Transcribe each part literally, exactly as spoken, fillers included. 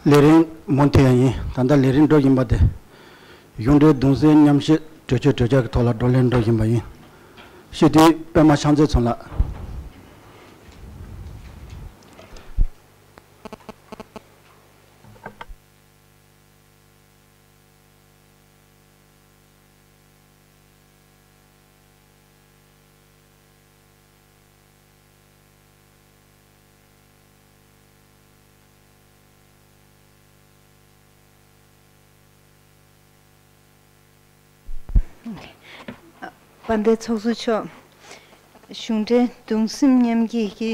ལས་རིམ་མུ་མཐུད་ཡིན། ད་ལྟ་ལས་རིམ་འགྲོ་བཞིན་པ་དེ། གཞུང་འབྲེལ་གདུང་སེམས་མཉམ་སྐྱེད་གྲོས་ཆོད་གྲོས་འཆར་གྱི་ཐོག་ལ་བགྲོ་གླེང་འགྲོ་བཞིན་པ་ཡིན། སྤྱི་འཐུས་པད་མ་ཤང་ཚེ་མཚོ་ལགས། དཔལ་ལྡན་ཚོགས་གཙོ་མཆོག་གཞུང་འབྲེལ་གདུང་སེམས་མཉམ་སྐྱེད་ཀྱི་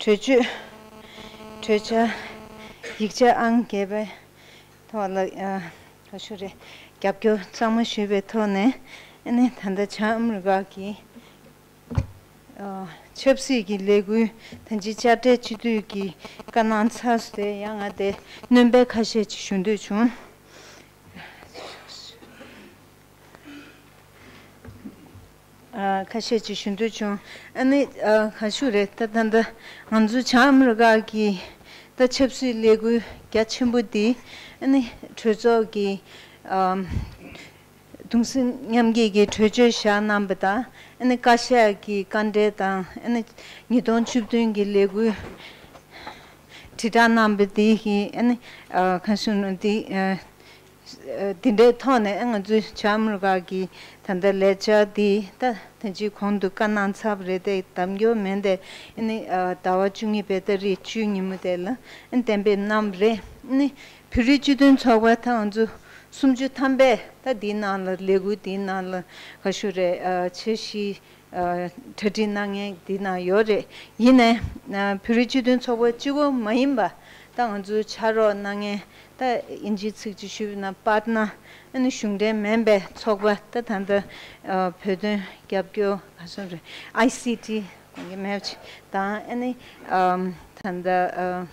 གྲོས་ཆོད་གྲོས་འཆར་ཡིག་ཆ་ཨང་བརྒྱད་པའི་ཐོག་ལ་ཨ་ག་ཞུ་རེད། རྒྱབ་སྐྱོར་གཙང་མ་ཞུས་པའི་ཐོག་ནས། ཨ་ནི་ད་ལྟ་བྱང་ཨ་མི་རི་ཀ་གི་ཨ་ཆབ་སྲིད་ཀྱི་ལས་འགུལ་ད་ཅི་དཔྱ་ཁྲལ་སྤྱི་འཐུས་ཀྱི་བཀའ་གནང་ཚར་སོང་སྟེ། ཡང་ང་དེ་སྣོན་པ་ཁ་ཤས་ཅིག་ཞུ་འདོད་བྱུང་། ཨ་ཁ་ཤས་ཅིག་ཞུ་འདོད་བྱུང་། ཨ་ནི་ཨ་ག་ཞུ་རེད། ད་ད་ད་ང་ཚོ་བྱང་ཨ་མི་རི་ཀ་གི་ད་ཆབ་སྲིད་ལས་འགུལ་རྒྱ་ཆེན་པོ་འདི། ཨ་ནི་གྲོས་ཚོགས་ཀྱི་ཨ་གདུང་སེམས་མཉམ་སྐྱེད་ཀྱི་གྲོས་ཆོད་བཞག་གནང་བ་དང་། ཨ་ནི་བཀའ་ཤག་གི་བཀའ་འབྲེལ་དང་། ཨ་ནི་ཉིས་སྟོང་བཅུ་བདུན་གྱི་ལས་འགུལ་དྲིལ་བསྒྲགས་གནང་བ་འདི་གི། ཨ་ནི་ཨ་ག་ཞུ་ན་འདི་ཨ་འདི་འདྲའི་ཐོག་ནས་ང་ཚོའི་བྱང་ཨ་མི་རི་ཀ་གི་ད་ལྟ་ལས་འཆར་འདི་ད་ད་ཅི་གོང་དུ་བཀའ་གནང་ཚར་བ་རེད་དེ། གདམ་སྐྱོར་མིན་ཏེ། ཨ་ནི་ཨ་ཟླ་བ་བཅུ་གཉིས་པའི་ཏ་རིག་བཅུ་ཉིན་མོ་དེ་ལ་ཨ་ནི་གཏན་འབེབས་གནང་བ་རེད། ཨ་ནི་བོད་རིགས་སྤྱི་མཐུན་ཚོགས་པ་ད་ང་ཚོ་སུམ་ཅུ་ཐམ་པས་ད་འདིའི་ནང་ལ་ལས་འགུལ་འདིའི་ནང་ལ་ག་ཞུ་རེད། ཨ་འཆར་གཞི་ཨ་གྲ་སྒྲིག་གནང་མཁན་འདི་ན་ཡོད་རེད། ཡིན་ནའི་ཨ་བོད་རིགས་སྤྱི་མཐུན་ཚོགས་པ་གཅིག་པོ་མ་ཡིན་པ། ད་ང་ཚོའི་ཕྱག་རོགས་གནང་མཁན། ད་དབྱིན་ཇིའི་ཚིག་ཅིག་ཞུས་པ་ན་པཱར་ཊི་ནར། ཨ་ནི་གཞུང་འབྲེལ་མིན་པའི་ཚོགས་པ། ད་ད་ལྟ་ཨ་བོད་དོན་རྒྱབ་སྐྱོར་ག་སོང་རེད། ཨའི་སི་ཊི་གོང་གི་མེད་ཅིག་དང་། ཨ་ནི་ཨ་ད་ལྟ་ཨ་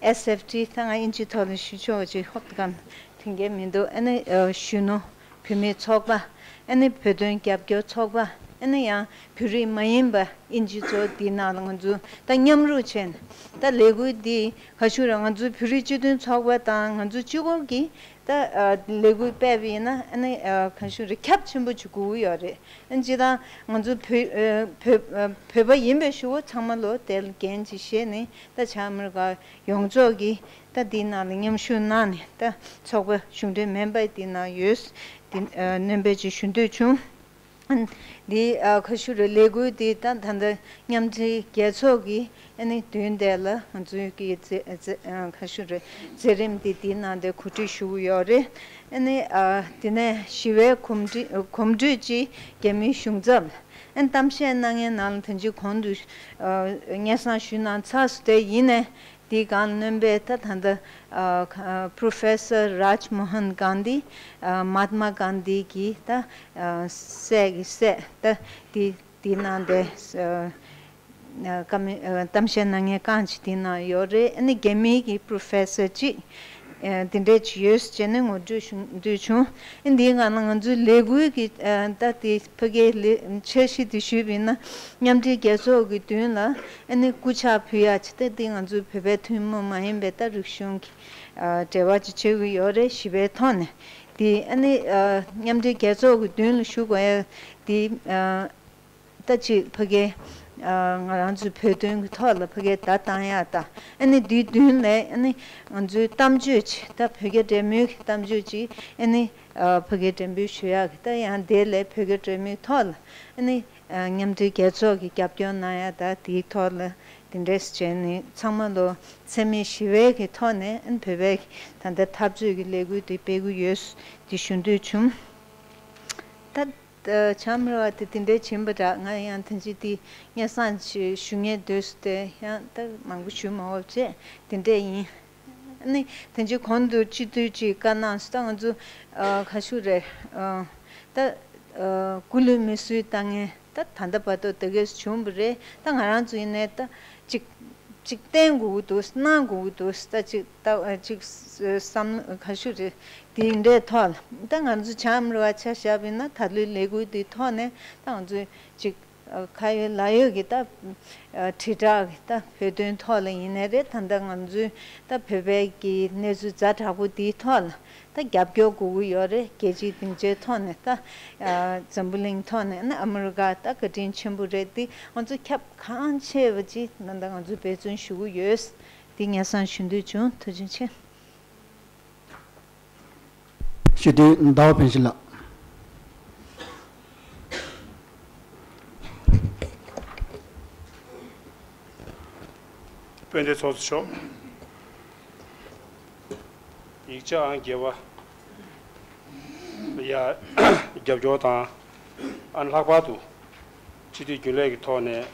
ཨེས་ཨེཕ་ཊི། ད་ང་དབྱིན་ཇིའི་ཐོག་ལ་ཞུ་ཆོག་ཅིག་ཧོབ་ཏེ་གམ་དྲན་གྱི་མི་འདུག་ཨ་ནི་ཨ་གཞོན་ནུ་བོད་མིའི་ཚོགས་པ། ཨ་ནི་བོད་དོན་རྒྱབ་སྐྱོར་ཚོགས་པ། ཨ་ནི་ཡང་བོད་རིགས་མ་ཡིན་པ་དབྱིན་ཇི་ཚོ་འདིའི་ནང་ལ་ང་ཚོ་ད་མཉམ་རུབ་བྱས་ནས། ད་ལས་འགུལ་འདི་ག་ཞུ་རེད། ང་ཚོ་བོད་རིགས་སྤྱི་མཐུན་ཚོགས་པ་དང་ང་ཚོ་གཅིག་པོ་གིས་ད་ཨ་ལས་འགུལ་སྤེལ་བ་ཡིན་ན། ཨ་ནི་ཨ་ག་ཞུ་རེད། ཁྱབ་ཆེན་པོ་ཅིག་དགོས་ཀྱི་ཡོད་རེད། ཨ་ནི་སྤྱིར་བཏང་ང་ཚོ་བོད་ཨ་བོད་ཨ་བོད་པ་ཡིན་པའི་ཤུགས་ཚང་མ་ལོ་དེ་ལ་འགན་ཅིག་བཞེས་ནས། ད་བྱང་ཨ་མི་རི་ཀ་ཡོངས་རྫོགས་ཀྱིས་ད་འདིའི་ནང་ལ་མཉམ་ཞུགས་གནང་ནས། ད་ཚོགས་པ་གཞུང་འབྲེལ་མིན་པ་འདིའི་ནང་ཡོད། འདི་ཨ་སྣོན་པ་ཅིག་ཞུ་འདོད་བྱུང་། འདི་ཨ་ག་ཞུ་རེད། ལས་འགུལ་འདི་ད་ད་ལྟ་མཉམ་འབྲེལ་རྒྱལ་ཚོགས་ཀྱི་ཨ་ནི་མདུན་དེ་ལ་ང་ཚོའི་གི་མཛད་མཛད་ཨ་ག་ཞུ་རེད། མཛད་རིམ་འདི་འདིའི་ནང་དེ་གོ་སྒྲིག་ཞུ་གི་ཡོད་རེད། ཨ་ནི་ཨ་དེ་ནས་ཞི་བའི་གོམ་བགྲོད་གོམ་བགྲོད་ཅིག་རྒྱ་མིའི་གཞུང་ཚབ་ལ་ཨ་ནི་གཏམ་བཤད་གནང་མཁན་ནང་ལ་ད་ཅི་གོང་དུ་ཨ་སྙན་སེང་ཞུས་གནང་ཚར་སོང་སྟེ། ཡིན་ནའི་འདིའི་སྒང་སྣོན་པ་ད་ད་ལྟ་ཨ་ཨ་Professor Raj Mohan Gandhi། ཨ་Mahatma Gandhi གི་ད་ཨ་སྲས་ཀྱི་སྲས། ད་འདི་འདི་ནང་དེ་ཨ་ཨ་བཀའ་མོལ་ཨ་གཏམ་བཤད་གནང་མཁན་རྐང་གཅིག་འདི་ནང་ཡོད་རེད། ཨ་ནི་རྒྱ་མིའི་གི་Professor གཅིག་ཨ་འདི་འདྲས་ཅིག་ཡོད་ཟེར་ནས་ངོ་སྤྲོད་ཞུ་འདོད་བྱུང་། ཨ་འདིའི་སྒང་ལ་ང་ཚོའི་ལས་འགུལ་གྱི་ཨ་ད་དེ་ཕ་གིའི་ལས་འཆར་གཞི་དེ་ཞུས་པ་ཡིན་ན། མཉམ་འབྲེལ་རྒྱལ་ཚོགས་ཀྱི་མདུན་ལ་ཨ་ནི་སྐུ་ཕྱག་ཕུལ་ཡག་ཅིག་ད་འདི་ང་ཚོའི་བོད་པའི་ཐུན་མོང་མ་ཡིན་པའི་ད་རིག་གཞུང་གི་ཨ་འབྲེལ་བ་ཅིག་བྱེད་ཀྱི་ཡོད་རེད། ཞི་བའི་ཐོག་ནས་དེ། ཨ་ནི་ཨ་མཉམ་འབྲེལ་རྒྱལ་ཚོགས་ཀྱི་མདུན་ལ་ཞུ་དགོས་ཡ་དེ། ཨ་ད་ཅིག་ཕ་གི་ཨ་ང་རང་ཚོའི་བོད་དོན་གྱི་ཐོག་ལ་ཕ་གི་བརྡ་བཏང་ཡ་དང་། ཨ་ནི་དེའི་མདུན་ལས་ཨ་ནི་ང་ཚོའི་གཏམ་བརྗོད་ཅིག་ད་བོད་རྒྱ་འབྲེལ་མོལ་གྱི་གཏམ་བརྗོད་ཅིག་ཨ་ནི་ཨ་ཕ་གི་འགྲེམས་སྤེལ་ཞུ་ཡག་གི། ད་ཡང་དེ་ལས་བོད་རྒྱ་འབྲེལ་མོལ་ཐོག་ལ་ཨ་ནི་ཨ་མཉམ་འབྲེལ་རྒྱལ་ཚོགས་ཀྱི་རྒྱབ་སྐྱོར་གནང་ཡ་ད་དེའི་ཐོག་ལ་དེ་འདྲས་བྱས་ནས། ཚང་མ་ལོ་འཚེ་མེད་ཞི་བའི་གི་ཐོག་ནས་ཨ་ནི་བོད་པའི་ད་ལྟ་འཐབ་རྩོད་ཀྱི་ལས་འགུལ་དེ་སྤེལ་གྱི་ཡོད་དེ་ཞུ་འདོད་བྱུང་། ད་ཨ་བྱང་ཨ་མི་རི་ཀ་དེ་དེ་འདྲའི་ཕྱིན་པ་འདྲ། ང་ཡང་ད་ཅི་དེ་སྙན་སེང་ཞུ་ཞུ་སྙིང་འདོད་སོང་སྟེ། ཡང་ད་མང་པོ་ཞུ་མ་འོས་བྱས་དེ་འདྲས་ཡིན། ཨ་ནི་ད་ཅི་གོང་དུ་སྤྱི་འཐུས་ཅིག་བཀའ་གནང་སོང་། ད་ང་ཚོ་ཨ་ག་ཞུ་རེད། ཨ་ད་ཨ་སྐུ་ལུས་མེ་གསོད་བཏང་མཁན་ད་ད་ལྟ་བར་དུ་དེ་གས་བྱུང་བ་རེད། ད་ང་རང་ཚོ་ཡིན་ནའི་ད་ཅིག་ཅིག་བསྟན་དགོས་ཀྱི་འདུག་གནང་དགོས་ཀྱི་འདུག་ད་ཅིག་ད་ཅིག་བསམ་ག་ཞུ་རེད། དེ་འདྲའི་ཐོག་ལ་ད་ང་ཚོ་བྱང་ཨ་མི་རི་ཀ་ཆ་བཞག་པ་ཡིན་ན། ད་ལོའི་ལས་འགུལ་འདིའི་ཐོག་ནས་ད་ང་ཚོས་ཅིག་ ཁ་ཡོད་ལག་ཡོད་ཀྱི་ད་དྲིལ་བསྒྲགས་ཀྱི་ད་བོད་དོན་ཐོག་ལ་ཡིན་ནའི་རེད། ད་ལྟ་ང་ཚོའི་ད་བོད་པའི་གི་གནས་ཚུལ་ཛ་དྲག་པོ་འདིའི་ཐོག་ལ་ད་རྒྱབ་སྐྱོར་དགོས་ཀྱི་ཡོད་རེད། རྒྱལ་སྤྱིའི་སྡིངས་ཆའི་ཐོག་ནས་ད་འཛམ་བུ་གླིང་ཐོག་ནས་ཨ་ནི་ཨ་མི་རི་ཀ་ད་བཀའ་དྲིན་ཆེན་པོ་རེད། འདི་ང་ཚོ་ཁྱབ་གང་ཆེ་བ་ཅིག་ད་ལྟ་ང་ཚོས་འབད་བརྩོན་ཞུ་གི་ཡོད། འདི་སྙན་སེང་ཞུ་འདོད་བྱུང་། ཐུགས་རྗེ་ཆེ། སྤྱི་འཐུས་ཟླ་བ་ཕུན་ཚོགས་ལགས། དཔལ་ལྡན་ཚོགས་གཙོ་མཆོག་ཡིག་ཆ་ཨང་བརྒྱད་པ་ཡ་རྒྱབ་སྐྱོར་དང་། ཨ་ནི་ལྷག་པར་དུ་སྤྱི་འཐུས་རྒྱུན་ལས་ཀྱི་ཐོག་ནས་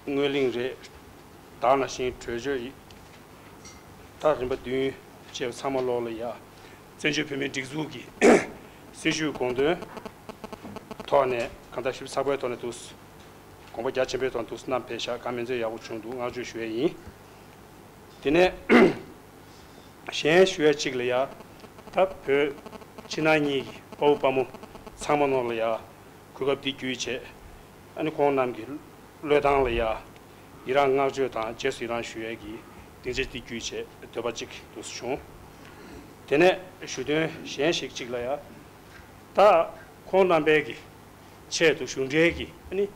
སྔོན་གླེང་རེད། ད་ག་ནང་བཞིན་གྲོས་ཆོད་ཡིག་ད་རིམ་པ་བདུན་བཅས་པ་ཚང་མ་ལོག་ལ་ཡ། བཙན་བྱོལ་བོད་མིའི་སྒྲིག་འཛུགས་ཀྱི་སྲིད་བྱུས་དགོངས་དོན་ཐོག་ནས་གང་ལྟར་ཞིབ་ཚགས་པོའི་ཐོག་ནས་འདུག་དགོངས་པ་རྒྱ་ཆེན་པོའི་ཐོག་འདུག་བསྣམས་ཕེབས་ཤག་གང་མིན་ཚད་ཡག་པོ་བྱུང་འདུག་བསྔགས་བརྗོད་ཞུ་ཡས་ཡིན། དེ་ནས་གཞན་ཞུ་ཡས་གཅིག་ལ་ཡ། ད་བོད་ཕྱི་ནང་གཉིས་ཀྱི་དཔའ་བོ་དཔའ་མོ་ཚང་མ་ནང་ལ་ཡ། གོ་སྐབས་འདི་བརྒྱུད་བྱས། ཨ་ནི་ཁོང་རྣམས་ཀྱི་བློས་བཏང་ལ་ཡ། ཡི་རང་བསྔགས་བརྗོད་དང་རྗེས་སུ་ཡི་རང་ཞུ་ཡས་ཀྱི་སྡིངས་ཆ་འདི་བརྒྱུད་བྱས་འདོད་པ་གཅིག་འདུག་སེ་བྱུང་། དེ་ནས་ཞུ་དོན་གཞན་ཞིག་གཅིག་ལ་ཡ། ད་ཁོང་རྣམ་པའི་གི་ཆེད་དུ་གཞུང་འབྲེལ་གྱི་ཨ་ནི་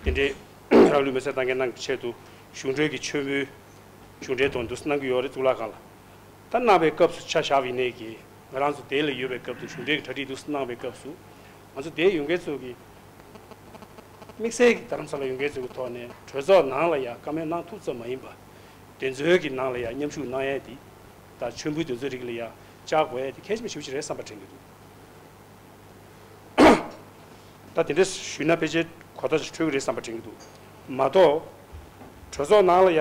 དེ་འདྲའི་རང་ལུས་མེར་སྲེག་བཏང་མཁན་རྣམས་ཀྱི་ཆེད་དུ་གཞུང་འབྲེལ་གྱི་མཆོད་འབུལ་གཞུང་འབྲེལ་དོན་དུ་གནང་གི་ཡོད་རེད། གཙུག་ལག་ཁང་ལ་ད་གནང་བའི་སྐབས་སུ་ཆ་བཞག་པ་ཡིན་ནའི་གི་ང་རང་ཚོ་དེ་ལ་ཡོད་པའི་སྐབས་དུ་གཞུང་འབྲེལ་གྱི་གྲ་སྒྲིག་དུ་གནང་བའི་སྐབས་སུ་ང་ཚོ་དེ་ཡོད་མཁན་ཚོ་གི་དམིགས་བསལ་གྱི་རྡ་རམ་ས་ལ་ཡོད་མཁན་ཚོ་གི་ཐོག་ནས་གྲོས་ཚོགས་ནང་ལ་ཡང་བཀའ་མོལ་གནང་ཐུབ་ཙམ་མ་ཡིན་པ་དེ་ཚོའི་གི་ནང་ལ་ཡང་མཉམ་ཞུགས་གནང་ཡས་དེ་དང་མཆོད་འབུལ་དེ་ཚོའི་རིགས་ལ་ཡང་བཅར་དགོས་ཡས་དེ་གལ་ཆེན་པོ་ཞེ་པོ་ཅིག་རེད་བསམ་པ་དྲན་གྱི་འདུག་ད་དེ་འདྲ་ཞུས་ན་ཕལ་ཆེར་གོ་བརྡ་ཞིག་འཕྲོད་ཀྱི་རེད་བསམ་པ་དྲན་གྱི་འདུག་མ་གཏོགས་གྲོས་ཚོགས་ནང་ལ་ཡ་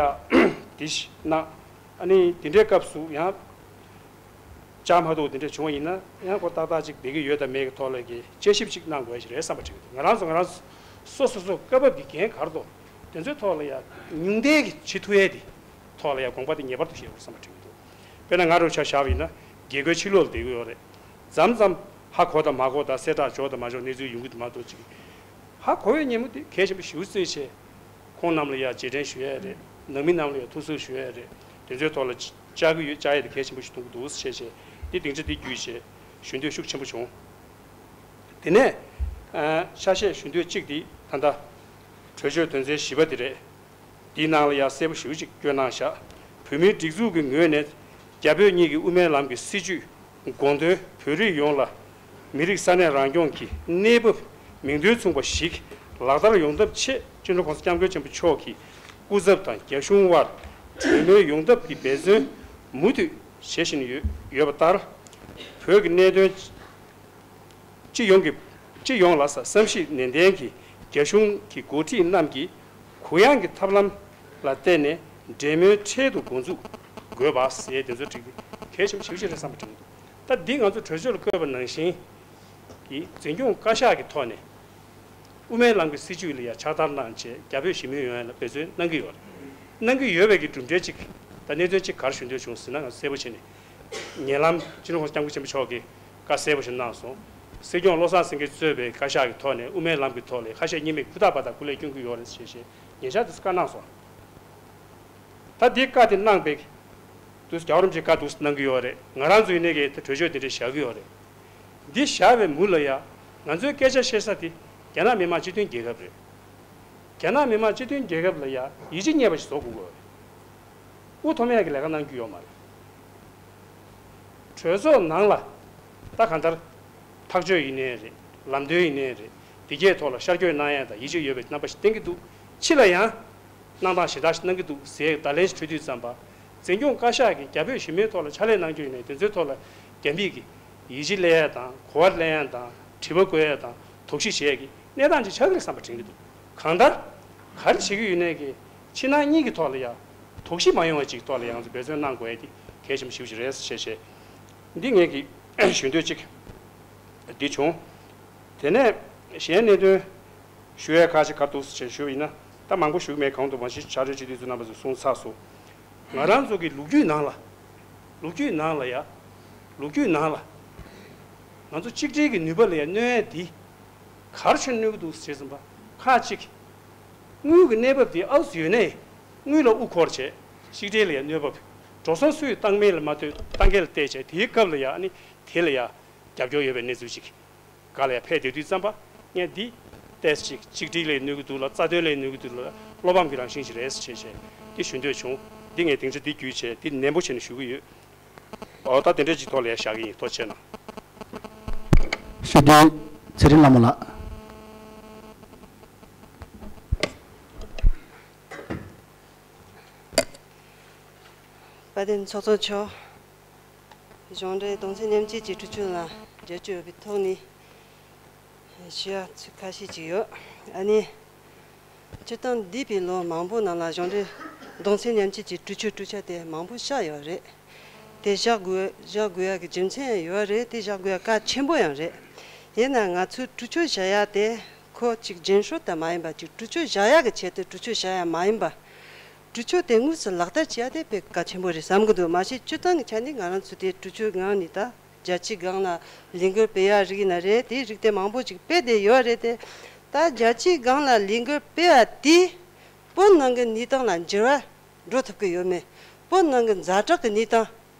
འདི་ཞིག་གནང་། ཨ་ནི་དེ་འདྲའི་སྐབས་སུ་ཡང་བཅར་མ་ཐུབ་དེ་འདྲ་བྱུང་བ་ཡིན་ན་ཡང་ཁོ་ཏག་ཏག་ཅིག་བསྡད་ཀྱི་ཡོད་དང་མེད་ཀྱི་ཐོག་ལ་གི་དཔྱད་ཞིབ་ཅིག་གནང་དགོས་ཞིག་རེད་བསམ་པ་དྲན་གྱི་འདུག་ང་རང་ཚོ་ང་རང་ཚོ་སོ་སོ་སོ་སྐབས་བབ་ཀྱི་འགན་གར་ཐོག་དེ་ཚོའི་ཐོག་ལ་ཡ་ཉུང་མཐའི་གི་བྱེད་ཐུབ་ཡས་དེ་ཐོག་ལ་ཡ་དགོངས་པ་དེ་ངེས་པར་དུ་བཞེས་དགོས་བསམ་པ་དྲན་གྱི་འདུག་དཔེར་ན་ང་རང་ཆ་བཞག་པ་ཡིན་ན་རྒྱལ་སྒོའི་ཕྱི་ལོགས་ལ་བསྡད་ཀྱི་ཡོད་རེད། མཚམས་མཚམས་ཧ་གོ་དང་མ་གོ་དང་གསལ་བསྒྲགས་འབྱོར་དང་མ་འབྱོར་གནས་ཚུལ་ཡོང་གི་འདུག་མ་གཏོགས་ཅིག་ཧ་གོ་བའི་ཉིན་མོ་དེ་གལ་ཆེན་པོ་ཞེ་པོ་བརྩིས་བྱས། ཁོང་རྣམས་ལ་ཡང་རྗེས་དྲན་ཞུ་ཡས་རེད། ནང་མི་རྣམས་ལ་ཡང་ཐུགས་གསོ་ཞུ་ཡས་རེད། དེ་ཚོའི་ཐོག་ལ་བཅར་གྱི་ཡོད། བཅར་ཡས་དེ་གལ་ཆེན་པོ་ཞིག་མཐོང་གི་འདུག་ཟེར་བྱས་བྱས་འདི་སྡིངས་ཆ་འདི་བརྒྱུད་བྱས་ཞུ་འདོད་ཤུགས་ཆེན་པོ་བྱུང་། དེ་ནས་ཆ་ཤས་ཞུ་འདོད་གཅིག་དེ་ད་ལྟ་གྲོས་ཆོད་དོན་ཚན་བཞི་པ་དེ་རེད། འདིའི་ནང་ལ་ཡང་གསལ་པོ་ཞེ་པོ་ཅིག་བཀོད་གནང་བཞག་བོད་མིའི་སྒྲིག་འཛུགས་ཀྱི་ངོས་ནས་རྒྱ་བོད་གཉིས་ཀྱི་དབུ་མའི་ལམ་གྱི་སྲིད་བྱུས་དགོངས་དོན་བོད་རིགས་ཡོངས་ལ་མི་རིགས་ས་གནས་རང་སྐྱོང་གི་གནས་བབ་མིང་དོན་མཚུངས་པ་ཞིག་ལག་བསྟར་ཡོང་ཐབས་ཆེད་སྤྱི་ནོར་༸གོང་ས་༸སྐྱབས་མགོན་ཆེན་པོ་མཆོག་གི་སྐུ་ཚབ་དང་རྒྱ་གཞུང་དབར་གྲོས་མོལ་ཡོང་ཐབས་ཀྱི་འབད་བརྩོན་མུ་མཐུད་བྱེད་བཞིན་ཡོད་ཡོད་པ་ལྟར། བོད་ཀྱི་གནད་དོན་སྤྱི་ཡོངས་ཀྱི་སྤྱི་ཡོངས་ལ་བསམ་གཞིག་ནན་ཏན་གྱིས་རྒྱ་གཞུང་གི་འགོ་ཁྲིད་རྣམས་ཀྱིས་གུ་ཡངས་ཀྱི་ཐབས་ལམ་ལ་བརྟེན་ནས་འབྲེལ་མོལ་འཕྲལ་དུ་འགོ་འཛུགས་དགོས་པ་ཟེར་དེ་ཚོ་བྲིས་ཏེ་གལ་ཆེན་པོ་ཞེ་པོ་ཅིག་རེད་བསམ་པ་དྲན་གྱི་འདུག་ད་འདི་ང་ཚོ་གྲོས་ཆོད་ལ་བཀོད་པ་ནང་བཞིན་གྱི་འཛིན་སྐྱོང་བཀའ་ཤག་གི་ཐོག་ནས་དབུ་མའི་ལམ་གྱི་སྲིད་བྱུས་ལ་ཡང་ཕྱག་བསྟར་གནང་བྱས་རྒྱ་བོད་ཞི་མོལ་ཡོང་ཡ་ལ་འབད་བརྩོན་གནང་གི་ཡོད་རེད། གནང་གི་ཡོད་པའི་གི་གྲུབ་འབྲས་གཅིག་ད་གནད་དོན་གཅིག་ག་རེ་ཞུ་འདོད་བྱུང་ཟེར་ན་ང་ཚོ་གསལ་པོ་བྱས་ནས། ཉེ་ལམ་སྤྱི་ནོར་༸གོང་ས་༸སྐྱབས་མགོན་ཆེན་པོ་མཆོག་གིས་བཀའ་གསལ་པོ་ཞིག་གནང་སོང་། སྲིད་སྐྱོང་བློ་བཟང་སེང་གེ་གཙོས་པའི་བཀའ་ཤག་གི་ཐོག་ནས་དབུ་མའི་ལམ་གྱི་ཐོག་ལ་ཁ་ཤས་རྙིང་མའི་ཧུར་ཐག་འབད་ཐག་སྐུ་ལས་བསྐྱོན་གྱི་ཡོད་རེད་ཞེས་བཤད་ཉེ་ཆར་དུ་བཀའ་གནང་སོང་། ད་འདི་བཀའ་དེ་གནང་པའི་དུས་རྒྱལ་བ་རིན་པོ་ཆེས་བཀའ་འདུག་གནང་གི་ཡོད་རེད། ང་རང་ཚོ་ཡིན་ནའི་གི་གྲོས་ཆོད་དེ་འདྲ་བཞག་གི་ཡོད་རེད། འདི་བཞག་པའི་མུ་ལ་ཡ་ང་ཚོའི་སྐད་ཆ་བཤད་ས་དེ་རྒྱ་ནག་མི་དམངས་སྤྱི་མཐུན་རྒྱལ་ཁབ་རེད། རྒྱ་ནག་མི་དམངས་སྤྱི་མཐུན་རྒྱལ་ཁབ་ལ་ཡ་ཡིད་ཆེས་རྙེད་པ་ཞིག་བཟོ་དགོས་ཀྱི་ཡོད་རེད། དབུ་ཐོམ་ཡག་གི་ལས་ཀ་གནང་རྒྱུ་ཡོད་མ་རེད། གྲོས་ཚོགས་ནང་ལ་ད་གང་ལྟར་ཐག་གཅོད་ཡིན་ནའི་རེད། ལམ་སྟོན་ཡིན་ནའི་རེད། འདི་གའི་ཐོག་ལ་ཤར་བསྐྱོད་གནང་ཡ་དང་ཡིད་ཆེས་ཡོད་པའི་རྣམ་པ་ཞིག་བསྟན་གྱི་འདུག་ཕྱི་ལ་ཡང་གནང་སྟངས་གཞན་དག་ཞིག་གནང་གི་འདུག་ཟེར་བརྡ་ལན་ཞིག་འཕྲོད་དུས་ཙམ་པ། འཛིན་སྐྱོང་བཀའ་ཤག་གིས་རྒྱ་བོད་ཞི་མོལ་ཐོག་ལ་ཕྱག་ལས་གནང་རྒྱུ་ཡིན་ནའི་དེ་ཚོའི་ཐོག་ལ་རྒྱ་མིས་ཀྱི་ཡིད་ཆེས་སླེབས་ཡ་དང་གོ་བ་ལེན་ཡ་དང་དྲི་བ་བཀོད་ཡ་དང་དོགས་གཞི་བྱེད་ཡ་གི་གནས་སྟངས་ཅིག་ཆགས་ཀྱི་རེད་བསམ་པ་དྲན་གྱི་འདུག་གང་ལྟར་ག་རེ་བྱེད་ཀྱི་ཡོད་ནའི་གི་ཕྱི་ནང་གཉིས་ཀྱི་ཐོག་ལ་ཡང་དོགས་གཞི་མ་ཡོང་བ་ཅིག་ཐོག་ལ་ཡང་འབད་བརྩོན་གནང་དགོས་ཡ་དེ་གལ་ཆེན་པོ་ཞེ་པོ་ཅིག་རེད་ཟེར་བཤད་བཤད། འདི་ངས་ཀྱི་ཞུ་འདོད་ཅིག་འདི་བྱུང་། དེ་ནས་གཞན་གནད་དོན་ཞུ་ཡ་ཁག་ཅིག་ག་རེ་འདུག་ཟེར་ཞུ་བ་ཡིན་ན་ད་མང་པོ་ཞུ་གི་མེད། གང་དུ་མ་གཞི་ཕྱག་རོགས་སྤྱི་འཐུས་ཚོ་རྣམ་པ་ཚོས་གསུངས་ཚར་སོང་། ང་རང་ཚོ་གི་ལོ་རྒྱུས་ནང་ལ་ལོ་རྒྱུས་ནང་ལ་ཡ་ལོ་རྒྱུས་ནང་ལ་ང་ཚོ་གཅིག་སྒྲིལ་གྱི་ནུས་པ་ལ་ཡ་གནོད་ཡ་འདི་ ག་རེ་བྱས་ནས་གནོད་ཀྱི་འདུག་ཟེར་ཙམ་པ། ཁག་ཅིག་དངུལ་གྱི་གནས་བབ་དེ་ཨའུ་ཙི་ཡོད་ནའི་དངུལ་ལ་དབུ་འཁོར་བྱས་གཅིག་སྒྲིལ་ལ་ཡང་གནོད་བབ། འགྲོ་སོང་སུས་བཏང་མིན་ལ་མ་ལྟོས་བཏང་མཁན་ལ་བལྟས་བྱས་དེའི་སྐབས་ལ་ཡང་ཨ་ནི་དེ་ལ་ཡང་རྒྱབ་སྐྱོར་ཡོད་པའི་གནས་ཚུལ་ཅིག་ག་ལ་ཡང་ཕེབས་བསྡད་དུས་ཙམ་པ། ངས་འདི་ཏོག་ཙམ་ཅིག་གཅིག་སྒྲིལ་ལ་གནོད་ཀྱི་འདུག་ལ་རྩ་དོན་ལ་གནོད་ཀྱི་འདུག་ལ་བློ་ཕམ་གྱི་རང་བཞིན་ཞིག་རེད་ཟེར་བྱས་བྱས་འདི་ཞུ་འདོད་བྱུང་། འདི་ངས་སྡིངས་ཆ་འདི་བརྒྱུད་བྱས་འདི་ནན་པོ་བྱས་ནས་ཞུ་གི་ཡོད། ཨོ་ད་དེ་འདྲ་ཅིག་ཐོག་ལ་ཡང་བཞག་གི་ཡིན། ཐུགས་རྗེ་གནང་། ཞུ་དོན་ཚེ་རིང་ལྷ་མོ་ལགས། དཔལ་ལྡན་ཚོགས་གཙོ་མཆོག་གཞུང་འབྲེལ་གདུང་སེམས་མཉམ་སྐྱེད་ཀྱི་གྲོས་ཆོད་ལ་རྒྱབ་སྐྱོར་ཡོད་པའི་ཐོག་ནས་ཞུ་ཡ་ཚིག་ཁ་ཤས་ཅིག་ཡོད། ཨ་ནི། སྤྱིར་བཏང་འདས་པའི་ལོ་མང་པོ་ནང་ལ་གཞུང་འབྲེལ་གདུང་སེམས་མཉམ་སྐྱེད་ཀྱི་གྲོས་ཆོད་གྲོས་འཆར་དེ་མང་པོ་བཞག་ཡོད་རེད། དེ་བཞག་དགོས་བཞག་དགོས་ཡ་གི་རྒྱུ་མཚན་ཡང་ཡོད་རེད། དེ་བཞག་དགོས་ཡ་གལ་ཆེན་པོ་ཡང་རེད། ཡིན་ན་ང་ཚོས་གྲོས་ཆོད་བཞག་ཡ་དེ་ཁོ་གཅིག་རྒྱུན་སྲོལ་དང་མ་ཡིན་པ་གཅིག་གྲོས་ཆོད་བཞག་ཡ་གི་ཆེད་དུ་གྲོས་ཆོད་བཞག་ཡ་མ་ཡིན་པ། གྲོས་ཆོད་དེ་དངོས་སུ་ལག་བསྟར་བྱེད་ཡ་དེ་དཔེ་གལ་ཆེན་པོ་རེད་བསམ་གི་འདུག་མ་གཞི་སྤྱིར་བཏང་གི་ཆ་ནས་ང་རང་ཚོ་དེ་གྲོས་ཆོད་ངང་ནས་ད། རྒྱལ་སྤྱིའི་སྒང་ལ་ལས་འགུལ་སྤེལ་ཡ་རིགས་ཡིན་ན་རེད། དེའི་རིགས་དེ་མང་པོ་ཅིག་སྤེལ་བསྡད་ཡོད་རེད་དེ། ད་རྒྱལ་སྤྱིའི་སྒང་ལ་ལས་འགུལ་སྤེལ་བ་དེས་བོད་ནང་གི་གནས་སྟངས་ལ་འགྱུར་བ་འགྲོ་ཐུབ་ཀྱི་ཡོད་མེད། བོད་ནང་གི་ཛ་དྲག་གི་གནས་སྟངས་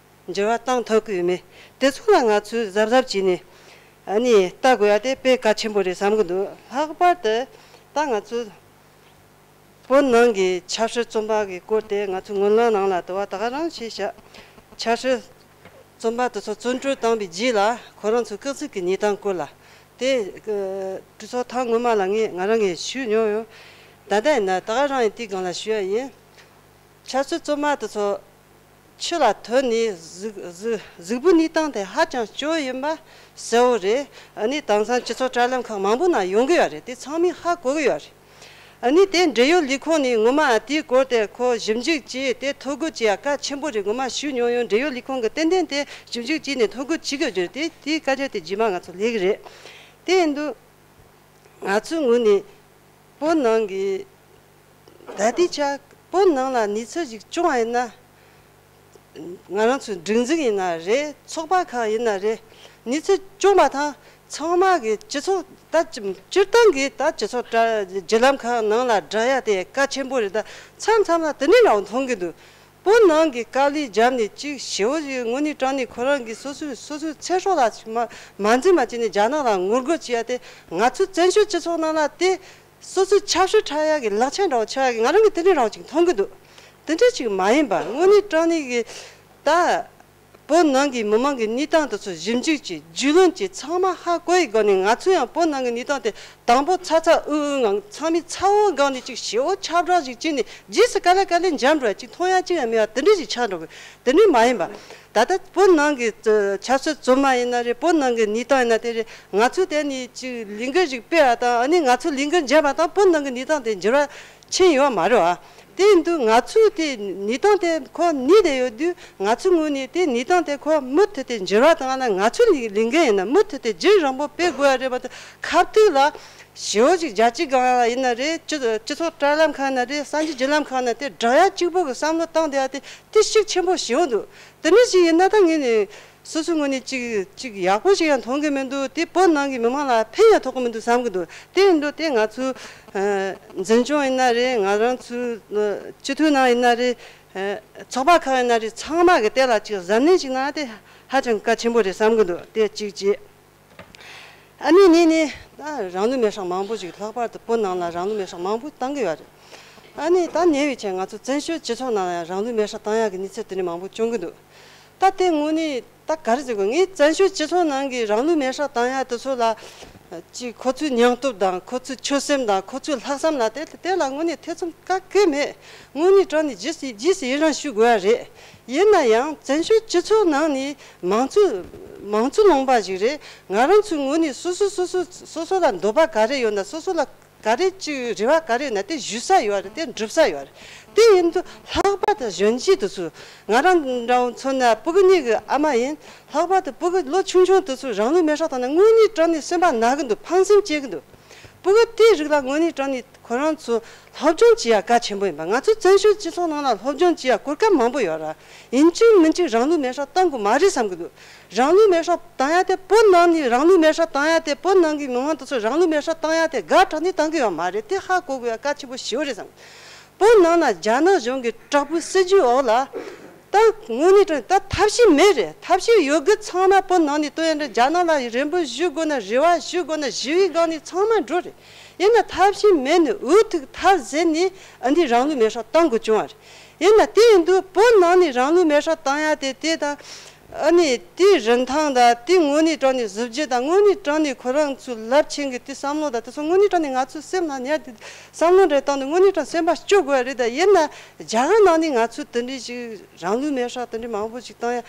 འགྱུར་བ་བཏང་ཐུབ་ཀྱི་ཡོད་མེད། དེ་ཚོ་ལ་ང་ཚོས་གཟབ་གཟབ་བྱས་ནས་ཨ་ནི་ལྟ་དགོས་ཡ་དེ་དཔེ་གལ་ཆེན་པོ་རེད་བསམ་གྱི་འདུག་ལྷག་པར་དུ་ད་ང་ཚོ། བོད་ནང་གི་ཆབ་སྲིད་བཙོན་པ་གི་སྐོར་དེ་ང་ཚོ་སྔོན་ལ་ནང་ལ་དུ་བ་ད་ག་རང་ཞིག་བྱ། ཆབ་སྲིད་བཙོན་པ་དེ་ཚོ་བཙོན་གྲོལ་བཏང་བའི་རྗེས་ལ་ཁོ་རང་ཚོའི་སྐུ་ཚེ་གི་གནས་སྟངས་སྐོར་ལ་དེ་གྲོས་ཚོགས་ཐེངས་སྔོན་མ་ལ་ངས་ང་རང་གིས་ཞུས་མྱོང་ཡོད། ད་ལྟ་ཡིན་ན་ད་ག་རང་ཡིན་དེའི་སྒང་ལ་ཞུ་ཡ་ཡིན། ཆབ་སྲིད་བཙོན་པ་དེ་ཚོ། ཆུ་ལ་ཐོན་ནས་གཟུགས་གཟུགས་གཟུགས་པོའི་གནས་སྟངས་དེ་ཧ་ཅང་སྐྱོ་ཡིན་པ་གསལ་བོ་རེད། ཨ་ནི་དེང་སང་སྤྱི་ཚོགས་དྲ་ལམ་ཁག་མང་པོ་ན་ཡོང་གི་ཡོད་རེད། དེ་ཚང་མས་ཧ་གོ་གི་ཡོད་རེད། ཨ་ནི་དེ་འབྲེལ་ཡོད་ལས་ཁུངས་ནས་ངོ་མ་དེའི་སྐོར་དེ་ཁོ་ཞིབ་འཇུག་བྱས་དེ་ཐོ་འགོད་བྱེད་ཡ་གལ་ཆེན་པོ་རེད། ངོ་མ་ཞུས་མྱོང་ཡོད། འབྲེལ་ཡོད་ལས་ཁུངས་ཀྱིས་ཏན་ཏན་དེ་ཞིབ་འཇུག་བྱས་ནས་ཐོ་འགོད་བྱེད་དགོས་རྒྱུ་རེད། དེ་དེའི་སྐད་ཆ་དེ་རྗེས་མ་ང་ཚོ་ལས་ཀྱི་རེད། དེ་ཡིན་དུས། ང་ཚོའི་ངོས་ནས་བོད་ནང་གི་ད་ལྟའི་ཆ་བོད་ནང་ལ་གནས་ཚུལ་ཞིག་བྱུང་བ་ཡིན་ན། ང་རང་ཚོའི་སྒྲིག་འཛུགས་ཡིན་ན་རེད། ཚོགས་པ་ཁག་ཡིན་ན་རེད། གནས་ཚུལ་བྱུང་བ་དང་ཚང་མ་གི་སྤྱི་ཚོགས་ད་སྤྱིར་བཏང་གི་ད་སྤྱི་ཚོགས་དྲ་བརྒྱུད་ལམ་ཁག་ནང་ལ་བསྒྲགས་ཡ་དེ་གལ་ཆེན་པོ་རེད། ད་མཚམས་མཚམས་ལ་དེ་འདྲའི་རང་མཐོང་གི་འདུག་བོད་ནང་གི་དཀའ་ལས་བརྒྱབ་ནས་ཅིག་ཞེ་བོ་ཞིག་དངོས་གནས་དྲང་གནས་ཁོ་རང་གི་སོ་སོའི་སོ་སོའི་ཚེ་སྲོག་ལ་ཞིག་མ་མ་འཛེམ་པ་བྱས་ནས་རྒྱ་ནག་ལ་ངོ་རྒོལ་བྱེད་ཡ་དེ་ང་ཚོའི་བཙན་བྱོལ་སྤྱི་ཚོགས་ནང་ལ་དེ་སོ་སོའི་ཆབ་སྲིད་འཁྲབ་ཡ་གི་ལག་ཆ་འདྲ་བོ་ཆགས་ཡ་གི་ང་རང་གི་དེ་འདྲའི་རང་ཅིག་མཐོང་གི་འདུག་དེ་འདྲ་ཅིག་མ་ཡིན་པ་དངོས་གནས་དྲང་གནས་གི་ད། བོད་ནང་གི་མི་མང་གི་གནས་སྟངས་དེ་ཚོ་ཞིབ་འཇུག་བྱས་རྒྱུས་ལོན་བྱས་ཚང་མ་ཧ་གོ་ཡི་སྒོ་ནས་ང་ཚོ་ཡང་བོད་ནང་གི་གནས་སྟངས་དེ་དང་པོ་ཚ་ཚ་འུར་འུར་ངང་ཚང་མས་ཚ་བོ་སྒང་ནས་ཅིག་ཞེ་བོ་ཁྱབ་བསྒྲགས་ཤིག་བྱས་ནས་རྗེས་སུ་ག་ལེ་ག་ལེ་འཇམ་འགྲོ་ཡ་ཅིག་མཐོང་ཡ་ཅིག་ཡང་མེད་པ་དེ་འདྲ་ཞིག་ཆགས་འགྲོ་གི་དེ་འདྲ་མ་ཡིན་པ། ད་ལྟ་བོད་ནང་གི་ཆབ་སྲིད་བཙོན་པ་ཡིན་ན་རེད། བོད་ནང་གི་གནས་སྟངས་ཡིན་ན་དེ་རེད། ང་ཚོས་དེ་ནས་ཅིག་ལས་འགུལ་ཞིག་སྤེལ་བ་དང་ཨ་ནི་ང་ཚོས་ལས་འགུལ་བརྒྱབ་པ་དང་བོད་ནང་གི་གནས་སྟངས་དེ་འགྱུར་བ་ཕྱིན་ཡོད་མ་རེད་བ། དེ་ཡིན་དུས་ང་ཚོས་དེ་གནས་སྟངས་དེ་ཁོ་གནས་བསྡད་ཡོད་དུས་ང་ཚོའི་ངོས་ནས་དེ་གནས་སྟངས་དེ་ཁོ་མུ་མཐུད་དེ་འགྱུར་བ་བཏང་ན་ང་ཚོའི་ལས་ལས་འགན་ཡིན་ན་མུ་མཐུད་དེ་རྒྱུན་རིང་པོ་སྤེལ་དགོས་ཡ་རེད་མ་གཏོགས་ཁ་ཐུག་ལ་ཞེ་བོ་ཅིག་རྒྱལ་སྤྱིའི་སྒང་ལ་ཡིན་ན་རེད། སྤྱི་སྤྱི་ཚོགས་དྲ་ལམ་ཁག་ན་རེད། གསར་འགྱུར་བརྒྱུད་ལམ་ཁག་ན་དེ་བསྒྲགས་ཡ་གཅིག་པོ་གི་བསམ་བློ་བཏང་བསྡད་ཡ་དེ་དེ་ཤུགས་ཆེན་པོ་ཞེ་བོ་འདུག་དེ་འདྲ་ཞིག་ཡིན་ན་ད་ངས་ནི། སོ་སོའི་ངོས་ནས་ཅིག་ཅིག་ཡག་པོ་ཞིག་ཡང་མཐོང་གི་མི་འདུག་དེ་བོད་ནང་གི་མི་མང་ལ་ཕན་ཡང་ཐོགས་གི་མི་འདུག་བསམ་གི་འདུག་དེ་ཡིན་དུས་དེ་ང་ཚོའི་ཨ་འཛིན་སྐྱོང་ཡིན་ན་རེད། ང་རང་ཚོའི་ཨ་སྤྱི་འཐུས་ནང་ཡིན་ན་རེད། ཨ་ཚོགས་པ་ཁག་ཡིན་ན་རེད། ཚང་མ་གི་དེ་ལ་ཅིག་གཟབ་ནན་ཞིག་གནང་དེ་ཧ་ཅང་གལ་ཆེན་པོ་རེད་བསམ་གི་འདུག་དེ་གཅིག་བྱས། ཨ་ནི་གཉིས་ནི་ད་རང་ལུས་མེར་སྲེག་མང་པོ་ཞིག་ལྷག་པར་དུ་བོད་ནང་ལ་རང་ལུས་མེར་སྲེག་མང་པོ་བཏང་གི་ཡོད་རེད། ཨ་ནི་ད་ཉེ་བའི་ཆར་ང་ཚོ་བཙན་བྱོལ་སྤྱི་ཚོགས་ནང་ལ་ཡང་རང་ལུས་མེར་སྲེག་བཏང་ཡག་གི་གནས་ཚུལ་དེ་འདྲ་མང་པོ་བྱུང་གི་འདུག་ད་དེ་དངོས་གནས་ད་ག་རེ་ཟེར་དགོས། ངས་བཙན་བྱོལ་སྤྱི་ཚོགས་ནང་གི་རང་ལུས་མེར་སྲེག་བཏང་ཡག་དེ་ཚོ་ལ་ཅིག་ཁོ་ཚོའི་སྙིང་སྟོབས་དང་ཁོ་ཚོའི་ཆོད་སེམས་དང་ཁོ་ཚོའི་ལྷག་བསམ་ལ་དེ་དེ་ལ་དངོས་གནས་ཐེ་ཚོམ་ག་གེ་མེད། དངོས་གནས་དྲང་ནས་རྗེས་སུ་རྗེས་སུ་ཡི་རང་ཞུ་དགོས་ཡ་རེད། ཡིན་ན་ཡང་བཙན་བྱོལ་སྤྱི་ཚོགས་ནང་ནས་མང་གཙོ་མང་གཙོ་ལུང་པ་ཞིག་རེད། ང་རང་ཚོའི་ངོས་ནས་སོ་སོ་སོ་སོ་སོ་སོ་ལ་འདོད་པ་ག་རེ་ཡོད་ན། སོ་སོ་ལ་ག་རེ་ཅིག་རེ་བ་ག་རེ་ཡོད་ན་དེ་ཞུ་ས་ཡོད་རེད། དེ་འགྲུབ་ས་ཡོད་རེད། དེ་ཡིན་དུས་ལྷག་པར་དུ་གཞོན་སྐྱེས་དེ་ཚོ། ང་རང་འདྲ་བོ་མཚོན་ན་སྤུ་གུ་གཉིས་ཀྱི་ཨ་མ་ཡིན། ལྷག་པར་དུ་སྤུ་གུ་ལོ་ཆུང་ཆུང་དེ་ཚོ་རང་ལུས་མེར་སྲེག་བཏང་ན་དངོས་གནས་དྲང་ནས་སེམས་པ་ན་གི་འདུག་ཕངས་སེམས་སྐྱེ་གི་འདུག་སྤུ་གུ་དེའི་རིགས་ལ་དངོས་གནས་དྲང་ནས་ ཁོ་རང་ཚོ་སློབ་སྦྱོང་བྱེད་ཡ་གལ་ཆེན་པོ་ཡིན་པ། ང་ཚོ་བཙན་བྱོལ་སྤྱི་ཚོགས་ནང་ལ་སློབ་སྦྱོང་བྱེད་ཡ་གོ་སྐབས་མང་པོ་ཡོད་ར། ཡིན་གཅིག་མིན་གཅིག་རང་ལུས་མེར་སྲེག་བཏང་དགོས་མ་རེད་བསམ་གི་འདུག་རང་ལུས་མེར་སྲེག་བཏང་ཡ་དེ་བོད་ནང་ནས་རང་ལུས་མེར་སྲེག་བཏང་ཡ་དེ་བོད་ནང་གི་མི་མང་དེ་ཚོ་རང་ལུས་མེར་སྲེག་བཏང་ཡ་དེ་དགའ་དྲགས་ནས་བཏང་གི་ཡོད་མ་རེད། དེ་ཧ་གོ་དགོས་ཡ་གལ་ཆེན་པོ་ཞེ་པོ་རེད་བསམ། བོད་ནང་ལ་རྒྱ་ནག་གཞུང་གི་དྲག་པོའི་སྲིད་ཇུས་འོག་ལ་ད་དངོས་གནས་དྲང་ད་ཐབས་ཤེས་མེད་རེད། ཐབས་ཤེས་ཡོད་དགུ་ཚང་མ་བོད་ནང་ནས་བཏོན་ཡ་འདྲ། རྒྱ་ནག་ལ་རེ་འབོད་ཞུ་དགོས་ན་རེ་བ་ཞུ་དགོས་ན་ཞི་བའི་སྒང་ནས་ཚང་མ་འགྲོ་རེད། ཡིན་ན་ཐབས་ཤེས་མེད་ནས་འུ་ཐུག་ཐབས་ཟད་ནས་ཨ་འདི་རང་ལུས་མེར་སྲེག་བཏང་དགོས་བྱུང་བ་རེད། ཡིན་ན་དེ་ཡིན་དུས་བོད་ནང་ནས་རང་ལུས་མེར་སྲེག་བཏང་ཡ་དེ་དེ་དང་། ཨ་ནི་དེའི་རིན་ཐང་དང་དེ་དངོས་གནས་དྲང་ནས་གཟི་བརྗིད་དང་དངོས་གནས་དྲང་ནས་ཁོ་རང་ཚོའི་རླབས་ཆེན་གྱི་དེ་བསམ་བློ་དང་དེ་ཚོ་དངོས་གནས་དྲང་ནས་ང་ཚོའི་སེམས་ནང་ཉར་ཏེ་བསམ་བློ་འདྲ་བཏང་ནས་དངོས་གནས་དྲང་སེམས་པ་སྐྱོ་དགོས་རེད། ད་ཡིན་ན་རྒྱ་གར་ནང་ནས་ང་ཚོས་དེ་འདྲའི་ཞིག་རང་ལུས་མེར་སྲེག་དེ་འདྲའི་མང་པོ་ཞིག་བཏང་ཡ་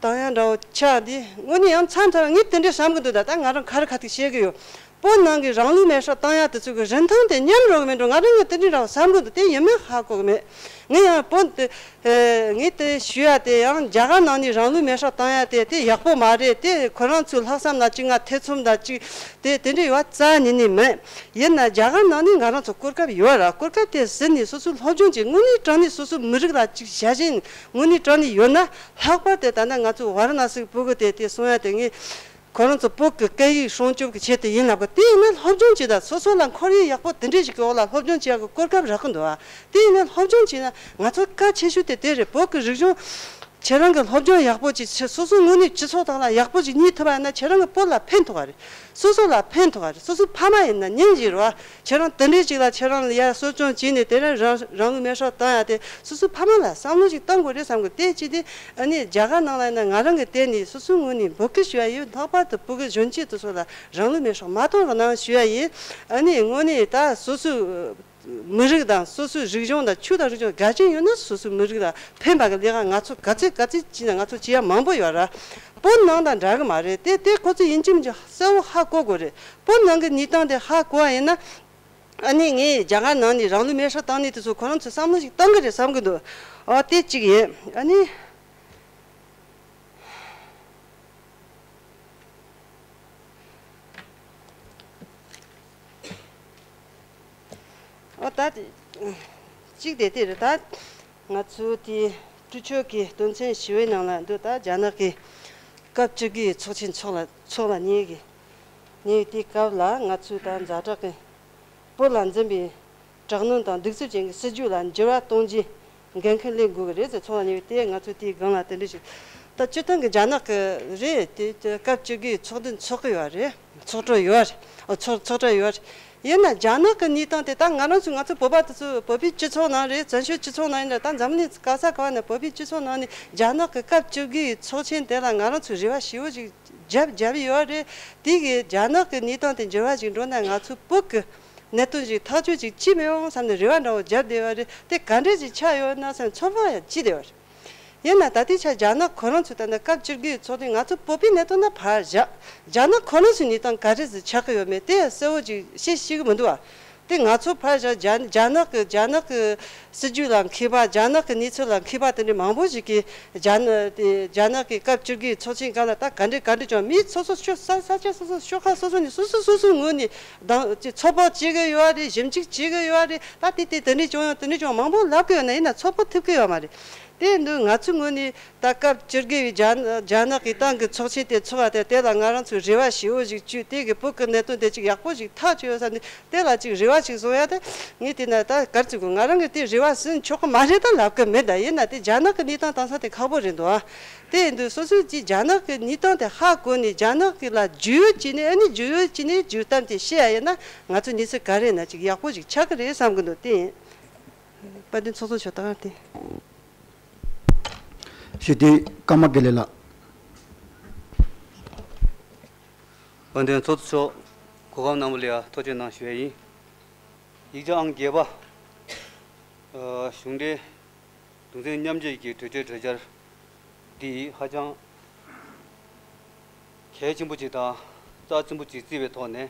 བཏང་ཡ་འདྲ་བོ་ཆགས་འདི་དངོས་གནས་ཡང་མཚམས་མཚམས་ངས་དེ་འདྲའི་བསམ་གི་འདུག་ད་ད་ང་རང་ཁ་རི་ཁ་ཐུག་བཤད་གི་ཡོད། བོད་ནང་གི་རང་ལུས་མེར་སྲེག་བཏང་ཡ་དེ་ཚོ་གི་རིན་ཐང་དེ་ཉམས་འགྲོ་གི་མེད་འགྲོ། ང་རང་གི་དེ་འདྲའི་འདྲ་བོ་བསམ་གི་འདུག་དེ་ཡིན་མིན་ཧ་གོ་གི་མེད། ངས་ཡང་བོད་དེ་ངས་དེ་ཞུ་ཡ་དེ་ཡང་རྒྱ་གར་ནང་ནས་རང་ལུས་མེར་སྲེག་བཏང་ཡ་དེ་དེ་ཡག་པོ་མ་རེད། དེ་ཁོ་རང་ཚོའི་ལྷག་བསམ་ལ་གཅིག་ང་ཐེ་ཚོམ་དང་གཅིག་དེ་དེ་འདྲ་ཡོད་རྩ་ནས་ནས་མེད། ཡིན་ན་རྒྱ་གར་ནང་ནས་ང་རང་ཚོ་གོ་སྐབས་ཡོད་ར། གོ་སྐབས་དེ་ཟིན་ནས་སོ་སོའི་སློབ་སྦྱོང་བྱེད། དངོས་གནས་དྲང་གནས་སོ་སོའི་མི་རིགས་ལ་གཅིག་ཞལ་བཞེས་དངོས་གནས་དྲང་གནས་ཡོད་ན། ལྷག་པར་དུ་ད་ལྟ་ང་ཚོ་ཝཱ་ར་ཎ་སིའི་སྤུ་གུ་དེ་དེ་གསུང་ཡ་དེ་ངས་ཁོ་རང་ཚོ་བོད་ཀྱི་སྐད་ཡིག་སྲུང་སྐྱོབ་ཀྱི་ཆེད་དུ་ཡིན་ལབ་གི། དེ་ཡིན་ན་སློབ་སྦྱོང་བྱེད་དང་སོ་སོ་ལ་ཁོར་ཡུག་ཡག་པོ་དེ་འདྲས་ཞིག་གི་འོག་ལ་སློབ་སྦྱོང་བྱེད་ཡག་གི་གོ་སྐབས་རག་གི་འདུག་ཨ། དེ་ཡིན་ན་སློབ་སྦྱོང་བྱེད་ན་ང་ཚོ་གལ་ཆེ་ཤོས་དེ་དེ་རེད། བོད་ཀྱི་རིག་གཞུང་ཁྱེད་རང་གི་སློབ་སྦྱོང་ཡག་པོ་ཅིག་བྱེད། སོ་སོ་དངོས་གནས་སྤྱི་ཚོགས་དག་ལ་ཡག་པོ་ཅིག་སྙིང་ཐུབ་པ་ཡིན་ན་ཁྱེད་རང་གི་བོད་ལ་ཕན་ཐོགས་པ་རེད། སོ་སོ་ལ་ཕན་ཐོགས་པ་རེད། སོ་སོའི་ཕ་མ་ཡིན་ན་སྙིང་རྗེ་རེད་བ། ཁྱེད་རང་དེ་འདྲས་ཅིག་ལ་ཁྱེད་རང་ལ་ཡར་གསོ་སྐྱོང་བྱས་ནས་དེ་རིང་རང་རང་ལུས་མེར་སྲེག་བཏང་ཡ་དེ་སོ་སོའི་ཕ་མ་ལ་བསམ་བློ་ཞིག་གཏོང་དགོས་རེད་བསམ་གི། དེ་ཅི་སྟེ་ཨ་ནི་རྒྱ་གར་ནང་ལ་ཡིན་ན་ང་རང་གི་སྟེང་ནས་སོ་སོའི་ངོས་ནས་འབོད་སྐུལ་ཞུ་ཡ་ཡིན། ལྷག་པར་དུ་བོད་ཀྱི་གཞོན་སྐྱེས་དེ་ཚོ་ལ་རང་ལུས་མེར་སྲེག་མ་གཏོང་རོགས་གནང་ཞུ་ཡ་ཡིན། ཨ་ནི་དངོས་གནས་ད་སོ་སོའི་མི་རིགས་དང་སོ་སོའི་རིག་གཞུང་དང་ཆོས་དང་རིག་གཞུང་དགའ་ཞེན་ཡོད་ན་སོ་སོའི་མི་རིགས་ལ་ཕན་པ་གི་ལས་ཀ་ང་ཚོ་ག་ཚོད་ག་ཚོད་བྱས་ན་ང་ཚོ་བྱེད་ཡ་མང་པོ་ཡོད་ར། བོད་ནང་དང་འདྲ་གི་མ་རེད། དེ་དེ་ཁོ་ཚོ་ཡིན་གཅིག་མིན་གཅིག་གསལ་བོ་ཧ་གོ་དགོས་རེད། བོད་ནང་གི་གནས་སྟངས་དེ་ཧ་གོ་བ་ཡིན་ན། ཨ་ནི་ངས་རྒྱ་གར་ནང་ནས་རང་ལུས་མེར་སྲེག་བཏང་ནས་དེ་ཚོ་ཁོ་རང་ཚོས་བསམ་བློ་ཞིག་བཏང་གི་རེད་བསམ་གི་འདུག་ཨ་དེ་གཅིག་ཡིན། ཨ་ནི། ཨོ་ད་དེ་གཅིག་དེ་དེ་རེད། ད་ང་ཚོའི་དེ་སྤྲུལ་ཆོས་ཀྱི་དོན་ཚན་ཞི་བའི་ནང་ལ་འདུག་ད་རྒྱ་ནག་གི་སྐབས་བཅུ་དགུའི་ཚོགས་ཆེན་ཚོགས་ལ་ཚོགས་ལ་ཉེ་གི་ཉེ་གི་དེའི་སྐབས་ལ་ང་ཚོས་ད་ཛ་དྲག་གི་བོད་ལ་འཛིན་པའི་དྲག་གནོན་དང་གདུག་རྩུབ་ཅན་གྱི་སྲིད་ཇུས་ལ་འགྱུར་བ་གཏོང་རྒྱུའི་འགན་འཁུར་ལེན་དགོས་ཀྱི་རེད་ཟེར། ཚོགས་ལ་ཉེ་བའི་དེ་ང་ཚོ་དེའི་སྒང་ལ་དེ་འདྲ་ཞིག་ད་སྤྱིར་བཏང་གི་རྒྱ་ནག་གི་རེད་དེ་སྐབས་བཅུ་དགུའི་ཚོགས་འདུ་འཚོགས་ཀྱི་ཡོད་རེད། ཚོགས་གྲོལ་ཡོད་རེད། ཨོ་ཚོགས་ཚོགས་གྲོལ་ཡོད་རེད། ཡིན་ན་རྒྱ་ནག་གི་གནས་སྟངས་དེ་ད་ང་རང་ཚོ་ང་ཚོ་བོད་པ་དེ་ཚོ་བོད་པའི་སྤྱི་ཚོགས་ནང་རེད། བཙན་བྱོལ་སྤྱི་ཚོགས་ནང་ཡིན་ན་ད་འཛམ་གླིང་ག་ས་ག་བ་ནས་བོད་པའི་སྤྱི་ཚོགས་ནང་ནས་རྒྱ་ནག་གི་སྐབས་བཅུ་དགུའི་ཚོགས་ཆེན་དེ་ལ་ང་རང་ཚོས་རེ་བ་ཞེ་པོ་ཞིག་བརྒྱབ་བརྒྱབ་ཡོད་རེད། དེ་གི་རྒྱ་ནག་གི་གནས་སྟངས་དེ་འགྱུར་བ་ཞིག་འགྲོ་ན་ང་ཚོ་བོད་གི་གནད་དོན་ཞིག་ཐག་གཅོད་ཅིག་ཅི་མི་ཡོང་བསམ་ནས་རེ་བ་འདྲ་བོ་བརྒྱབ་བསྡད་ཡོད་རེད། དེ་ག་འདྲས་ཅིག་ཆགས་ཡོད་ན་བསམ་ཚོད་དཔག་ཡང་བྱས་བསྡད་ཡོད་རེད། ཡིན་ན་ད་ལྟའི་ཆ་རྒྱ་ནག་ཁོ་རང་ཚོས་ད་ལྟ་སྐབས་བཅུ་དགུའི་ཚོགས་ཐེངས་ང་ཚོ་བོད་པའི་གནད་དོན་ན་ཕར་བཞག་རྒྱ་ནག་ཁོ་རང་ཚོའི་གནས་སྟངས་ག་རེ་ཟིག་ཆགས་ཀྱི་ཡོད་མེད་དེ་གསལ་བོ་ཅིག་ཤེས་ཤེས་ཀྱི་མི་འདུག་བ། དེ་ང་ཚོ་ཕར་བཞག་རྒྱ་རྒྱ་ནག་གི་རྒྱ་ནག་གི་སྲིད་ཇུས་ལ་མཁས་པ། རྒྱ་ནག་གི་གནས་ཚུལ་ལ་མཁས་པ་དེ་འདྲ་མང་པོ་ཞིག་གིས་རྒྱ་ནག་དེ་རྒྱ་ནག་གི་སྐབས་བཅུ་དགུའི་ཚོགས་ཆེན་སྒང་ལ་ད་ག་འདྲ་ག་འདྲ་བྱུང་མི་སོ་སོ་ཤོ་ས་ས་ཆ་སོ་སོ་ཤོག་ཁག་སོ་སོ་ནས་སོ་སོ་སོ་སོའི་ངོས་ནས་དང་ཅི་ཚོད་དཔག་བྱེད་ཀྱི་ཡོད་རེད། ཞིབ་འཇུག་བྱེད་ཀྱི་ཡོད་རེད། ད་དེ་དེ་དེ་འདྲ་བྱུང་ཡང་དེ་འདྲ་བྱུང་མང་པོ་ལབ་ཀྱི་ཡོད་ན་ཡིན་ན་ཚོད་དཔག་ཐུབ་ཀྱི་ཡོད་མ་རེད། དེ་ཡིན་དུས་ང་ཚོའི་ངོས་ནས་ད་སྐབས་བཅུ་དགུ་པའི་རྒྱ་རྒྱ་ནག་གི་ཏང་གི་ཚོགས་ཆེན་དེ་ཚོགས་པ་དེ་དེ་ལ་ང་རང་ཚོས་རེ་བ་ཞེ་པོ་ཞིག་བཅོལ། དེ་གི་བོད་ཀྱི་གནད་དོན་དེ་ཅིག་ཡག་པོ་ཞིག་ཐག་ཆོད་ཡོད་ས་ནས་དེ་ལ་ཅིག་རེ་བ་ཞིག་བཟུང་ཡ་དེ་ངས་དེ་ན་ད་གར་ཚུགས་དགོས། ང་རང་གི་དེ་རེ་བ་ཟིན་ཆོག་གི་མ་རེད་ད་ལབ་གི་མེད། ད་ཡིན་ན་དེ་རྒྱ་ནག་གི་གནས་སྟངས་དེང་སང་དེ་ཁག་པོ་རེད་འདུག་ཨ། དེ་ཡིན་དུས་སོ་སོས་ཀྱིས་རྒྱ་ནག་གི་གནས་སྟངས་དེ་ཧ་གོ་ནས་རྒྱ་ནག་གི་ལ་རྒྱུས་ཡོད་ཀྱི་ནས་ཨ་ནི་རྒྱུས་ཡོད་ཀྱི་ནས་རྒྱུས་གཏམ་དེ་བཤད་ཡ་ཡིན་ན་ང་ཚོ་གནས་ཚུལ་ག་རེ་ན་ཅིག་ཡག་པོ་ཞིག་ཆགས་ཀྱི་རེད་བསམ་གི་འདུག་དེ་ཡིན། དཔལ་ལྡན་ཚོགས་གཙོ་མཆོག་ད་ག་དེ། ཞུ་དེ་ཀརྨ་དགེ་ལེགས་ལགས། དཔལ་ལྡན་ཚོགས་གཙོ་མཆོག་གོ་སྐབས་གནང་བ་ལ་ཡ་ཐུགས་རྗེ་གནང་ཞུ་ཡ་ཡིན། ཡིག་ཆ་ཨང་བརྒྱད་པ། ཨ། གཞུང་འབྲེལ་གདུང་སེམས་མཉམ་སྐྱེད་ཀྱི་གྲོས་ཆོད་གྲོས་འཆར་འདི་ཧ་ཅང་གལ་ཆེན་པོ་ཅིག་དང་རྩ་ཆེན་པོ་ཅིག་བརྩིས་པའི་ཐོག་ནས།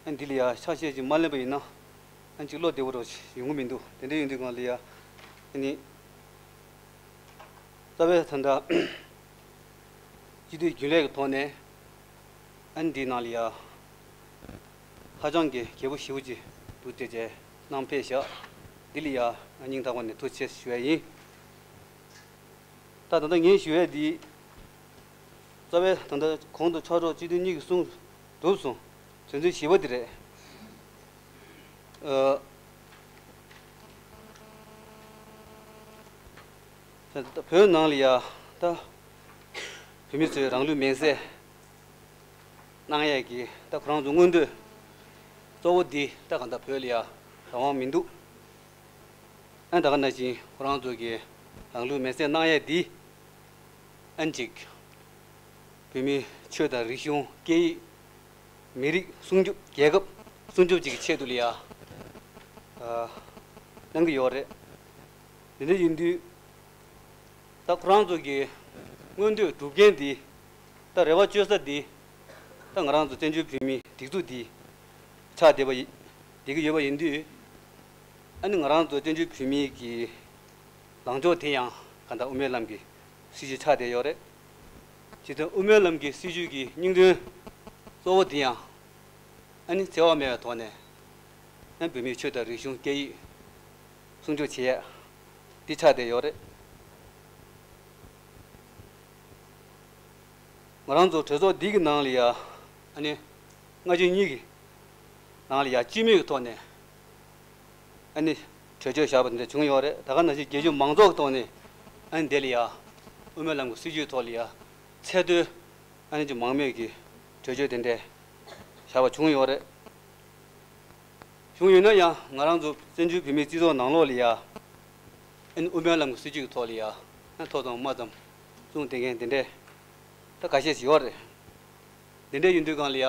ཨ་འདི་ལ་ཡ་ཆ་ཤས་ཅིག་མ་ལེན་པ་ཡིན་ན་ཨ་ཅིག་བློ་བདེ་པོ་རོ་ཡོང་གི་མི་འདུག་དེ་འདྲ་ཡིན་དུས་སྒང་ལ་ཡ་ཨ་ནི་རྩ་བའི་ད་ལྟ་སྤྱི་འཐུས་རྒྱུན་ལས་ཀྱི་ཐོག་ནས་ཨ་ནི་འདིའི་ནང་ལ་ཡ་ ཧ་ཅང་གི་རྒྱས་པོ་ཞེ་པོ་ཅིག་འདུག་སྟེ་བྱས་གནང་ཕེབས་ཤག་འདི་ལ་ཡ་སྙིང་ཐག་པ་ནས་ཐུགས་རྗེ་ཆེ་ཞུ་ཡ་ཡིན། ད་ད་ལྟ་ངས་ཞུ་ཡ་འདི་རྩ་བའི་ད་ལྟ་གོང་དུ་ཕྱག་རོགས་སྤྱི་འཐུས་གཉིས་ཀྱིས་གསུངས་གྲུབ་སོང་། དོན་ཚན་བཞི་པ་འདི་རེད། ཨ། ད་ལྟ་བོད་ནང་ལ་ཡ་ད་བོད་མི་ཚོས་རང་ལུས་མེར་སྲེག་གནང་ཡས་ཀྱི་ད་ཁོ་རང་ཚོ་མངོན་འདོད་གཙོ་བོ་འདི་ད་གང་ལྟར་བོད་ལ་ཡ་རང་དབང་མི་འདུག་ཨ་ནི་ད་ག་ནང་བཞིན་ཁོ་རང་ཚོ་གིས་རང་ལུས་མེར་སྲེག་གནང་ཡས་འདི་ཨ་ནི་ཅིག་བོད་མིའི་ཆོས་དང་རིག་གཞུང་སྐད་ཡིག་མི་རིགས་སྲུང་སྐྱོབ་རྒྱལ་ཁབ་སྲུང་སྐྱོབ་ཅིག་གི་ཆེད་དུ་ལ་ཡ་ཨ་གནང་གི་ཡོད་རེད། འདི་འདྲ་ཡིན་དུས། ད་ཁོ་རང་ཚོ་གི་མངོན་འདོད་སྒྲུབ་མཁན་འདི། ད་རེ་བ་བཅོལ་ས་འདི། ད་ང་རང་ཚོ་བཙན་བྱོལ་བོད་མིའི་སྒྲིག་འཛུགས་འདི་ཆགས་བསྡད་པ་ཡི་བསྡད་ཀྱི་ཡོད་པ་ཡིན་དུས། ཨ་ནི་ང་རང་ཚོ་བཙན་བྱོལ་བོད་མིའི་གི་ལངས་ཕྱོགས་དེ་ཡང་གང་ལྟར་དབུ་མའི་ལམ་གྱི་སྲིད་བྱུས་ཆགས་བསྡད་ཡོད་རེད། སྤྱིར་བཏང་དབུ་མའི་ལམ་གྱི་སྲིད་བྱུས་ཀྱི་སྙིང་དོན་གཙོ་བོ་དེ་ཡང་། ཨ་ནི་འཚེ་བ་མེད་པའི་ཐོག་ནས་ཨ་ནི་བོད་མིའི་ཆོས་དང་རིག་གཞུང་སྐད་ཡིག་སྲུང་སྐྱོབ་བྱེད་ཡས་འདི་ཆགས་བསྡད་ཡོད་རེད། ང་རང་ཚོ་གྲོས་ཚོགས་འདི་གི་ནང་ལ་ཡ་ཨ་ནི་སྔ་ཕྱི་གཉིས་ཀྱི་ནང་ལ་ཡ་སྤྱི་མོས་ཀྱི་ཐོག་ནས་ཨ་ནི་གྲོས་ཆོད་བཞག་པ་འདི་འདྲ་བྱུང་ཡོད་རེད། ད་ག་ནང་བཞིན་རྒྱལ་སྤྱིའི་མང་ཚོགས་ཀྱི་ཐོག་ནས་ཨ་ནི་འདི་ལ་ཡ་དབུ་མའི་ལམ་གྱི་སྲིད་བྱུས་ཐོག་ལ་ཡ་ཚད་མཐོའི་ཨ་ནི་ཀྱི་མང་མོས་ཀྱི་གྲོས་ཆོད་དེ་འདྲ་བཞག་པ་བྱུང་ཡོད་རེད། བྱུང་ཡོད་ན་ཡང་ང་རང་ཚོ་བཙན་བྱོལ་བོད་མིའི་སྤྱི་ཚོགས་ནང་ལོགས་ལ་ཡ་ཨ་ནི་དབུ་མའི་ལམ་གྱི་སྲིད་བྱུས་ཀྱི་ཐོག་ལ་ཡ་ཨ་མཐོ་དང་དམའ་ཙམ་གསུངས་བསྡད་མཁན་དེ་འདྲ་ད་ཁ་ཤས་ཤིག་ཡོད་རེད། དེ་འདྲ་ཡིན་དུས་སྒང་ལ་ཡ་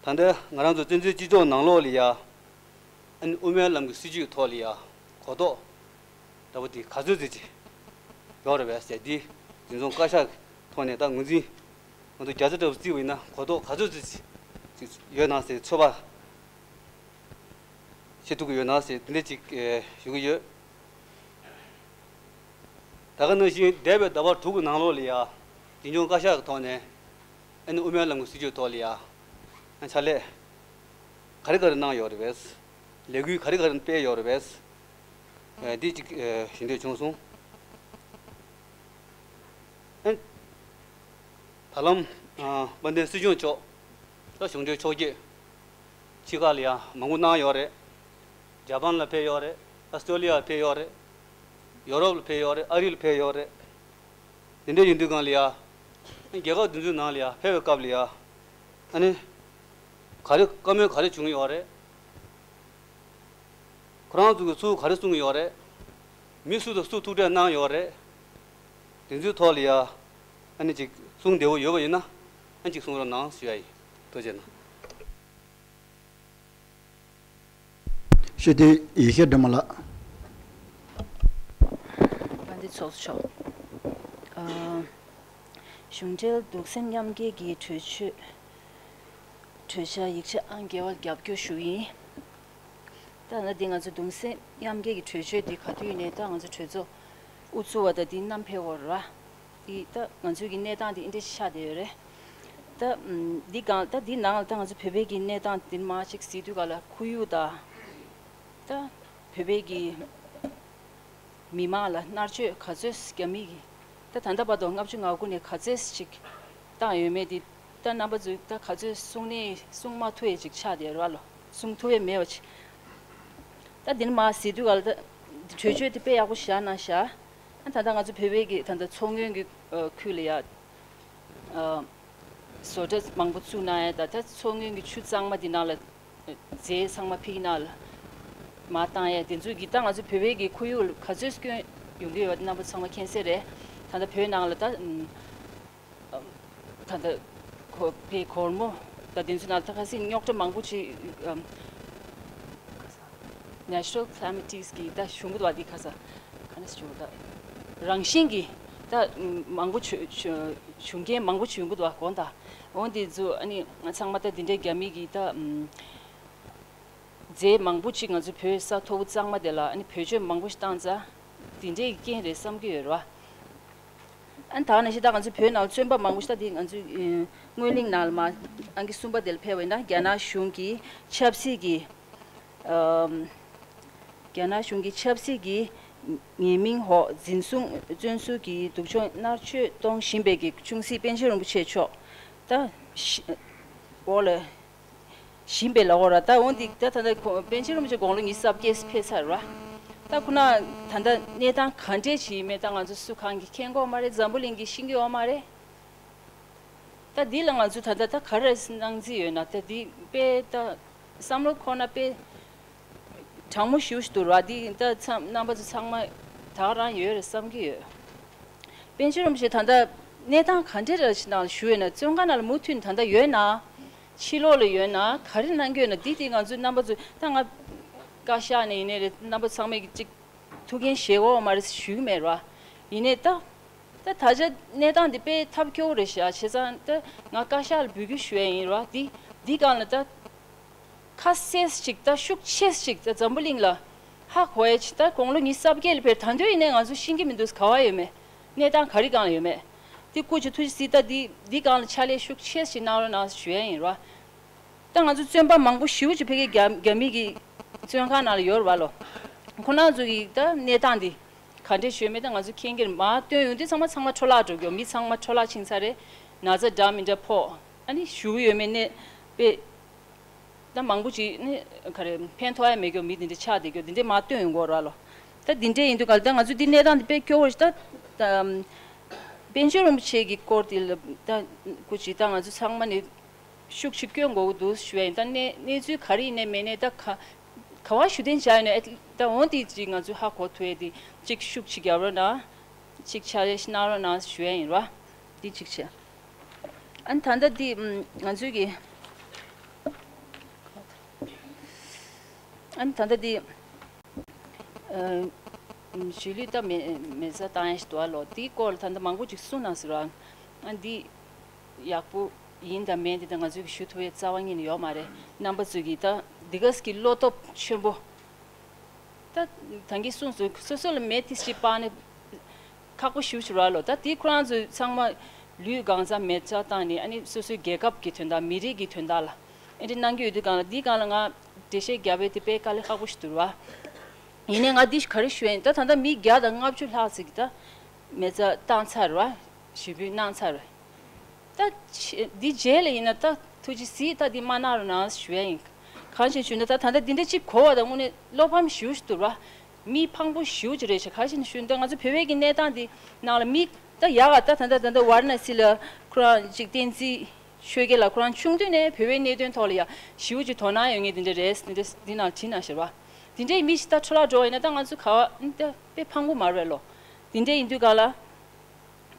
ད་ལྟ་ང་རང་ཚོ་བཙན་བྱོལ་སྤྱི་ཚོགས་ནང་ལོགས་ལ་ཡ་ཨ་ནི་དབུ་མའི་ལམ་གྱི་སྲིད་བྱུས་ཀྱི་ཐོག་ལ་ཡ་གོ་རྟོགས་ལྟ་བུ་དེ་ག་ཚོད་ཙམ་ཅིག་ཡོད་རེད་པས་ཟེར། དེ་འཛིན་བཟུང་བཀའ་ཤག་གི་ཐོག་ནས་ད་ངོས་འཛིན་ང་ཚོ་བརྒྱ་ཆ་འདྲ་པོ་བརྩིས་པ་ཡིན་ན་གོ་རྟོགས་ག་ཚོད་ཙམ་ཅིག་ཡོད་ན་ཟེར། ཚོད་དཔག་བྱེད་ཐུབ་ཀྱི་ཡོད་ན་ཟེར། དེ་འདྲ་ཅིག་ཨེ་ཞུ་གི་ཡོད། ད་ག་ནང་བཞིན་འདས་པའི་ཟླ་བ་དྲུག་གི་ནང་ལོགས་ལ་ཡ་འཛིན་སྐྱོང་བཀའ་ཤག་གི་ཐོག་ནས་ཨ་ནི་དབུ་མའི་ལམ་གྱི་སྲིད་བྱུས་ཐོག་ལ་ཡ་ཨ་ཕྱག་ལས་ག་རེ་ག་རེ་གནང་ཡོད་རེད་པས། ལས་འགུལ་ག་རེ་ག་རེ་སྤེལ་ཡོད་རེད་པས། ཨེ་འདི་ཅིག་ཨེ་ཞུ་འདོད་བྱུང་སོང་། ཨེ་ད་ལམ་ཨ་དཔལ་ལྡན་སྲིད་སྐྱོང་མཆོག་ད་གཞུང་འབྲེལ་ཕྱོགས་བསྐྱོད་ཕྱི་ཁག་ལ་ཡང་མང་པོ་གནང་ཡོད་རེད། ཇ་པན་ལ་ཕེབས་ཡོད་རེད། ཨ་སི་ཏྲོ་ལི་ཡ་ལ་ཕེབས་ཡོད་རེད། ཡོ་རོབ་ལ་ཕེབས་ཡོད་རེད། ཨ་རི་ལ་ཕེབས་ཡོད་རེད། དེ་འདྲ་ཡིན་དུས་སྒང་ལ་ཡ། རྒྱལ་ཁབ་དེ་ཚོའི་ནང་ལ་ཡ་ཕེབས་པའི་སྐབས་ལ་ཡ། ཨ་ནི། ག་རེ་བཀའ་མོལ་ག་རེ་བྱུང་ཡོད་རེད། ཁོ་རང་ཚོ་གིས་སུ་ག་རེ་གསུངས་ཡོད་རེད། མི་སུ་དང་སུ་ཐུག་འཕྲད་གནང་ཡོད་རེད། དེ་ཚོའི་ཐོག་ལ་ཡ། ཨ་ནི་ཅིག་གསུང་བདེ་བོ་ཡོད་པ་ཡིན་ན། ཨ་ཅིག་གསུང་རོགས་གནང་ཞུ་ཡ་ཡིན། ཐུགས་རྗེ་གནང་། སྤྱི་འཐུས་ཡེ་ཤེས་སྒྲོལ་མ་ལགས། དཔལ་ལྡན་ཚོགས་གཙོ་མཆོག་ཨ། གཞུང་འབྲེལ་གདུང་སེམས་མཉམ་སྐྱེད་ཀྱི་གྲོས་ཆོད། གྲོས་འཆར་ཡིག་ཆ་ཨང་བརྒྱད་པ་རྒྱབ་སྐྱོར་ཞུ་ཡིན། ད་ལྟ་འདི་ང་ཚོ་གདུང་སེམས་མཉམ་སྐྱེད་ཀྱི་གྲོས་ཆོད་འདི་ག་དུས་ནས་ད་ང་ཚོ་གྲོས་ཚོགས་དབུ་བཙུགས་པ་དང་འདི་བསྣམས་ཕེབས་པ་རེད་པ། འདི་ད་ང་ཚོའི་གི་གནས་སྟངས་འདི་འདི་འདྲ་ཞིག་ཆགས་བསྡད་ཡོད་རེད། ད་འདི་གང་ད་འདི་ནང་ལ་ད་ང་ཚོ་བོད་པའི་གི་གནས་སྟངས་འདི་མར་ཅིག་གཟིགས་དུས་ག་ལ་ཁོར་ཡུག་དང་། ད་བོད་པའི་གི་མི་མང་ལ་མནར་གཅོད་ག་ཚོད་རྒྱབ་མི་གི། ད་ད་ལྟ་བར་དུ་ལྔ་བཅུ་ང་དགུ་ནས་ག་ཚོད་ཅིག་བཏང་ཡོད་མེད་དེ། ད་རྣམ་པ་ཚོས་ད་ག་ཚོད་གསུང་ནས་གསུང་མ་ཐུབ་ཡས་ཅིག་ཆགས་བསྡད་རེད་པ་ལོ། གསུང་ཐུབ་ཡས་མེད་པ་ཅིག་ད་དེ་ནས་མར་གཟིགས་དུས་ག་ལ་ད་གྲོས་ཆོད་དེ་དཔེ་ཡག་པོ་བཞག་གནང་བཞག་ཨ་ད་ལྟ་ང་ཚོ་བོད་པའི་གི་ད་ལྟ་མཚོ་སྔོན་གི་ཨ་ཁུལ་ལ་ཡ། ཨ། བཟོ་གྲྭ་མང་པོ་བཙུགས་གནང་ཡས་དང་ད་མཚོ་སྔོན་གྱི་ཆུ་གཙང་མ་འདི་ནང་ལ་རྫས་ཚང་མ་ཕིག་ནང་ལ་མར་བཏང་ཡས་དེ་ཚོ་གི་ད་ང་ཚོ་བོད་པའི་གི་ཁོར་ཡུག་ལ་ག་ཚོད་སྐྱོན་ཡོང་གི་ཡོད་པ་རྣམ་པ་ཚང་མ་མཁྱེན་གསལ་རེད། ད་ལྟ་བོད་ནང་ལ་ད་ད་ལྟ་གོ་བོད་སྒོར་མོ་ད་དེ་ཚོ་ནང་ད་ཁ་སང་རྙོག་དྲ་མང་པོ་ཅིག Natural calamities གི་ད་བྱུང་གི་འདུག་པ། འདི་ཁ་ས་ག་ནས་བྱུང་ད་རང་བཞིན་གྱི་ད་མང་པོ་བྱུང་བྱུང་རྐྱེན་མང་པོ་བྱུང་གི་འདུག་པ། དགོངས་དག་འོ་འདི་ཚོ་ཨ་ནི་ཚང་མ་ད་འདི་འདྲའི་རྒྱ་མི་གི་ད་རྫས་མང་པོ་ཅིག་ང་ཚོ་བོད་ས་མཐོ་པོ་གཙང་མ་དེ་ལ་ཨ་ནི་བེད་སྤྱོད་མང་པོ་ཞིག་བཏང་ཙང་འདི་འདྲའི་རྐྱེན་རེད་བསམ་གྱི་ཡོད་རེད་པ། ཨ་ནི་ད་ག་ནང་བཞིན་ད་ང་ཚོའི་བོད་ནང་བཙོན་པ་མང་པོ་ཞིག་ད་དེ་ང་ཚོའི་ཨེ་སྔོན་གླིང་ནང་ལ་མ་ཨང་ཀི་གསུམ་པ་དེ་ལ་ཕེབས་པ་ཡིན་ན་རྒྱ་ནག་གཞུང་གི་ཆབ་སྲིད་ཀྱི་ཨམ། རྒྱ་ནག་གཞུང་གི་ཆབ་སྲིད་ཀྱི་ཉེས་མིང་འོག་འཛིན་བཟུང་བཙོན་ཟུར་གྱི་སྡུག་སྦྱོང་མནར་གཅོད་གཏོང་བཞིན་པའི་གི་ཆུང་སྲིད་པཎ་ཆེན་རིན་པོ་ཆེ་མཆོག་ད་ཤི་འོག་ལ་བཞིན་པའི་ལ་འོག་ར། ད་འོན་ཏེ་ད་ད་ལྟ་ཁོ་པཎ་ཆེན་རིན་པོ་ཆེ་དགུང་ལོ་ཉི་ཤུ་རྩ་བརྒྱད་ཕེབས་ཚར་ར། ད་ཁོ་ན་ད་ལྟ་གནས་སྟངས་ག་འདྲས་ཅིག་ཡིན་མེད་ད་ང་ཚོ་སུ་གང་གི་མཁྱེན་གྱི་ཡོད་མ་རེད། འཛམ་བུ་གླིང་གི་ཤེས་ཀྱི་ཡོད་མ་རེད། ད་འདི་ལ་ང་ཚོ་ད་ལྟ་ད་ག་རེ་གནང་རྩིས་ཡོད་ན། ད་འདི་དཔེ་ད་བསམ་བློ་འཁོར་ན་དཔེ་གྲང་མོ་ཞེ་པོ་ཞིག་འདུག་ར། འདི་ད་ཚང་རྣམ་པ་ཚོ་ཚང་མ་ད་ག་རང་ཡོད་རེད་བསམ་གྱི་ཡོད། པཎ་ཆེན་རིན་པོ་ཆེ་ད་ལྟ་གནས་སྟངས་ག་འདྲ་ར་ཞིག་ནང་བཞུགས་ཡོད་ན། བཙོན་ཁང་ནང་ལ་མུ་མཐུད་ནས་ད་ལྟ་ཡོད་ན། ཕྱི་ལོགས་ལ་ཡོད་ན་ག་རེ་གནང་གི་ཡོད་ན། འདི་དེ་ང་ཚོའི་རྣམ་པ་ཚོ་ད་ང་བཀའ་ཤག་ནས་ཡིན་ནའི་རེད། རྣམ་པ་ཚང་མས་ཀྱི་གཅིག་ཐུགས་འགན་བཞེས་དགོས་མ་རེད་ཞུ་གི་མེད་ར། ཡིན་ནའི་ད་ད་ད་ཆ་གནས་སྟངས་འདི་དཔེ་ཐབས་སྐྱོ་བོ་རེད་ཤག་བྱས་ཙང་ད་ང་བཀའ་ཤག་ལ་འབོད་སྐུལ་ཞུ་ཡ་ཡིན་ར། འདི་འདི་སྒང་ལ་ད་ཁ་གསལ་ཞིག་ད་ཤུགས་ཆེ་ཞིག་ད་འཛམ་བུ་གླིང་ལ་ཧ་གོ་ཡ་ཅིག་ད་དགུང་ལོ་ཉི་ཤུ་རྩ་བརྒྱད་ལ་ཕེབས། ད་དུང་ཡིན་ནའི་ང་ཚོ་ཤེས་ཀྱི་མི་འདུག་ག་བ་ཡོད་མེད། གནས་སྟངས་ག་རེ་སྒང་ལ་ཡོད་མེད། འདི་སྐུ་མཁྱེན་ཐུགས་རྗེ་གཟིགས། ད་འདི་འདི་སྒང་ལ་ཕྱག་ལས་ཤུགས་ཆེ་ཞིག་གནང་རོགས་གནང་ཞུ་ཡ་ཡིན་ར། ད་ང་ཚོ་བཙོན་པ་མང་པོ་ཞེ་པོ་ཅིག་ཕ་གི་རྒྱ་རྒྱ་མི་གི་བཙོན་ཁང་ནང་ལ་ཡོད་རེད་བ་ལོ། ཁོ་རང་ཚོ་གི་ད་གནས་སྟངས་འདི་ག་འདྲས་ཡོད་མེད་ད་ང་ཚོ་མཁྱེན་གྱི་རེད། མར་བཏོན་ཡོང་དུས་ཚང་མ་ཚང་མ་འཕྲོ་བརླག་འགྲོ་གི་ཡོད། མི་ཚང་མ་འཕྲོ་བརླག་ཕྱིན་ཚར་རེད། ན་ཚ་འདྲ་མི་འདྲ་ཕོག་ཨ་ནི་བཞུགས་ཡོད་མེད་ནས་དཔེ་ད་མང་པོ་ཅིག་ནི་ག་རེ་ཕན་ཐོགས་ཡ་མེད་གི་མི་དེ་འདྲ་ཆགས་བསྡད་གི་དེ་འདྲས་མར་བཏོན་ཡོང་གི་ཡོད་རེད་བ་ལོ། ད་འདི་འདྲས་ཡིན་དུས་ག་ལ་ད་ང་ཚོ་འདི་གནས་སྟངས་འདི་དཔེ་སྐྱོ་བོ་ཞིག་ད་ད་པཎ་ཆེན་རིན་པོ་ཆེ་གི་སྐོར་དེ་ལ་ད་སྐུ་མཁྱེན་ད་ང་ཚོ་ཚང་མ་ནས་ཤུགས་ཆེ་བསྐྱོན་དགོས་ཀྱི་འདུག་ཞུ་ཡ་ཡིན། ད་གནས་གནས་ཚུལ་ག་རེ་ཡིན་ནའི་མིན་ནའི་ད་ག་ག་བ་ཞུ་གཏན་བཞག་ཡོད་ན་ཨེ་ད་འོན་ཏེ་ཅིག་ང་ཚོས་ཧ་གོ་ཐུབ་ཡ་དེ་ཅིག་ཤུགས་ཆེ་རྒྱབ་རོགས་གནང་། ཅིག་ཕྱག་ལས་ཤིག་གནང་རོགས་གནང་ཞུ་ཡ་ཡིན་ར། འདི་གཅིག་བྱས། ཨ་ནི་ད་ལྟ་འདི་ང་ཚོས་ཀྱི་ཨ་ནི་ད་ལྟ་འདི། ཨ། གཞིས་ལུས་ད་མེ་མེ་བཙའ་བཏང་ཡ་ཞིག་འདུག་ཨ་ལོ། དེའི་སྐོར་ལ་ད་ལྟ་མང་པོ་ཅིག་གསུངས་གནང་ཟེར་བ། ཨ་འདི་ཡག་པོ་ཡིན་དང་མིན་དེ་ད་ང་ཚོས་ཞུ་ཐུབ་ཡའི་རྩ་བ་ཉིད་ནས་ཡོད་མ་རེད། རྣམ་པ་ཚོས་ཀྱིས་ད་འདི་ག་གི་བློ་སྟོབས་ཆེན་པོ་ད་ད་གིན་གསུངས་སོང་། སོ་སོ་ལ་མེ་ཏིས་ཅིག་སྤར་ནས་ཁག་པོ་ཞེ་པོ་ཅིག་རེད་ལོ། ད་དེ་ཁོ་རང་ཚོས་ཚང་མ་ལུས་གང་ཚ་མེ་བཙའ་བཏང་ནས་ཨ་ནི་སོ་སོའི་རྒྱལ་ཁབ་ཀྱི་དོན་དག་མི་རིགས་ཀྱི་དོན་དག་ལ། ཨེ་འདྲ་གནང་གི་ཡོད་དུས་སྒང་ལ་འདིའི་སྒང་ལ་ང་འགྲེལ་བཤད་རྒྱབ་པའི་དེ་དཔེ་དཀའ་ལས་ཁག་པོ་ཞིག་འདུག་བ། ཡིན་ནའི་ང་འདི་ག་རེ་ཞུ་ཡིན་ད་ད་ལྟ་མི་བརྒྱ་དང་ལྔ་བཅུ་ལྷག་ཅིག་ད་མེ་བཙའ་བཏང་ཚར་བ། ཞུ་འབོད་གནང་ཚར་བ། ད་ཆེ་འདི་རྗེས་ལ་ཡིན་ན་ད་ཐུགས་རྗེ་གཟིགས་ད་འདི་མ་གནང་རོགས་གནང་ཞུ་ཡ་ཡིན། གང་ཞིག་ཞུ་ན་ད་ད་ལྟ་འདི་འདྲ་གཅིག་གོ་བ་དང་དངོས་གནས་བློ་ཕམ་ཞེ་པོ་ཞིག་འདུག་བ། མི་ཕངས་པོ་ཞེ་པོ་ཅིག་རེད་ཤག་ག་རེ་ཞིག་ཞུ་ན་ད་ང་ཚོ་བོད་པའི་གི་གནས་སྟངས་འདི་ནང་ལ་མི་ད་ཡག་ག་ད་ད་ད་ད་ད་ཝཱ་ར་ཎ་སི་ལ་ཁོ་རང་ཅིག་བསྟན་འཛིན་ཆོས་རྒྱལ་ལགས་ཁོ་རང་ཆུང་དུས་ནས་བོད་པའི་གནད་དོན་ཐོག་ལ་ཡ་ཞེ་པོ་ཅིག་དོ་སྣང་ཡོད་མཁན་དེ་འདྲ་རེད། དེ་འདྲ་འདི་ནང་བྲིས་གནང་ཤག་བ། དེ་འདྲའི་མི་ཞིག་ད་འཕྲོ་བརླག་འགྲོ་བ་ཡིན་ན་ད་ང་ཚོ་ག་བ་ཨ་ནི་ད་དཔེ་ཕངས་པོ་མ་རེད་ལོ། དེ་འདྲ་ཡིན་དུས་ག་ལ།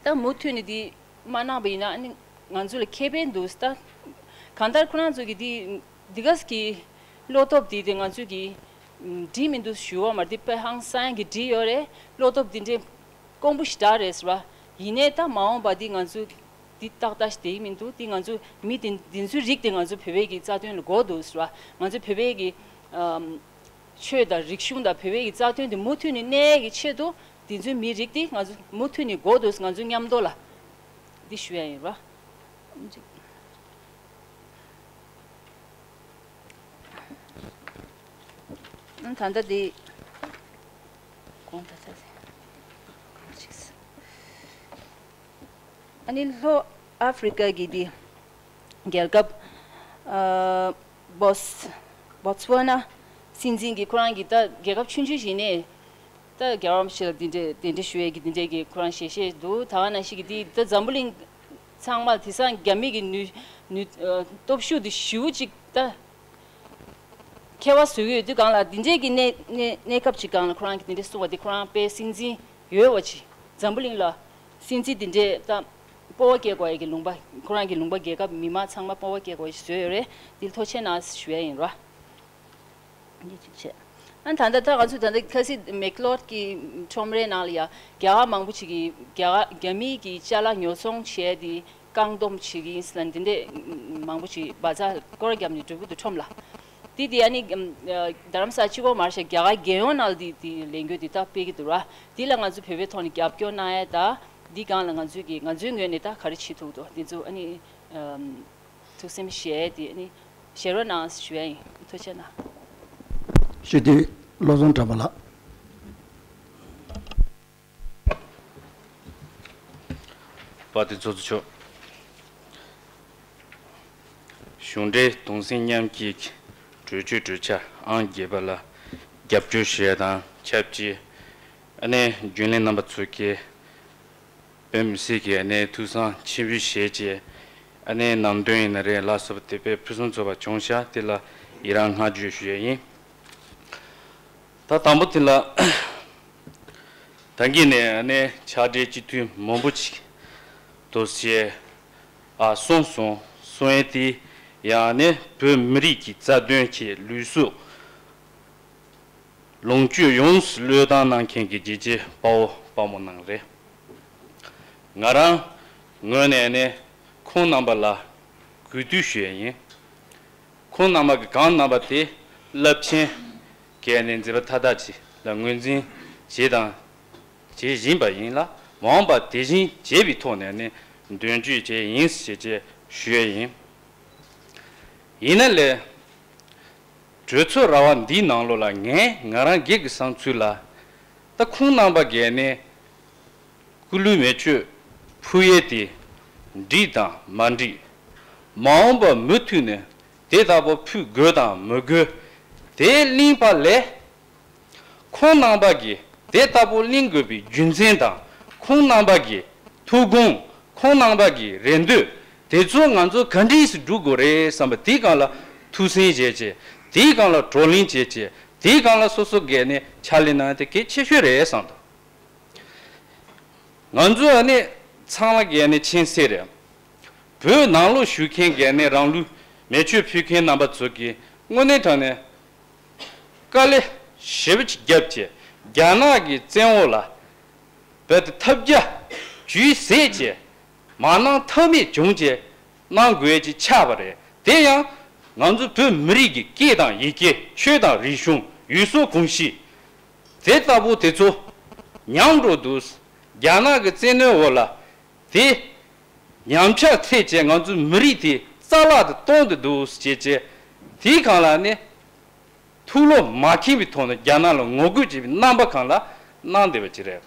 ད་མུ་མཐུད་ནས་འདི་མ་གནང་པ་ཡིན་ན་ཨ་ནི་ང་ཚོ་ལ་ཁེ་ཕན་འདུག་ད། གང་ལྟར་ཁོ་རང་ཚོ་གི་འདི་འདི་ག་གི་བློ་སྟོབས་འདི་དེ་ང་ཚོ་གི་འགྲིག་མི་འདུག་ཞུ་བ་མ་རེད། འདི་དཔེ་ཧང་སང་གི་འགྲིག་ཡོད་རེད། བློ་སྟོབས་འདི་འདྲའི་དཀོན་པོ་ཞེ་དྲག་རེད་ཟེར་བ། ཡིན་ནའི་ད་མ་འོངས་པ་འདི་ང་ཚོ་འདི་ཏག་ཏག་ཞིག་བསྡད་ཀྱི་མི་འདུག་འདི་ང་ཚོ་མི་འདི་འདི་ཚོའི་རིགས་དེ་ང་ཚོ་བོད་པའི་གི་རྩ་དོན་ལ་དགོས་འདུག་ཟེར་བ། ང་ཚོ་བོད་པའི་གི་ཨམ། ཆོས་དང་རིག་གཞུང་དང་བོད་པའི་གི་རྩ་དོན་དེ་མུ་མཐུད་ནས་གནས་ཀྱི་ཆེད་དུ་འདི་ཚོའི་མི་རིགས་དེ་ང་ཚོ་མུ་མཐུད་ནས་དགོས་འདུག་ང་ཚོ་མཉམ་དུ་ལ་འདི་ཞུ་ཡ་ཡིན་ར། ད་ལྟ་འདི་གོང་ད་ལྟ་གང་ཞིག་ཨ་ནི་ལྷོ་ཨ་ཧྥི་རི་ཀ་གི་འདི་རྒྱལ་ཁབ་ཨ་བོས་བོ་ཚ་ཝ་ན་སྲིད་འཛིན་གྱིས་ཁོ་རང་གི་ད་རྒྱལ་ཁབ་ཆུང་ཆུང་ཞིག་ནས་ད་རྒྱལ་བ་རིན་པོ་ཆེ་ལ་འདི་འདྲའི་གདན་འདྲེན་ཞུ་ཡས་ཀྱི་འདི་འདྲའི་གི་ཁོ་རང་ཞལ་བཞེས་འདུག་ད་ག་ནང་བཞིན་གྱི་འདི་ད་འཛམ་བུ་གླིང་ཚང་མ་དེང་སང་རྒྱ་མི་གི་ནུས་ནུས་ཨ་སྟོབས་ཤུགས་འདི་ཞེ་པོ་ཅིག་ད། ཁྱད་པར་བཟོ་གི་ཡོད་དུས་སྒང་ལ་འདི་འདྲའི་གི་གནས་གནས་གནས་སྐབས་ཅིག་སྒང་ལ་ཁོ་རང་གི་འདི་འདྲའི་གསུངས་པ་འདི་ཁོ་རང་དཔེ་སྲིད་འཛིན་ཡོད་པ་ཅིག་འཛམ་བུ་གླིང་ལ་སྲིད་འཛིན་འདི་འདྲའི་ད་སྤོབས་པ་སྐྱེ་དགོས་ཡ་གི་ལུང་པ་ཁོ་རང་གི་ལུང་པ་རྒྱལ་ཁབ་མི་མང་ཚང་མ་སྤོབས་པ་སྐྱེ་དགོས་ཡ་ཞིག་བཟོས་ཡོད་རེད། འདི་ལ་ཐུགས་རྗེ་གནང་ཞུ་ཡ་ཡིན་ར། འདི་གཅིག་བྱས། ཨ་ད་ལྟ་ད་ང་ཚོ་ད་ལྟ་ཁ་སང་མེག་ལོར་གྱི་ཁྲོམ་རའི་ནང་ལ་ཡ་རྒྱ་གར་མང་པོ་ཅིག་གིས་རྒྱ་གར་རྒྱ་མིའི་གི་ཅ་ལག་ཉོ་ཚོང་བྱས་ཏེ། བཀག་སྡོམ་བྱེད་ཀྱི་ཡིན་ཟེར་ན་འདི་འདྲས་མང་པོ་ཅིག་བ་ཛར་སྐོར་ར་བརྒྱབ་ནས་འགྲོ་གི་འདུག་ཁྲོམ་ལ། འདི་དེ་ཨ་ནི་རྡ་རམ་ས་ལ་གཅིག་པོ་མ་རེད་ཤག་རྒྱ་གར་རྒྱལ་ཡོངས་ནང་ལ་འདི་འདི་ལས་འགུལ་འདི་ད་སྤེལ་གྱི་འདུག་ར། འདི་ལ་ང་ཚོ་བོད་པའི་ཐོག་ནས་རྒྱབ་སྐྱོར་གནང་ཡས་ད་ འདི་སྒང་ལ་ང་ཚོའི་གི་ང་ཚོའི་ངོས་ནས་ད་ག་རེ་བྱེད་ཐུབ་འདུག་འདི་ཚོ་ཨ་ནི་ཨམ་ཐུགས་སེམས་བཞེས་ཏེ་ཨ་ནི་བཞེས་རོགས་གནང་ཞུ་ཡ་ཡིན། ཐུགས་རྗེ་གནང་། ཞུ་དེ་བློ་བཟང་གྲགས་པ་ལགས། དཔའ་བདེ་ཚོགས་གཙོ་མཆོག་གཞུང་འབྲེལ་གདུང་སེམས་མཉམ་སྐྱེད་ཀྱི་གྲོས་ཆོད་གྲོས་འཆར་ཨང་བརྒྱད་པ་ལ་རྒྱབ་སྐྱོར་ཞུ་ཡ་དང་ཆབས་ཅིག་ཨ་ནེ་རྒྱུན་ལས་རྣམ་པ་ཚོ་གིས་དཔེ་མི་སྲིད་ཀྱི་ཨ་ནེ་ཐུགས་བསམ་ཆེན་པོ་བཞེས་བྱས་ཨ་ནེ་ནང་དོན་ཡིན་ན་རེད་ལ་སོགས་པ་དེ་དཔེ་ཕུན་སུམ་ཚོགས་པ་བྱུང་ཤག་དེ་ལ་ཡི་རང་བསྔགས་བརྗོད་ཞུ་ཡ་ཡིན། ད་དང་པོ་དེ་ལ། ད་གིན་ནས་ཨ་ནེ་ཕྱག་སྦྲེལ་སྤྱི་འཐུས་མང་པོ་ཅིག་དོ་ཞེས་ཨ་གསུངས་སོང་། གསུང་ཡས་དེ་ཡང་ཨ་ནེ་བོད་མི་རིགས་ཀྱི་རྩ་དོན་ཆེད་ལུས་སྲོག་ལོངས་སྤྱོད་ཡོངས་སུ་བློས་བཏང་གནང་མཁན་གྱི་རྒྱལ་གཅེས་དཔའ་བོ་དཔའ་མོ་རྣམས་རེད། ང་རང་ངོས་ནས་ཨ་ནེ་ཁོང་རྣམ་པ་ལ་གུས་འདུད་ཞུ་ཡས་ཡིན། ཁོང་རྣམ་པ་གི་གང་རྣམ་པ་དེ་རླབས་ཆེན་གྱི་ནས་མཛད་པ་མཐའ་དག་ཅིག་ལ་ངོས་འཛིན་བྱས་དང་བྱེད་བཞིན་པ་ཡིན་ལ། མ་འོངས་པ་དེ་བཞིན་བྱེད་པའི་ཐོག་ནས་ནི་མདུན་སྐྱོད་བྱས་ཡིན་ཞེས་བཅས་ཞུ་ཡས་ཡིན། ཡིན་ན་ལས་གྲོས་ཚོགས་ར་བ་འདིའི་ནང་ལོགས་ལ་ངས་ང་རང་སྒེར་གྱི་བསམ་ཚུལ་ལ་ད་ཁོང་རྣམ་པ་གས་ནི། སྐུ་ལུས་མེ་མཆོད་ཕུལ་ཡས་དེ་འགྲིག་དང་མ་འགྲིག་མ་འོངས་པ་མུ་མཐུད་ནས་དེ་ལྟ་བུ་ཕུལ་དགོས་དང་མི་དགོས། དེ་གླེང་བ་ལས་ཁོང་རྣམ་པ་གིས་དེ་ལྟ་བུ་གླེང་དགོས་པའི་རྒྱུ་མཚན་དང་ཁོང་རྣམ་པ་གི་ཐུགས་དགོངས། ཁོང་རྣམ་པ་གི་རེ་འདོད་དེ་ཚོ་ང་ཚོ་ག་འདྲས་སུ་སྒྲུབ་དགོས་རེད་བསམ་པ་དེའི་སྒང་ལ་ཐུགས་སེམས་བཞེས་བྱས། དེའི་སྒང་ལ་བགྲོ་གླེང་བྱས་བྱས། དེའི་སྒང་ལ་སོ་སོ་སྒེར་ནས་ཕྱག་ལས་གནང་ཡ་དེ་གལ་ཆེ་ཤོས་རེད་བསམ་འདུག་ང་ཚོ་ཨ་ནེ་ཚང་མ་གི་ཨ་ནེ་མཁྱེན་གསལ་རེད། བོད་ནང་ལོགས་བཞུགས་མཁན་གི་ཨ་ནེ་རང་ལུས་མེ་མཆོད་ཕུལ་མཁན་རྣམ་པ་ཚོ་གིས་དངོས་གནས་དྲང་གནས་དཀའ་ལས་ཞེ་པོ་ཅིག་བརྒྱབ་བྱས་རྒྱ་ནག་གི་བཙན་འོག་ལ་རྦད་དེ་ཐབས་བརྒྱ་ཇུས་བཟས་བྱས་མ་གནང་ཐབས་མེད་བྱུང་བྱས་གནང་དགོས་ཀྱི་ཆགས་པ་རེད། དེ་ཡང་ང་ཚོ་བོད་མི་རིགས་ཀྱི་སྐད་དང་ཡི་གེ། ཆོས་དང་རིག་གཞུང་། ཡུལ་སྲོལ་གོམས་གཤིས། དེ་ལྟ་བུ་དེ་ཚོ་ཉམས་འགྲོ་འདུག་རྒྱ་ནག་གི་བཙན་གནོན་འོག་ལ་དེ་ཉམས་ཆག་ཐེབས་བྱས་ང་ཚོའི་མི་རིགས་དེ་རྩ་བརླག་ཏུ་གཏོང་དུ་འདུག་ཅེས་བྱས། དེའི་སྒང་ལ་ནི་ཐུགས་བློ་མ་ཁེངས་པའི་ཐོག་ནས་རྒྱ་ནག་ལ་ངོ་རྒོལ་བྱེད་པའི་རྣམ་པ་སྒང་ལ་གནང་བསྡད་པ་ཅིག་རེད།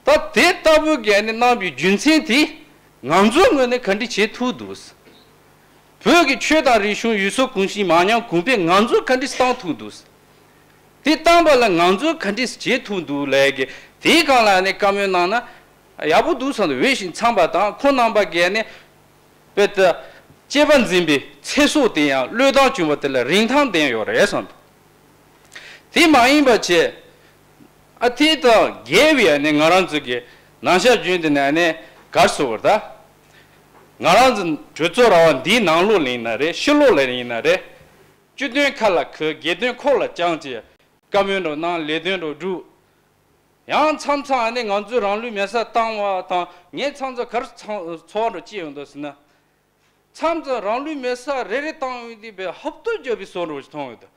ད་དེ་ལྟ་བུའི་སྒང་ནས་གནང་བའི་རྒྱུ་མཚན་དེ་ང་ཚོའི་ངོས་ནས་ག་འདྲ་བྱེད་ཐུབ་འདུག་བོད་ཀྱི་ཆོས་དང་རིག་གཞུང་། ཡུལ་སྲོལ་གོམས་གཤིས་མ་ཉམས་གོང་འཕེལ་ང་ཚོས་ག་འདྲས་བཏང་ཐུབ་འདུག་དེ་བཏང་པ་ལ་ང་ཚོས་ག་འདྲས་བྱེད་ཐུབ་འདུག་ལབ་ཀྱི་དེའི་སྒང་ལ་ནི་བཀའ་མོལ་གནང་ན་ཡག་པོ་འདུག་བསམ་འདུག་འོས་ཤིང་འཚམས་པ་དང་ཁོང་རྣམ་པ་གིས་ནི་དཔེ་ལྟ་སྐྱེས་པ་འཛིན་པའི་ཚེ་སྲོག་དེ་ཡང་བློས་བཏང་བྱུང་བ་དེ་ལ་རིན་ཐང་ལྡན་ཡོད་རེད་བསམ་འདུག་དེ་མ་ཡིན་པ་བྱས། ཨ་དེ་དང་འགལ་བའི་ཨ་ནི་ང་རང་ཚོ་གི་ནང་ཤག་རྒྱུན་དེ་ནས་ཨ་ནི་གར་སོང་བར་ད། ང་རང་ཚོ་གྲོས་ཚོགས་ར་བ་འདིའི་ནང་ལོགས་ལ་ཡིན་ན་རེད། ཕྱི་ལོགས་ལ་ཡིན་ན་རེད། སྤྱི་དོན་ཁ་ལ་ཁུར། སྒེར་དོན་ཁོག་ལ་བཅངས་བྱས་བཀའ་མོལ་འགྲོ་གནང་། ལས་དོན་འགྲོ་སྒྲུབ། ཡང་མཚམས་མཚམས་ཨ་ནི་ང་ཚོས་རང་ལུས་མེ་སྲེག་བཏང་བ་དང་ངས་མཚམས་མཚམས་གར་ཚོར་བ་འདྲ་ཅི་ཡོང་འདུག་ཟེར་ན། མཚམས་མཚམས་རང་ལུས་མེ་སྲེག་རེ་རེ་བཏང་ཡོང་དུས་པའི་ཧབ་ཐོབ་རྒྱབ་པའི་བཟོ་འདྲ་ཅིག་མཐོང་ཡོང་འདུག་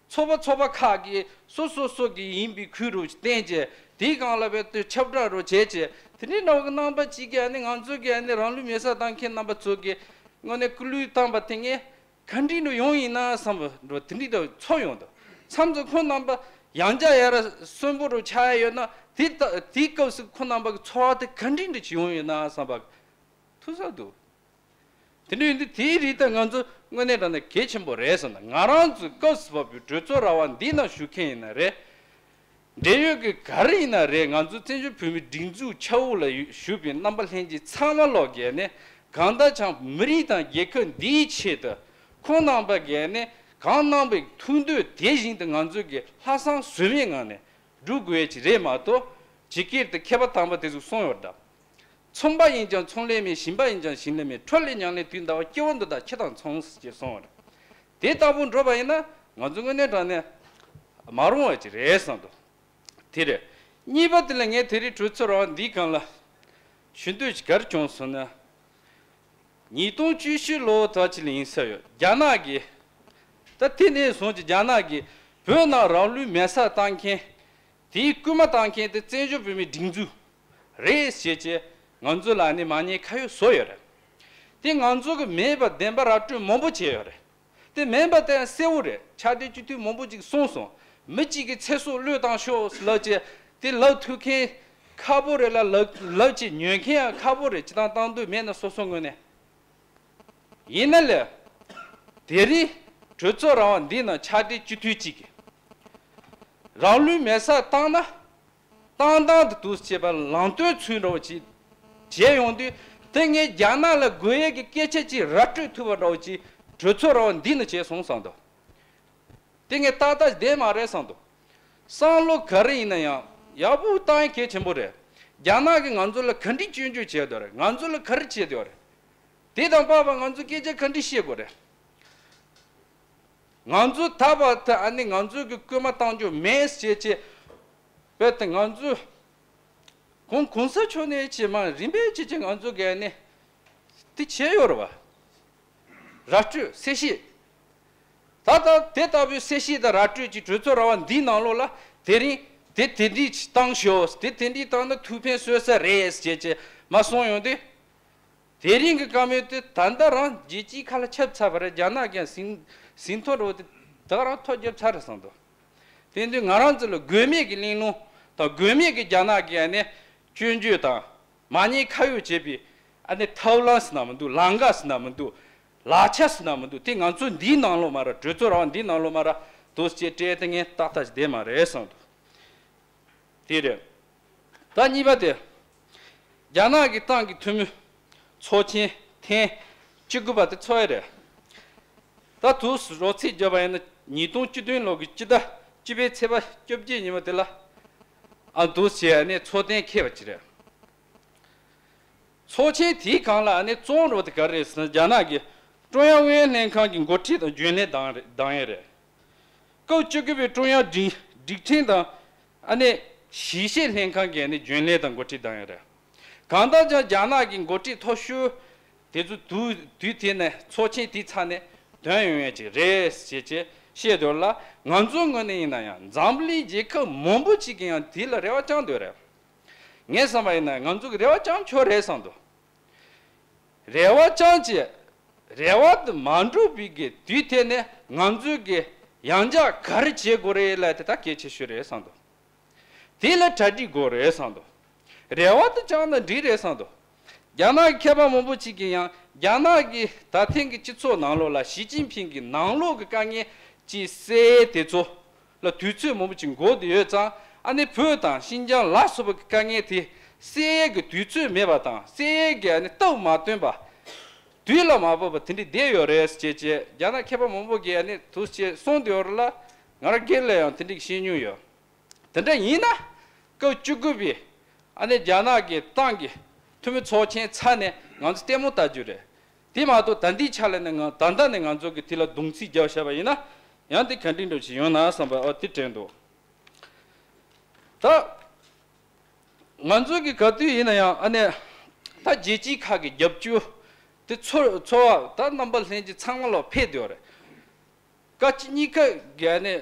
ཚོགས་པ་ཚོགས་པ་ཁག་གིས་སོ་སོ་སོ་གི་ཡིན་པའི་ཁུལ་རུ་བསྟན་བྱས། དེའི་སྒང་ལ་བས་ཏེ་ཁྱབ་བསྒྲགས་རུ་བྱས་བྱས། དེ་འདྲའི་འདྲ་བོ་གི་རྣམ་པ་གཅིག་གིས་ཨ་ནི་ང་ཚོ་གི་ཨ་ནི་རང་ལུས་མེ་སྲེག་བཏང་མཁན་རྣམ་པ་ཚོ་གི་དངོས་གནས་སྐུ་ལུས་བཏང་པ་དེ་ངས་ག་འདྲའི་འདྲ་ཡོང་ཡིན་ན་བསམ་པ་འདྲ་དེ་འདྲའི་འདྲ་ཚོར་ཡོང་འདུག་མཚམས་མཚམས་ཁོང་རྣམ་པ་ཡང་བསྐྱར་ཡར་གསོན་པོ་རུ་ཆགས་ཡ་ཡོད་ན་དེ་ལྟ་དེའི་སྐབས་སུ་ཁོང་རྣམ་པ་གི་ཚོར་བ་དེ་ག་འདྲའི་འདྲ་ཅིག་ཡོང་ཡོད་ན་བསམ་པ་ཐུག་ས་འདུག་དེ་འདྲ་ཡིན་དུས་དེའི་རིགས་དེ་ང་ཚོ་དངོས་གནས་དྲང་གནས་གལ་ཆེན་པོ་རེད་བསམ་ན། ང་རང་ཚོའི་སྐབས་སུ་བབས་པའི་གྲོས་ཚོགས་ར་བ་འདི་ནང་བཞུགས་མཁན་ཡིན་ན་རེད། འབྲེལ་ཡོད་ཀྱི་ག་རེ་ཡིན་ན་རེད། ང་ཚོ་བཙན་བྱོལ་བོད་མིའི་སྒྲིག་འཛུགས་ཆ་འོག་ལ་བཞུགས་པའི་རྣམ་པ་ལྷན་རྒྱས་ཚང་མ་ལོག་གིས་ནི་གང་ལྟར་ཀྱང་མི་རིགས་དང་རྒྱལ་ཁབ་འདིའི་ཆེད་དུ་ཁོང་རྣམ་པ་གིས་ནི་གང་གནང་བའི་ཐུགས་འདོད་དེ་བཞིན་དུ་ང་ཚོ་གིས་ལྷག་བསམ་ཟོལ་མེད་ངང་ནས་སྒྲུབ་དགོས་ཀྱི་རེད་མ་གཏོགས། ཇི་སྐད་དུ་མཁས་པ་དམ་པ་དེ་ཚོས་གསུངས་ཡོད་འདྲ། ཚོང་པ་ཡིན་ཀྱང་ཚོང་ལས་མེད། ཞིང་པ་ཡིན་ཀྱང་ཞིང་ལས་མེད། ཁྲོ་ལས་ཉང་ལས་དུས་འདའ་བ། སྐྱེ་བོ་འདི་དག་ཁྱི་དང་མཚུངས་ཞེས་གསུངས་པ་རེད། དེ་ལྟ་བུ་འགྲོ་བ་ཡིན་ན་ང་ཚོ་དངོས་གནས་དྲང་གནས་མ་རུང་བ་ཅིག་རེད་བསམ་འདུག་དེ་རེད། གཉིས་པ་དེ་ལ་ངས་དེ་རིང་གྲོས་ཚོགས་ར་བ་འདིའི་སྒང་ལ་ཞུ་འདོད་ཅིག་ག་རེ་བྱུང་སོང་ན། ཉིས་སྟོང་བཅུ་བཞི་ལོ་དག་ཅིག་ལ་ཡིན་ས་ཡོད། རྒྱ་ནག་གིས་ད་དེ་ནས་བཟུང་ཅིག་རྒྱ་ནག་གིས་བོད་ནང་རང་ལུས་མེ་སྲེག་བཏང་མཁན་དེའི་སྐུལ་མ་བཏང་མཁན་དེ་བཙན་བྱོལ་བོད་མིའི་སྒྲིག་འཛུགས་ རེད་ཟེར་བྱས་ང་ཚོ་ལ་ནི་མ་ཉེས་ཁ་གཡོག་བཟོས་ཡོད་རེད། དེ་ང་ཚོ་གི་མེད་པ་བདེན་པ་ར་སྤྲོད་མང་པོ་བྱས་ཡོད་རེད། དེ་མིན་པ་དེ་ཡང་གསལ་བོ་རེད། ཕྱག་སྦྲེལ་སྤྱི་འཐུས་མང་པོ་ཅིག་གསུངས་སོང་། མི་གཅིག་གི་ཚེ་སྲོག་བློས་བཏང་ཤོག་ལབ་བྱས་དེ་ལབ་ཐུབ་མཁན་ཁག་པོ་རེད་ལ། ལབ་ལབ་བྱས་ཉན་མཁན་ཡང་ཁག་པོ་རེད། སྤྱི་བཏང་བཏང་འདོད་མེད་ན་སོ་སོ་ངོས་ནས། ཡིན་ན་ལས། དེ་རིང་གྲོས་ཚོགས་ར་བ་འདི་ནང་ཕྱག་སྦྲེལ་སྤྱི་འཐུས་གཅིག་གིས་རང་ལུས་མེར་སྲེག་བཏང་ན། བཏང་སྟངས་དེ་འདུག་སེ་བྱས་པ་ལམ་སྟོན་ཚུལ་འདྲ་བོ་ཅིག་བྱས་ཡོང་དུས། དེ་ངས་རྒྱ་ནག་ལ་དགོས་ཡས་ཀྱི་སྐད་ཆ་ཅིག་ར་སྤྲོད་ཐུབ་པ་འདྲ་བོ་ཅིག་གྲོས་ཚོགས་ར་བ་འདི་ནང་བྱས་སོང་བསམ་འདུག་དེ་ངས་ཏག་ཏག་བསྡད་མ་རེད་བསམ་འདུག་བསམ་བློ་ག་རེ་ཡིན་ན་ཡང་ཡག་པོ་བཏང་ཡས་གལ་ཆེན་པོ་རེད། རྒྱ་ནག་གིས་ང་ཚོ་ལ་ག་འདྲའི་སྐྱོན་བརྗོད་བྱས་འདུག་རེད། ང་ཚོ་ལ་ག་རེ་བྱས་འདུག་རེད། དེ་དང་པ་བ་ང་ཚོ་སྐད་ཆ་ག་འདྲ་བཤད་དགོས་རེད། ང་ཚོ་ད་བར་དུ་ཨ་ནི་ང་ཚོ་གི་སྐུལ་མ་བཏང་རྒྱུ་མེད་ཟེར་བྱས། དཔེར་ན་ང་ཚོ་གོང་གོང་ས་མཆོག་ནས་བྱས་མ་རིམ་པས་བྱས་བྱས་ང་ཚོ་གི་ཨ་ནི་དེ་བྱས་ཡོད་རེད་བ། ར་སྤྲོད་གསལ་བཤད། ད་ལྟ་དེ་ལྟ་བུའི་གསལ་བཤད་དང་ར་སྤྲོད་ཀྱི་གྲོས་ཚོགས་ར་བ་འདིའི་ནང་ལོགས་ལ་དེ་རིང་དེ་དེ་འདྲས་བཏང་ཤོག་དེ་དེ་འདྲས་བཏང་ན་ཐུགས་ཕན་གསོས་ས་རེད་ཟེར་བྱས་མ་གསུངས་ཡོང་དུས། དེ་རིང་གི་བཀའ་མོལ་དེ་ད་ལྟ་རང་རྒྱལ་སྤྱིའི་ཁ་ལ་ཁྱབ་ཚར་བ་རེད། རྒྱ་ནག་གིས་ཟིན་ཟིན་ཐོ་འདྲ་བོ་དེ་ད་ག་རང་ཐོ་བརྒྱབ་ཚར་རེད་བསམ་འདུག་དེ་དུས་ང་རང་ཚོ་ལ་དགོས་མེད་ཀྱི་གླེང་སློང་དང་དགོས་མེད་ཀྱི་རྒྱ་ནག་གིས་ཨ་ནི་སྐྱོན་བརྗོད་དང་མ་ཉེས་ཁ་གཡོག་བྱེད་པའི་ཨ་ནི་ཐབས་ལམ་ཟེར་ན་མི་འདུག་ལམ་ཁ་ཟེར་ན་མི་འདུག་ལག་ཆ་ཟེར་ན་མི་འདུག་དེ་ང་ཚོ་འདིའི་ནང་ལོགས་མ་ར། གྲོས་ཚོགས་རང་འདིའི་ནང་ལོགས་མ་ར་འདུག་ཅེས་སྤྲད་དེ་ངས་ཏག་ཏག་ཅིག་བསྡད་མ་རེད་བསམ་འདུག་དེ་རེད། ད་གཉིས་པ་དེ། རྒྱ་ནག་གི་ཏང་གི་འཐུས་མི་ཚོགས་ཆེན་ཐེངས་བཅུ་དགུ་པ་དེ་ཚོགས་ཡ་རེད། ད་དུས་སུ་རོབ་ཚིག་བརྒྱབ་པ་ཡིན་ན་ཉིས་སྟོང་བཅུ་བདུན་ལོ་གི་སྤྱི་ཟླ་བཅུ་པའི་ཚེས་པ་བཅོ་བརྒྱད་ཉིན་མོ་དེ་ལ། ཨ་འདུག་བྱས་ནས་ཚོགས་གཏན་འཁེལ་བ་ཅིག་རེད། ཚོགས་ཆེན་དེའི་སྒང་ལ་ཨ་ནི་རྩོམ་རོགས་དེ་ག་རེ་རེད་ཟེར་ན། རྒྱ་ནག་གི་ཀྲུང་དབྱང་ཨུ་ཡོན་ལྷན་ཁང་གི་འགོ་ཁྲིད་དང་རྒྱུན་ལས་དང་རེད་དང་ཡང་རེད། སྐབས་བཅུ་དགུ་པའི་ཀྲུང་དབྱང་སྒྲིག་སྒྲིག་ཁྲིམས་དང་ཨ་ནི་ཞིབ་བཤེར་ལྷན་ཁང་གི་ཨ་ནི་རྒྱུན་ལས་དང་འགོ་ཁྲིད་དང་ཡང་རེད། གང་ལྟར་ཀྱང་རྒྱ་ནག་གི་འགོ་ཁྲིད་མཐོ་ཤོས་དེ་ཚོ་དུས་དུས་དེ་ནས་ཚོགས་ཆེན་དེའི་ཚབ་ནས་ཐོན་ཡོང་ཡས་ཅིག་རེད་ཅེས་ཅེས་བཤད་འདུག་ལ། ང་ཚོའི་ངོས་ནས་ཡིན་ན་ཡང་འཛམ་གླིང་རྒྱལ་ཁབ་མང་པོ་ཅིག་གིས་ཡང་དེ་ལ་རེ་བ་བཅངས་འདུག་རེད། ངས་བསམ་པ་ཡིན་ན་ང་ཚོ་གི་རེ་བ་བཅངས་ཆོག་རེད་བསམ་འདུག་རེ་བ་བཅངས་ཀྱི་རེ་བ་དེ་མ་འགྲུབ་པའི་གི་དུས་དེ་ནས་ང་ཚོས་གི་ཡང་བསྐྱར་ག་རེ་བྱེད་དགོས་རེད་ལབ་དེ་ད་གལ་ཆེ་ཤོས་རེད་བསམ་འདུག་དེ་ལ་གྲ་སྒྲིག་དགོས་རེད་བསམ་འདུག་རེ་བ་དེ་བཅངས་ན་འགྲིག་རེད་བསམ་འདུག་རྒྱ་ནག་གི་མཁས་པ་མང་པོ་ཅིག་གིས་ཡང་རྒྱ་ནག་གི་ད་ཐེངས་ཀྱི་སྤྱི་ཚོགས་ནང་ལོགས་ལ་ཞི་ཅིན་ཕིང་གི་ནང་ལོགས་ཀྱི་དཀའ་ངལ་ཅིག་སེལ་དེ་ཚོ་ལ་དུས་ཚོད་མང་པོ་ཅིག་འགོར་བསྡད་ཡོད་ཙང་། ཨ་ནི་བོད་དང་ཤིན་ཅང་ལ་སོགས་པ་གི་དཀའ་ངལ་དེ་སེལ་ཡས་ཀྱི་དུས་ཚོད་མེད་པ་དང་། སེལ་ཡས་ཀྱི་ཨ་ནི་སྟབས་མ་བསྟུན་པ། དུས་ལ་མ་བབ་པ་དེ་འདྲ་བསྡད་ཡོད་རེད་ཅེས་ཅེས་རྒྱ་ནག་མཁས་པ་མང་པོ་གིས་ཨ་ནི་དུས་ཅེས་གསུངས་བསྡད་ཡོད་རེད་ལ། ང་རང་སྒེར་ལ་ཡང་དེ་འདྲ་བཤད་མྱོང་ཡོད། དེ་འདྲ་ཡིན་ན་སྐབས་བཅུ་དགུ་པའི་ཨ་ནི་རྒྱ་ནག་གི་ཏང་གི་འཐུས་མི་ཚོགས་ཆེན་ཚར་ནས་ང་ཚོ་ལྟད་མོ་ལྟ་རྒྱུ་རེད། དེ་མ་གཏོགས་ད་ལྟའི་ཆ་ལ་ནི་ང་ད་ལྟ་ནས་ང་ཚོ་གི་དེ་ལ་གདུང་ཚིག་རྒྱབ་བཞག་པ་ཡིན་ན་ཡང་དེ་ག་འདྲ་འདྲ་ཞིག་ཡོང་ན་བསམ་པ་ཨ་དེ་དྲན་འདུག་ད་ང་ཚོ་གི་ག་དུས་ཡིན་ན་ཡང་ཨ་ནི་ད་རྒྱལ་སྤྱིའི་ཁག་གི་རྒྱབ་སྐྱོར་དེ་ཚོ་ཚོ་བ་ད་རྣམ་པ་ལྷན་རྒྱས་ཚང་མ་ལ་ཕེབས་བསྡད་ཡོད་རེད། བཀའ་སྤྱི་གཉིས་ཀ་གི་ཨ་ནི་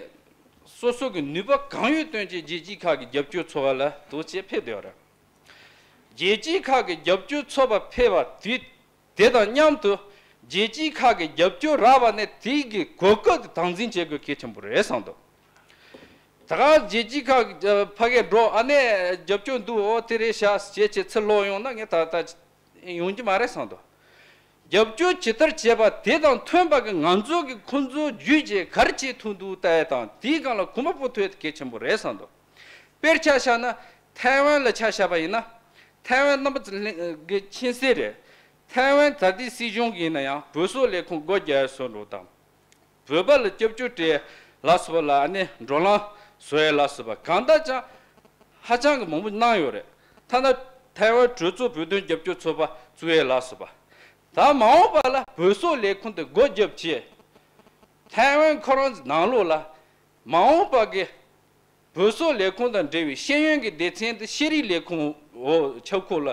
སོ་སོ་གི་ནུས་པ་གང་ཡོད་བཏོན་བྱས་རྒྱལ་སྤྱིའི་ཁག་གི་རྒྱབ་སྐྱོར་ཚོགས་པ་ལ་འདུག་བྱས་ཕེབས་བསྡད་ཡོད་རེད། རྒྱལ་སྤྱིའི་ཁག་གི་རྒྱབ་སྐྱོར་ཚོགས་པ་ཕེབས་པ་དུས་དེ་དང་མཉམ་དུ་རྒྱལ་སྤྱིའི་ཁག་གི་རྒྱབ་སྐྱོར་རག་པ་ནས་དེའི་གི་གོ་སྐབས་དེ་དམ་འཛིན་བྱེད་དགོས་གལ་ཆེན་པོ་རེད་བསམ་འདུག་ད་ག་རྒྱལ་སྤྱིའི་ཁག་གི་ཕ་གིར་འགྲོ་ཨ་ནི་རྒྱབ་སྐྱོར་འདུག་འོ་དེ་རེད་ཤག་ཅེས་བྱས་ཚུར་ལོག་ཡོང་ན་ངས་ད་ལྟ་ཡོང་རྒྱུ་མ་རེད་བསམ་འདུག་རྒྱབ་སྐྱོར་ཇི་ལྟར་བྱས་པ་དེ་དང་མཐུན་པ་གི་ང་ཚོ་གི་ཁོང་ཚོ་བརྒྱུད་བྱས་ག་རེ་བྱེད་ཐུབ་འདུག་ལྟ་ཡ་དང་། དེའི་སྒང་ལ་གོམ་པ་སྤོ་ཐུབ་ཡ་དེ་གལ་ཆེན་པོ་རེད་བསམ་འདུག་དཔེར་ཆ་བཞག་ན་ཐའེ་ཝན་ལ་ཆ་བཞག་པ་ཡིན་ན། ཐའེ་ཝན་རྣམ་པ་ཚོ་ལྷན་གི་མཁྱེན་གསལ་རེད། ཐའེ་ཝན་ད་ལྟའི་སྲིད་གཞུང་གི་ཡིན་ན་ཡང་བོད་སོག་ལས་ཁུངས་སྒོ་རྒྱག་ཡ་བཟོ་འདྲ་དང་། བོད་པ་ལ་སྐྱབས་བཅོལ་སྤྲད་ལ་སོགས་པ་ལ་ཨ་ནི་འགྲོ་ལམ་བཟོ་ཡ་ལ་སོགས་པ་གང་ལྟར་ཀྱང་ཧ་ཅང་གི་མང་པོ་གནང་ཡོད་རེད། ཐ་ན་ཐའེ་ཝན་གྲོས་ཚོགས་བོད་དོན་རྒྱབ་སྐྱོར་ཚོགས་པ་བཙུགས་ཡ་ལ་སོགས་པ། ད་མ་འོངས་པ་ལ་བོད་སོག་ལས་ཁུངས་དེ་སྒོ་བརྒྱབ་བྱས། ཐའེ་ཝན་ཁོ་རང་ཚོའི་ནང་ལོགས་ལ་མ་འོངས་པ་གི་བོད་སོག་ལས་ཁུངས་དང་འབྲེལ་བའི་ཤེས་ཡོན་གྱི་སྡེ་ཚན་དེ་ཤེས་རིག་ལས་ཁུངས་འོག་ཁྱབ་ཁོངས་ལ་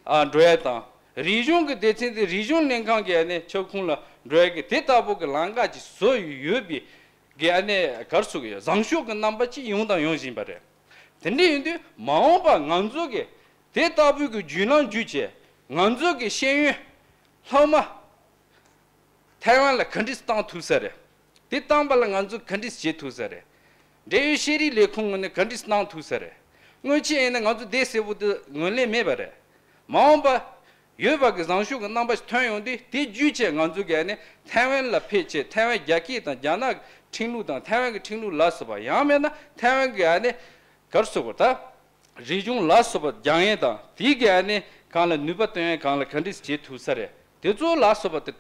ཨ་འགྲོ་ཡ་དང་། རིག་གཞུང་གི་སྡེ་ཚན་དེ་རིག་གཞུང་ལྷན་ཁང་གི་ཨ་ནི་ཁྱབ་ཁོངས་ལ་འགྲོ་ཡ་གི་དེ་ལྟ་བུ་གི་ལམ་ཁ་ཅིག་བཟོ་ཡོད་པའི་གི་ཨ་ནི་ག་རེ་ཟེར་དགོས། བཟང་ཕྱོགས་ཀྱི་རྣམ་པ་ཅིག་ཡོང་དང་ཡོང་བཞིན་པ་རེད། དེ་འདྲ་ཡིན་དུས་མ་འོངས་པ་ང་ཚོ་གི་ དེ་ལྟ་བུའི་གི་བརྒྱུད་ལམ་བརྒྱུད་བྱས་ང་ཚོ་གི་ཤེས་ཡོན་ལྷག་མ་ཐའེ་ཝན་ལ་ག་འདྲས་བཏང་ཐུབ་ས་རེད། དེ་བཏང་པ་ལ་ང་ཚོ་ག་འདྲས་བྱེད་ཐུབ་ས་རེད། འབྲེལ་ཡོད་ཤེས་རིག་ལས་ཁུངས་ངོས་ནས་ག་འདྲས་གནང་ཐུབ་ས་རེད། སྔོན་ཆད་ཡིན་ན་ང་ཚོ་བསྡད་གསལ་པོ་དེ་ངོས་ལེན་མེད་པ་རེད། མ་འོངས་པ་ཡོད་པ་གི་བཟང་ཕྱོགས་ཀྱི་རྣམ་པ་ཞིག་ཐོན་ཡོང་དུས་དེ་བརྒྱུད་བྱས་ང་ཚོ་གི་ཨ་ནི་ཐའེ་ཝན་ལ་ཕེབས་བྱས་ཐའེ་ཝན་རྒྱ་སྐད་དང་རྒྱ་ནག་གི་ཁྲིམས་ལུགས་དང་ཐའེ་ཝན་གི་ཁྲིམས་ལུགས་ལ་སོགས་པ་ཡང་མིན་ན་ཐའེ་ཝན་གི་ཨ་ནི་ག་རེ་ཟེར་དགོས་ད། རིག་གཞུང་ལ་སོགས་པ་སྦྱང་ཡས་དང་དེའི་གི་ཨ་ནི་གང་ལ་ནུས་པ་བཏོན་ཡས་གང་ལ་ག་འདྲས་བྱེད་ཐུབ་ས་རེད། དེ་ཚོ་ལ་སོགས་པ་དེ་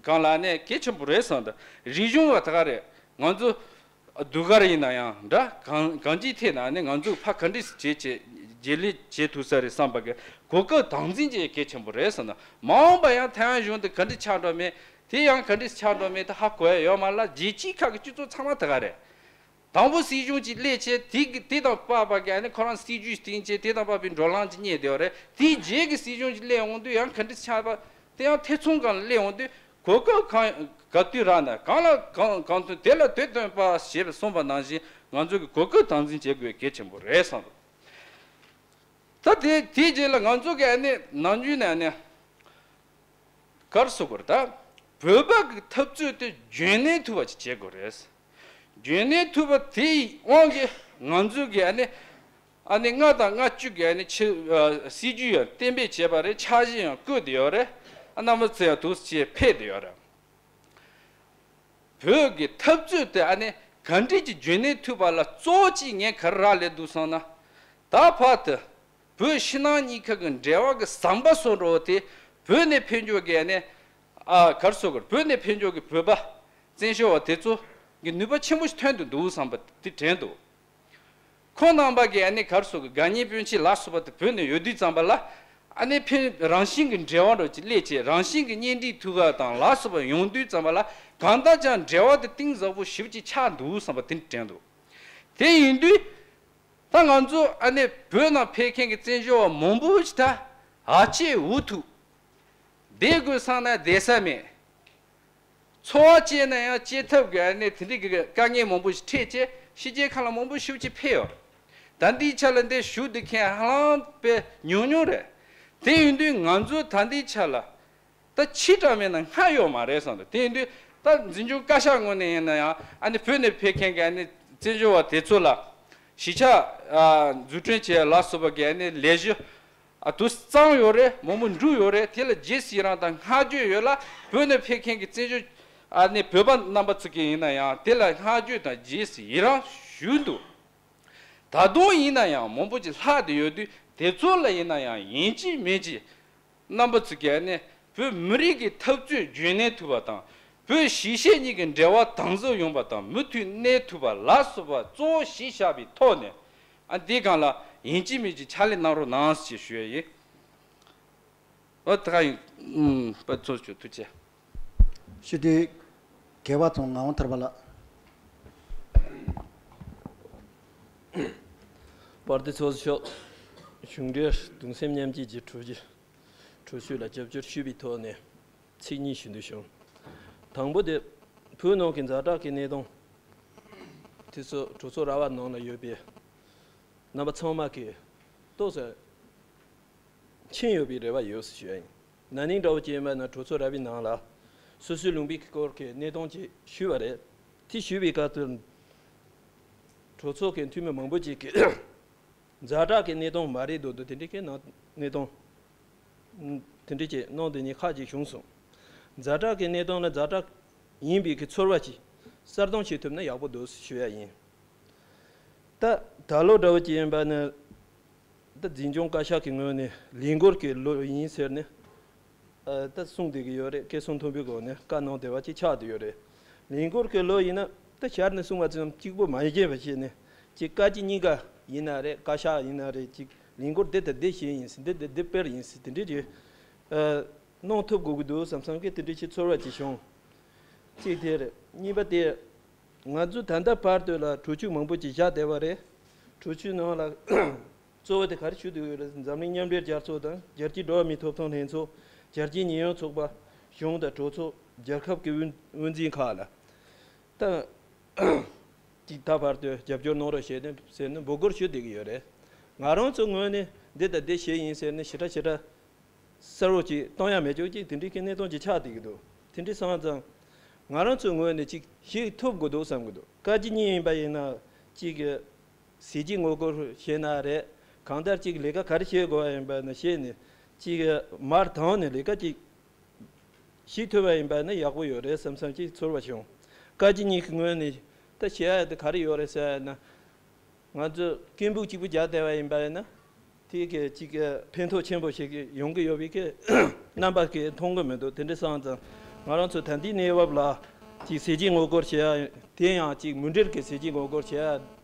གང་ལ་ཨ་ནི་གལ་ཆེན་པོ་རེད་བསམ་ད། རིག་གཞུང་བ་ད་ག་རེད། ང་ཚོ་སྡུག་གར་ཡིན་ན་ཡང་འདྲ་གང་གང་ཅིའི་ཐད་ན་ཨ་ནི་ང་ཚོ་ཕ་ག་འདྲས་བྱེད་བྱེད་རྗེས་ལུས་བྱེད་ཐུབ་ས་རེད་བསམ་པ་གི་གོ་སྐབས་དམ་འཛིན་བྱེད་ཡས་གལ་ཆེན་པོ་རེད་བསམ་ད། མ་འོངས་པ་ཡང་ཐའེ་ཝན་གཞུང་དེ་ག་འདྲས་ཆགས་འགྲོ་མེད། དེ་ཡང་ག་འདྲས་ཆགས་འགྲོ་མེད་དེ་ཧ་གོ་ཡ་ཡོད་མ་རེད་ལ། རྒྱལ་སྤྱིའི་ཁག་གི་སྤྱི་ཚོགས་ཚང་མ་ད་ག་རེད། དང་པོ་སྲིད་གཞུང་གཅིག་སླེབས་བྱས་དེ་གི་དེ་དང་དཔག་པ་གི་ཨ་ནི་ཁོ་རང་སྲིད་ཇུས་བཏིང་བྱས་དེ་དང་དཔག་པའི་བགྲོ་གླེང་གཅིག་རྙེད་བསྡད་ཡོད་རེད། དེའི་རྗེས་ཀྱི་སྲིད་གཞུང་གཅིག་སླེབས་འོང་དུས་ཡང་ག་འདྲ་ཆགས་པ་དེ་ཡང་ཐེ་ཚོམ་སྒང་ལ་སླེབས་འོང་དུས་གོ་སྐབས་གང་ག་དུས་རག་ན་གང་ལ་གང་གང་ཐོན་དེ་ལ་དེ་སྟོན་པ་ཞེས་པ་གསུངས་པ་ནང་བཞིན་ང་ཚོ་གི་གོ་སྐབས་དམ་འཛིན་བྱེད་དགོས་གལ་ཆེན་པོ་རེད་བསམ་འདུག་ད་དེ་དེའི་རྗེས་ལ་ང་ཚོ་གི་ཨ་ནི་ནམ་རྒྱུན་ནས་ཨ་ནི། ག་རེ་ཟེར་དགོས་རེད་ད། བོད་པ་གི་འཐབ་རྩོད་དེ་རྒྱུན་གནས་ཐུབ་པ་ཅིག་བྱེད་དགོས་རེད། རྒྱུན་གནས་ཐུབ་པ་དེའི་དབང་གིས་ང་ཚོ་གི་ཨ་ནི་ཨ་ནི་ལྔ་དང་ལྔ་བཅུ་གི་ཨ་ནི་ཆེ་ཨ་སྲིད་ཇུས་ཡང་གཏན་འབེབས་བྱས་པ་རེད། འཆར་གཞི་ཡང་བཀོད་བསྡད་ཡོད་རེད། ཨ་རྣམ་པ་ཚོ་ཡང་འདུག་སེ་ཕེབས་བསྡད་ཡོད་རེད། བོད་ཀྱི་འཐབ་རྩོད་དེ་ཨ་ནི་ག་འདྲས་ཀྱི་རྒྱུན་གནས་ཐུབ་པ་ལ་གཙོ་བོ་གཅིག་ངས་ག་རེ་རག་ལས་འདུག་བསམ་ན། ད་བར་དུ་བོད་ཕྱི་ནང་གཉིས་ཀ་གི་འབྲེལ་བ་གི་ཟམ་པ་སོགས་འགྲོ་བ་དེ་བོད་ནས་ཕེབས་འབྱོར་གྱི་ཨ་ནི་ཨ་ག་རེ་ཟེར་དགོས་རེད། བོད་ནས་ཕེབས་འབྱོར་གྱི་བོད་པ་བཙན་བྱོལ་བ་དེ་ཚོ་གི་ནུས་པ་ཆེན་པོ་ཞིག་ཐོན་དུ་འདུག་བསམ་པ་དེ་དྲན་འདུག་ཁོང་རྣམ་པ་གིས་ཨ་ནི་ག་རེ་ཟེར་དགོས། དགའ་ཉེ་སྤུན་མཆེད་ལ་སོགས་པ་དེ་བོད་ནས་ཡོད་དུས་ཙམ་པ་ལ་ཨ་ནི་ཕན་རང་བཞིན་གྱི་འབྲེལ་བ་འདྲ་ཅིག་སླེབས་བྱས་རང་བཞིན་གྱི་གཉེན་སྒྲིག་ཐུབ་པ་དང་ལ་སོགས་པ་ཡོང་དུས་ཙམ་པ་ལ་གང་ལྟར་ཀྱང་འབྲེལ་བ་དེ་གཏིང་ཟབ་པོ་ཞེ་པོ་ཅིག་ཆགས་འདུག་བསམ་པ་དེ་འདྲ་དྲན་འདུག་དེ་ཡིན་དུས་ད་ང་ཚོ་ཨ་ནི་བོད་ནང་ཕེབས་མཁན་གྱི་བཙན་བྱོལ་བ་མང་པོ་ཞིག་ད་ཨ་ཅེ་འུ་ཐུག་བསྡད་དགོས་བསམ་ན་བསྡད་ས་མེད། འཚོ་བ་སྐྱེལ་ན་ཡང་སྐྱེལ་ཐབས་ཀྱི་ཨ་ནི་དེ་འདྲའི་གི་དཀའ་ངལ་མང་པོ་ཞིག་འཕྲད་བྱས་ཕྱི་རྒྱལ་ཁག་ལ་མང་པོ་ཞེ་པོ་ཅིག་ཕེབས་ཡོད། ད་ལྟའི་ཆ་ལ་འདིར་བཞུགས་བསྡད་མཁན་ཧ་ལམ་དཔེ་ཉུང་ཉུང་རེད། དེ་ཡིན་དུས་ང་ཚོ་ད་ལྟའི་ཆ་ལ་ད་ཕྱི་དྲགས་མེད་ན་སྔ་ཡོད་མ་རེད་བསམ་འདུག་དེ་ཡིན་དུས་ད་འཛིན་སྐྱོང་བཀའ་ཤག་ངོས་ནས་ཡིན་ན་ཡང་ཨ་ནི་བོད་ནས་ཕེབས་མཁན་གྱི་ཨ་ནི་བཙན་བྱོལ་བ་དེ་ཚོ་ལ་གཞིས་ཆགས་ཨ་འཛུགས་སྐྲུན་བྱེད་ཡ་ལ་སོགས་པ་གི་ཨ་ནི་ལས་གཞི་ཨ་དུ་བརྩམས་ཡོད་རེད། མང་པོ་འགྲུབ་ཡོད་རེད། དེ་ལ་རྗེས་སུ་ཡི་རང་དང་བསྔགས་བརྗོད་ཡོད་ལ། བོད་ནས་ཕེབས་མཁན་གྱི་བཙན་བྱོལ་ཨ་ནི་བོད་པ་རྣམ་པ་ཚོ་གིས་ཡིན་ན་ཡང་དེ་ལ་བསྔགས་བརྗོད་དང་རྗེས་སུ་ཡི་རང་ཞུས་འདུག་ད་དུང་ཡིན་ན་ཡང་མང་པོ་ཅིག་ལྷག་བསྡད་ཡོད་དུས་དེ་ཚོ་ལ་ཡིན་ན་ཡང་ཡིན་གཅིག་མིན་གཅིག་རྣམ་པ་ཚོ་གིས་ཨ་ནི་བོད་མི་རིགས་ཀྱི་འཐབ་རྩོད་རྒྱུན་གནས་ཐུབ་པ་དང་བོད་གཞིས་བྱེས་གཉིས་ཀྱི་འབྲེལ་བ་དམ་ཟབ་ཡོང་པ་དང་མུ་མཐུད་གནས་ཐུབ་པ་ལ་སོགས་པ་གཙོ་བོ་གཞི་བཞག་པའི་ཐོག་ནས། ཨ་འདི་སྒང་ལ་ཡིན་གཅིག་མིན་གཅིག་ཕྱག་ལས་གནང་རོགས་གནང་ཞེས་ཞུ་ཡ་ཡིན། ཨོ་ད་ག་ཡིན། ཨུམ་པ་ཚོ་ཞུ་ཐུགས་རྗེ་ཆེ། ཞུ་དེ་རྒྱལ་བ་ཙོང་ངག་དབང་ཐར་པ་ལགས། པར་དེ་ཚོགས་གཙོ་མཆོག་གཞུང་འབྲེལ་གདུང་སེམས་མཉམ་སྐྱེད་ཀྱི་གྲོས་གཞི་གྲོས་ཆོད་ལ་རྒྱབ་སྐྱོར་ཞུས་པའི་ཐོག་ནས་ཚིག་གཉིས་ཞུ་འདོད་བྱུང་། དང་པོ་དེ་བོད་ནང་གི་ཛ་དྲག་གི་གནས་སྟངས་དེ་ཚོ་གྲོས་ཚོགས་ར་བ་ནང་ལ་ཡོད་པའི་རྣམ་པ་ཚང་མ་གིས་ཏོག་ཙམ་མཁྱེན་ཡོད་པའི་རེ་བ་ཡོད་ཞུ་ཡ་ཡིན། ན་ནིང་འདྲ་བོ་ཅིག་ཡིན་པ་ན་གྲོས་ཚོགས་ར་བའི་ནང་ལ་སོ་སོའི་ལུང་པའི་སྐོར་གྱི་གནས་སྟངས་ཅིག་ཞུས་པ་རེད། དེ་ཞུས་པའི་སྐབས་དུ་གྲོས་ཚོགས་ཀྱི་འཐུས་མི་མང་པོ་ཅིག་གིས་ཛ་དྲག་གི་གནས་སྟངས་མ་རེད་འདུག་འདུག་དེ་འདྲའི་གི་གནས་སྟངས་དེ་འདྲའི་ཅིག་གནང་དེ་ཉིད་ཁག་ཅིག་བྱུང་སོང་། ཛ་དྲག་གི་གནས་སྟངས་ལ་ཛ་དྲག་ཡིན་པའི་གི་ཚོར་བ་ཅིག་གསལ་སྟོན་བྱེད་ཐུབ་ན་ཡག་པོ་འདུག་ཞུ་ཡ་ཡིན། ད་ད་ལོ་འདྲ་བོ་ཅིག་ཡིན་པ་ནི། ད་འཛིན་སྐྱོང་བཀའ་ཤག་གི་ངོས་ནས་ལས་འགུལ་གྱི་ལོ་ཡིན་ཟེར་ནས་ཨ་ད་གསུངས་བསྡད་ཀྱི་ཡོད་རེད། སྐད་གསང་མཐོན་པོའི་སྒོ་ནས་བཀའ་གནང་བསྡད་པ་ཅིག་ཆགས་བསྡད་ཡོད་རེད། ལས་འགུལ་གྱི་ལོ་ཡིན་ན་ད་ཞར་ནས་གསུངས་པ་ཙམ་གཅིག་པོ་མ་བྱས་པ་བྱས་ནས་ཅིག་བཀའ་སྤྱི་གཉིས་ཀ་ཡིན་ན་རེད། བཀའ་ཤག་ཡིན་ན་རེད། ཅིག་ལས་འགུལ་འདི་དང་འདི་བྱས་ཡིན་ཟེར། འདི་དང་འདི་སྤེལ་ཡིན་ཟེར། དེ་འདྲའི་ཅིག་ཨ་གནང་ཐུབ་དགོས་ཀྱི་འདུག་བསམ་བསམ་གྱི་དེ་འདྲའི་ཅིག་ཚོར་བ་ཅིག་བྱུང་། གཅིག་དེ་རེད། གཉིས་པ་དེ་ང་ཚོ་ད་ལྟ་བར་དུ་ལ་གྲོས་ཆོད་མང་པོ་ཅིག་བཞག་བསྡད་པ་རེད། གྲོས་ཆོད་ནང་ལ། གཙོ་བོ་དེ་ག་རེ་ཞུ་འདོད་ཡོད་རེད། འཛམ་གླིང་མཉམ་འབྲེལ་རྒྱལ་ཚོགས་དང་རྒྱལ་སྤྱིའི་འགྲོ་བ་མིའི་ཐོབ་ཐང་ལྷན་ཚོགས། རྒྱལ་སྤྱིའི་ཉེས་ཡངས་ཚོགས་པ། གཞུང་དང་གྲོས་ཚོགས། རྒྱལ་ཁབ་ཀྱི་དབུ་དབུ་འཛིན་ཁག་ལ་ད་ཅིག་ད་བར་དུ་རྒྱབ་སྐྱོར་གནང་རོགས་བྱས་ནས་ཟེར་ནས་འབོད་སྐུལ་ཞུ་བསྡད་ཀྱི་ཡོད་རེད། ང་རང་ཚོའི་ངོས་ནས་ འདི་དང་འདི་བྱས་ཡིན་ཟེར་ནས་ཞེ་དྲག་ཞེ་དྲག་གསལ་བོ་ཅིག་གཏོང་ཡ་མེད་ཅོག་ཅིག་དེ་འདྲའི་གི་གནད་དོན་ཅིག་ཆགས་བསྡད་ཀྱི་འདུག་དེ་འདྲའི་སོང་ཙང་ང་རང་ཚོའི་ངོས་ནས་ཅིག་ཞིག་ཐུབ་དགོས་འདུག་བསམ་གྱི་འདུག་བཀའ་སྤྱི་གཉིས་ཡིན་པ་ཡིན་ན་ཅིག་གི་ཟས་བཅད་ངོ་རྒོལ་བྱས་ན་རེད། གང་ལྟར་ཅིག་ལས་ཀ་ག་རེ་བྱེད་དགོས་པ་ཡིན་པ་ན་བྱས་ནས་ཅིག་གི་མར་དང་ནས་ལས་ཀ་ཅིག་ཞིག་ཐུབ་པ་ཡིན་པ་ན་ཡག་པོ་ཡོད་རེད་བསམ་བསམ་ཅིག་ཚོར་བ་བྱུང་། བཀའ་སྤྱི་གཉིས་ཀྱི་ངོས་ནས་ད་བྱེད་ཡ་དེ་ག་རེ་ཡོད་རེད་ཟེར་ན། ང་ཚོས་སྐད་འབོད་གཅིག་པུ་རྒྱག་བསྡད་པ་ཡིན་པ་ཡིན་ན། དེ་གི་གཅིག་གི་ཕན་ཐོགས་ཆེན་པོ་ཞིག་ཡོང་གི་ཡོད་པའི་གི་རྣམ་པ་གི་མཐོང་གི་མི་འདུག་དེ་འདྲ་སོང་ཙང་ང་རང་ཚོ་ད་ལྟའི་གནས་བབ་ལ་གཅིག་ཟས་བཅད་ངོ་རྒོལ་བྱེད་ཡ་དེ་ཡང་གཅིག་མུ་འབྲེལ་གི་ཟས་བཅད་ངོ་རྒོལ་བྱེད་ཡ་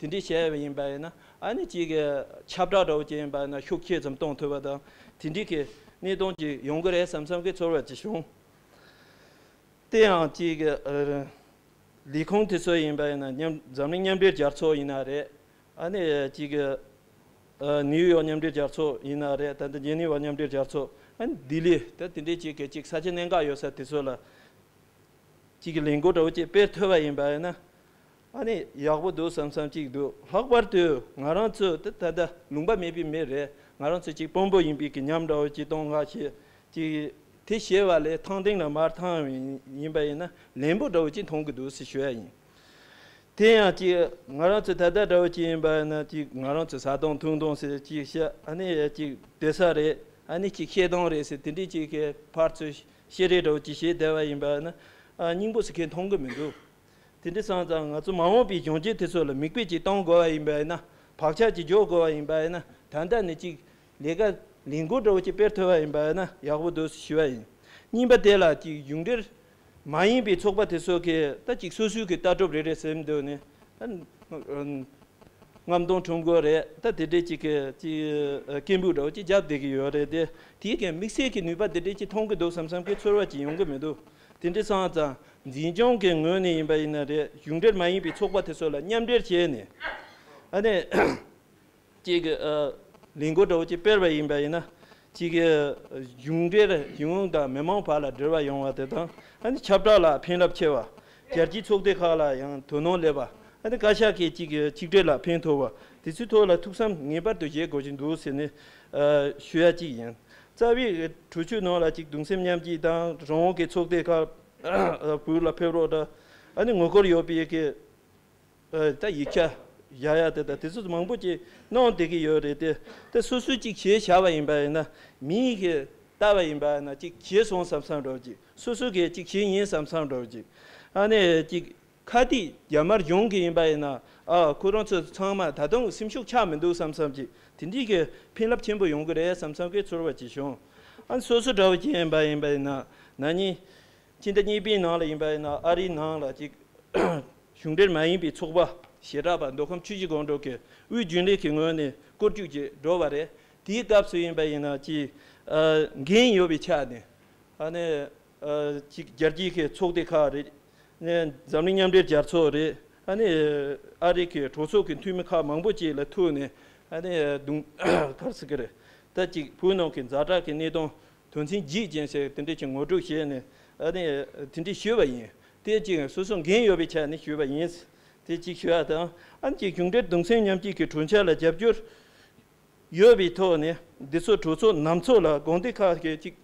དེ་འདྲ་བྱས་པ་ཡིན་པ་ཡིན་ན། ཨ་ནི་གཅིག་གི་ཁྱབ་བསྒྲགས་འདྲ་བོ་ཅིག་ཡིན་པ་ཡིན་ན་ཤུགས་ཆེ་ཙམ་གཏོང་ཐུབ་པ་དང་དེ་འདྲའི་གི་གནད་དོན་ཅིག་ཡོང་གི་རེད་བསམ་བསམ་གི་ཚོར་བ་ཅིག་བྱུང་། དེ་ཡང་གཅིག་གི་ཨ། ལས་ཁུངས་དེ་ཚོ་ཡིན་པ་ཡིན་ན་མཉམ་འཛམ་གླིང་མཉམ་འབྲེལ་རྒྱལ་ཚོགས་ཡིན་ན་རེད། ཨ་ནི་གཅིག་གི་ཨ། ནིའུ་ཡོག་མཉམ་འབྲེལ་རྒྱལ་ཚོགས་ཡིན་ན་རེད། ད་ལྟ་ཇེ་ནི་ཝ་མཉམ་འབྲེལ་རྒྱལ་ཚོགས། ཨ་ནི་ལྡི་ལི་ད་དེ་འདྲའི་གཅིག་གི་གཅིག་ས་ཆ་གནད་འགག་ཡོད་ས་དེ་ཚོ་ལ་གཅིག་གི་ལས་འགུལ་འདྲ་བོ་གཅིག་སྤེལ་ཐུབ་པ་ཡིན་པ་ཡིན་ན། ཨ་ནི་ཡག་པོ་འདུག་བསམ་བསམ་གཅིག་འདུག་ལྷག་པར་དུ་ང་རང་ཚོ་ད་ད་ལྟ་ལུང་པ་མེད་པའི་མི་རེད། ང་རང་ཚོ་གཅིག་དཔོན་པོ་ཡིན་པའི་གི་ཉམས་འདྲ་བོ་གཅིག་གཏོང་ག་བྱེད། ཅིག་དེ་བྱས་པ་ལས་ཐང་སྟེང་ལ་མར་ཐང་ཡིན་པ་ཡིན་ན་ལན་པོ་འདྲ་བོ་ཅིག་མཐོང་གི་འདུག་ཟེར་ཞུ་ཡ་ཡིན། དེ་ཡང་ཅིག་ང་རང་ཚོ་ད་ལྟ་འདྲ་བོ་ཅིག་ཡིན་པ་ཡིན་ན་ཅིག་ང་རང་ཚོ་ཟ་དང་འཐུང་དང་ཟེར་ཅིག་བཤད། ཨ་ནི་ཅིག་སྡོད་ས་རེད། ཨ་ནི་ཅིག་བཤད་སྟངས་རེད་ཟེར་དེ་འདྲའི་ཅིག་གི་ཕར་ཚུར་བཤད་རེས་འདྲ་བོ་ཅིག་བྱས་བསྡད་པ་ཡིན་པ་ཡིན་ན་ཨ་སྙིང་པོ་ཟེར་མཁན་མཐོང་གི་མི་འདུག་དེ་འདྲ་སོང་ཙང་ང་ཚོ་མ་འོངས་པའི་གཞོན་སྐྱེས་དེ་ཚོ་ལ་མིག་དཔེ་ཅིག་གཏོང་དགོས་པ་ཡིན་པ་ཡིན་ན། བག་ཆགས་ཅིག་འཇོག་དགོས་པ་ཡིན་པ་ཡིན་ན། ད་ལྟ་ནས་ཅིག་ལས་ཀ་ལས་འགུལ་འདྲ་བོ་ཅིག་སྤེལ་ཐུབ་པ་ཡིན་པ་ཡིན་ན་ཡག་པོ་འདུག་ཞུ་བ་ཡིན། གཉིས་པ་དེ་ལ་ཅིག་གཞུང་འབྲེལ་མ་ཡིན་པའི་ཚོགས་པ་དེ་ཚོ་གིས་ད་ཅིག་སོ་སོའི་གི་ལྟ་གྲུབ་རེ་རེ་ཟིན་འདུག་ནས། རྔམ་སྟོན་ཁྲོམ་སྐོར་རེད། ད་དེ་འདྲའི་ཅིག་གི་ཅིག་སྐད་འབོད་འདྲ་བོ་ཅིག་བརྒྱབ་བསྡད་ཀྱི་ཡོད་རེད་དེ། དེའི་གི་དམིགས་བསལ་གྱི་ནུས་པ་དེ་འདྲའི་ཅིག་མཐོང་གི་འདུག་བསམ་བསམ་གྱི་ཚོར་བ་ཅིག་ཡོང་གི་མི་འདུག་དེ་འདྲ་སོང་ཙང་འཛིན་སྐྱོང་གི་ངོས་ནས་ཡིན་པ་ཡིན་ན་རེད། གཞུང་འབྲེལ་མ་ཡིན་པའི་ཚོགས་པ་དེ་ཚོ་ལ་མཉམ་འབྲེལ་བྱས་ནས་ཨ་ནི་ཅིག་གི་ཨ་ལས་འགུལ་འདྲ་བོ་ཅིག་སྤེལ་བ་ཡིན་པ་ཡིན་ན། ཅིག་གི་གཞུང་འབྲེལ་གཞུང་དང་མི་མང་བར་ལ་འབྲེལ་བ་ཡོང་བ་དེ་དང་། ཨ་ནི་ཁྱབ་བསྒྲགས་ལ་ཕན་རླབས་ཆེ་བ། རྒྱལ་སྤྱིའི་ཚོགས་སྡེ་ཁག་ལ་ཡང་དོ་སྣང་སླེབས་པ། ཨ་ནི་བཀའ་ཤག་གིས་ཅིག་གི་ཆིག་སྒྲིལ་ལ་ཕན་ཐོགས་པ། དེ་ཚོའི་ཐོག་ལ་ཐུགས་བསམ་ངེས་པར་དུ་བཞེས་དགོས་ཀྱི་འདུག་ཟེར་ནས་ཨ་ཞུ་ཡ་གཅིག་ཡིན། རྩ་བའི་གྲོས་ཆོད་ནང་ལ་ཅིག་གདུང་སེམས་མཉམ་སྐྱེད་དང་རང་དབང་གི་ཚོགས་སྡེ་ཁག་བོད་ལ་ཕེབས་རོགས་དང་། ཨ་ནི་ངོ་རྒོལ་ཡོད་པའི་གི་ཨ་ད་ཡིག་ཆ་བཞག་ཡ་དེ་དང་དེ་ཚོ་མང་པོ་ཅིག་གནང་བསྡད་ཀྱི་ཡོད་རེད་དེ། ད་སོ་སོས་ཅིག་བྱས་བཞག་པ་ཡིན་པ་ཡིན་ན། མིའི་གི་ལྟ་བ་ཡིན་པ་ཡིན་ན་ཅིག་བྱས་སོང་བསམ་བསམ་འདྲ་བོ་ཅིག་སོ་སོ་གིས་ཅིག་བྱས་ཡིན་བསམ་བསམ་འདྲ་བོ་ཅིག་ཨ་ནི་ཅིག་ཁ་གཏད་རྒྱ་དམར་གཞུང་གི་ཡིན་པ་ཡིན་ན། ཨ་ཁོ་རང་ཚོ་ཚང་མ་ད་དུང་སེམས་ཤུགས་ཆག་མི་འདུག་བསམ་བསམ་ཅིག་དེ་འདྲའི་གི་ཕན་རླབས་ཆེན་པོ་ཡོང་གི་རེད་བསམ་བསམ་གི་ཚོར་བ་ཅིག་བྱུང་། ཨ་ནི་སོ་སོ་འདྲ་བོ་ཅིག་ཡིན་པ་ཡིན་པ་ཡིན་ན་ན་ནིང་ཕྱི་ཟླ་གཉིས་པའི་ནང་ལ་ཡིན་པ་ཡིན་ན་ཨ་རིའི་ནང་ལ་ཅིག་གཞུང་འབྲེལ་མ་ཡིན་པའི་ཚོགས་པ་ཞེ་དྲག་པ་མདོ་ཁམས་ཆུ་བཞི་སྒང་དྲུག་གི་དབུས་རྒྱུན་ལས་ཀྱི་ངོས་ནས་སྐོར་སྐྱོད་ཅིག་འགྲོ་བ་རེད། དེའི་སྐབས་སུ་ཡིན་པ་ཡིན་ན་ཅིག་ཨ་འགན་ཡོད་པའི་ཆ་ནས་ཨ་ནི་ཨ་ཅིག་རྒྱལ་སྤྱིའི་གི་ཚོགས་སྡེ་ཁག་རེད། ནས་འཛམ་གླིང་མཉམ་འབྲེལ་རྒྱལ་ཚོགས་རེད། ཨ་ནི་ཨ་རི་གི་གྲོས་ཚོགས་ཀྱི་འཐུས་མི་ཁག་མང་པོ་ཅིག་ལ་ཐུག་ནས་ཨ་ནི་གདུང་ག་རེ་ཟེར་གི་རེད། ད་ཅིག་བོད་ནང་གི་ཛ་དྲག་གི་གནད་དོན་དོན་ཚན་བརྒྱད་ཅན་ཟེར་དེ་འདྲ་ཅིག་ངོ་སྤྲོད་བྱས་ནས་ཨ་ནི་དེ་འདྲ་ཞུས་པ་ཡིན། དེ་ཅིག་སོ་སོ་འགན་ཡོད་པའི་ཆ་ནས་ཞུས་པ་ཡིན། དེ་ཅིག་ཞུ་ཡ་དང་། ཨ་ནི་ཅིག་གཞུང་འབྲེལ་གདུང་སེམས་མཉམ་སྐྱེད་ཀྱི་གྲོས་འཆར་ལ་རྒྱབ་སྐྱོར་ཡོད་པའི་ཐོག་ནས་འདི་ཚོ་གྲོས་ཚོགས་ནང་ཚོགས་ལ་དགོན་སྡེ་ཁག་གི་ཅིག་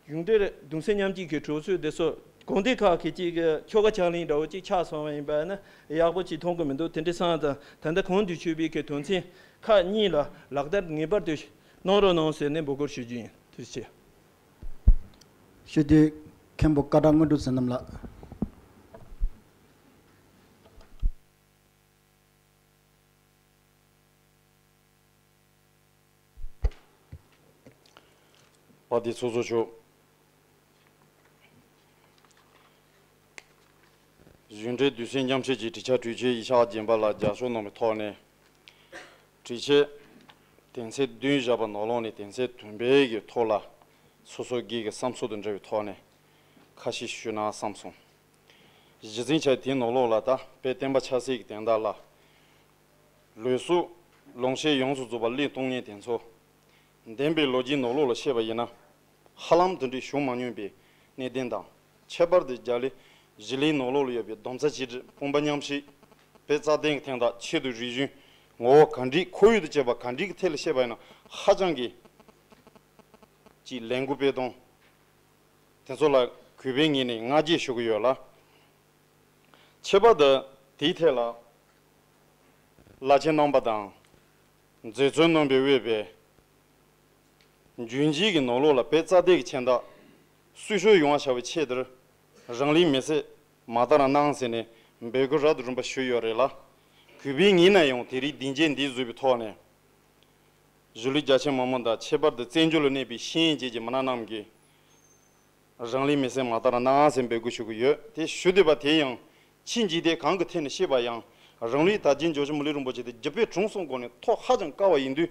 གཞུང་འབྲེལ་གདུང་སེམས་མཉམ་སྐྱེད་ཀྱི་གྲོས་ཚོགས་འདི་ཚོ་དགོན་སྡེ་ཁག་གི་ཅིག་ཆོ་ག་ཕྱག་ལེན་འདྲ་བོ་ཅིག་ཆགས་སོང་བ་ཡིན་པ་ན་ཡག་པོ་ཅིག་མཐོང་གི་མི་འདུག་དེ་འདྲ་སོང་ཙང་ད་ལྟ་གོང་དུ་ཞུས་པའི་གི་དོན་ཚན་ཁག་གཉིས་ལ་ལག་བསྟར་ངེས་པར་དུ་གནང་རོགས་གནང་ཟེར་ནས་འབོད་སྐུལ་ཞུ་རྒྱུ་ཡིན། ཐུགས་རྗེ་ཆེ། ཞུ་དུས་མཁན་པོ་ཀ་བྲག་དངོས་གྲུབ་བསོད་ནམས་ལགས། བ་དེ་ཚོ་ཚོ་ཆོག་གཞུང་འབྲེལ་གདུང་སེམས་མཉམ་སྐྱེད་ཀྱི་གྲོས་འཆར་གྲོས་ཆོད་ཡིག་ཆ་རྒྱས་པ་ལ་རྒྱབ་སྐྱོར་གནང་བའི་ཐོག་ནས། གྲོས་ཆོད་དོན་ཚན་བདུན་བཞག་པ་ནང་ལོགས་ནས་དོན་ཚན་བདུན་པའི་གི་ཐོག་ལ་སོ་སོ་སྒེར་གྱི་བསམ་ཚུལ་དང་འབྲེལ་བའི་ཐོག་ནས་ཁ་ཤས་ཞུས་ན་བསམ་སོང་། གཞི་འཛིན་བྱས་དེའི་ནང་ལོགས་ལ་ད་དཔལ་བསྟན་པ་ཆབ་སྲིད་ཀྱི་དོན་དག་ལ། ལུགས་སྲོལ་ལུང་ཤེས་ཡོངས་སུ་རྫོགས་པ་གླེང་གཏོང་མཁན་དེ་ཚོ། བདེན་པའི་ལོ་རྒྱུས་ནང་ལོགས་ལ་བཤད་པ་ཡིན་ན། ཧ་ལམ་དེ་འདྲའི་བྱུང་མ་མྱོང་པའི་གནད་དོན་དང་། ཁྱད་པར་དུ་རྒྱ་གླིང་གཞིས་གླིང་ནང་ལོགས་ལ་ཡོད་པའི་སྡོམ་རྩ་གཅིག་སྒྲིལ་དཔུང་པ་མཉམ་གཤིབ། དཔེ་རྩ་དོན་གྱི་དོན་དག་ཆེད་དུ་རིག་གཞུང་ ངོ་བོ་ག་འདྲ་ཁོར་ཡུག་དང་བཅས་པ་ག་འདྲ་གི་ཐད་ལ་བཤད་པ་ཡིན་ན་ཧ་ཅང་གི་ཅིག་ལས་འགུལ་སྤེལ་སྟངས་དེ་ཚོ་ལ་གུས་པའི་ངོས་ནས་བསྔགས་བརྗོད་ཞུ་གི་ཡོད་ལ། ཁྱད་པར་དུ་དེའི་ཐད་ལ་བླ་ཆེན་རྣམ་པ་དང་མཛད་གཙོ་རྣམ་པས་དབུས་པའི་རྒྱུན་གཅིག་གི་ནང་ལོགས་ལ་བོད་རྩ་དོན་གྱི་མཚན་རྟགས་སྲུང་སྐྱོབ་ཡོང་བ་བྱ་བའི་ཆེད་དུ་རང་ལུས་མེ་སྲེག་མ་དར་གནང་ཟེར་ནས་འབོད་སྐུལ་རབ་དང་རིམ་པ་ཞུས་ཡོད་རེད་ལ། གུས་པའི་ངོས་ནས་ཡང་དེ་རིང་སྡིངས་ཆ་འདི་བཟོས་པའི་ཐོག་ནས་གཞིས་ལུས་རྒྱ་ཆེ་མི་མང་དང་ཁྱད་པར་དུ་བཙན་བྱོལ་ལ་གནས་པའི་ཤེས་ཡོན་ཅན་གྱི་མི་སྣ་རྣམས་ཀྱིས་རང་ལུས་མེ་སྲེག་མ་དར་གནང་ཟེར་འབོད་སྐུལ་ཞུ་གི་ཡོད། དེ་ཞུ་འདོད་པ་དེ་ཡང་ཕྱི་འཇིག་རྟེན་གང་གི་ཐད་ནས་བཤད་པ་ཡང་རང་ལུས་དར་རྒྱས་འབྱུང་ཆེན་མི་ལུས་རིན་པོ་ཆེ་དེ་རྒྱུ་སྤུས་གྲངས་སུ་བཀོད་ནས་ཐོག་ཧ་ཅང་དཀའ་བ་ཡིན་དུས།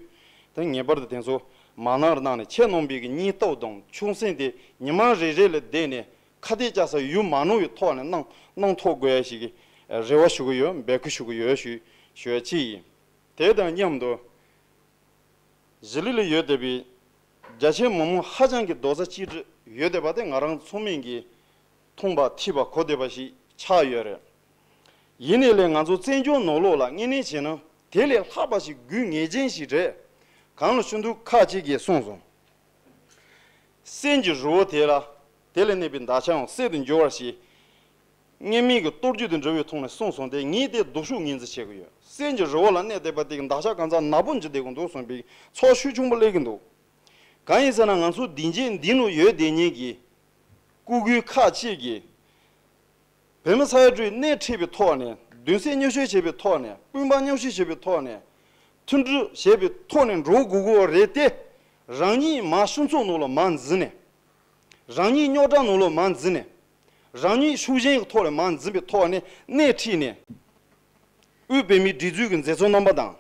དེ་ངེས་པར་དུ་དེ་ཚོ་མ་གནང་རོགས་གནང་ནས་ཁྱེད་རྣམ་པའི་གི་སྙིང་སྟོབས་དང་ཆུང་སེམས་དེ་ཉི་མ་རེ་རེ་ལ་བསྡད་ནས་ཁ་གཏད་བཅག་ས་ཡུལ་མ་ནོར་བའི་ཐོག་ནས་གནང་གནང་ཐུབ་དགོས་ཡ་ཞིག་གི་རེ་བ་ཞུ་གི་ཡོད། འབོད་སྐུལ་ཞུ་གི་ཡོད་ཞུ་ཞུ་ཡ་གཅིག་ཡིན། དེ་དང་མཉམ་དུ་གཞིས་ལུས་ལ་ཡོད་བསྡད་པའི་རྒྱ་ཆེའི་མི་མང་ཧ་ཅང་གི་རྡོག་རྩ་གཅིག་སྒྲིལ་ཡོད་བསྡད་པ་དེ་ང་རང་ཚང་མས་ཀྱིས་མཐོང་པ་ཐོས་པ་གོ་བསྡད་པ་ཞིག་ཆགས་ཡོད་རེད། ཡིན་ནའི་ལས་ང་ཚོ་བཙན་བྱོལ་ནང་ལོགས་ལ་དངོས་གནས་བྱས་ན་དེ་ལས་ལྷག་པ་ཞིག་དགོས་ངེས་ཅན་ཞིག་རེད། གང་ལ་ཞུ་འདུག་ཁག་ཅིག་གིས་གསུངས་སོང་། སེམས་ཀྱི་རི་བོ་དེ་ལ་དེ་ལ་གནས་པའི་འདག་ཆ་ཡང་གསེར་དུ་འགྱུར་བར་བྱེད། སྔོན་མའི་གི་གཏོར་རྒྱུ་དང་འདྲ་བའི་ཐོག་ནས་གསུངས་སོང་སྟེ། ངས་དེ་སྡུག་ཤོས་ངོས་འཛིན་བྱེད་ཀྱི་ཡོད། སེམས་ཀྱི་རི་བོ་ལ་གནས་བསྡད་པ་དེ་གི་འདག་ཆ་གང་ཚང་ནག་པོ་འགྱུར་བསྡད་ཀྱི་འདུག་གསུངས་པའི་ཚོགས་ཤུགས་ཆེན་པོ་སླེབས་ཀྱི་འདུག་གང་ཡིན་ཟེར་ན་ང་ཚོ་སྡིངས་ཆའི་འདི་ནང་ཡོད་བསྡད་མཁན་གྱི་སྐུ་སྒེར་ཁག་ཅིག་གིས་བོད་མི་ས་ཡ་དྲུག་སྣེ་ཁྲིད་པའི་ཐོག་ནས་གདུང་སེམས་མཉམ་སྐྱེད་བྱེད་པའི་ཐོག་ནས་སྤུན་པ་མཉམ་སྐྱེད་བྱེད་པའི་ཐོག་ནས་མཐུན་སྒྲིལ་བྱེད་པའི་ཐོག་ནས་འགྲོ་དགོས་ཀྱི་རེད་དེ། རང་ཉིད་མར་སྤྱི་ཚོགས་ནང་ལ་མར་འཛུལ་ནས། རང་ཉིད་རྙོག་དྲ་ནང་ལོགས་མར་འཛུལ་ནས། རང་ཉིད་ཤུགས་རྐྱེན་གྱི་ཐོག་ལ་མར་འཛུལ་བའི་ཐོག་ནས་སྣེ་ཁྲིད་ནས། དབུས་བོད་མིའི་སྒྲིག་འཛུགས་ཀྱི་མཛད་གཙོ་རྣམ་པ་དང་།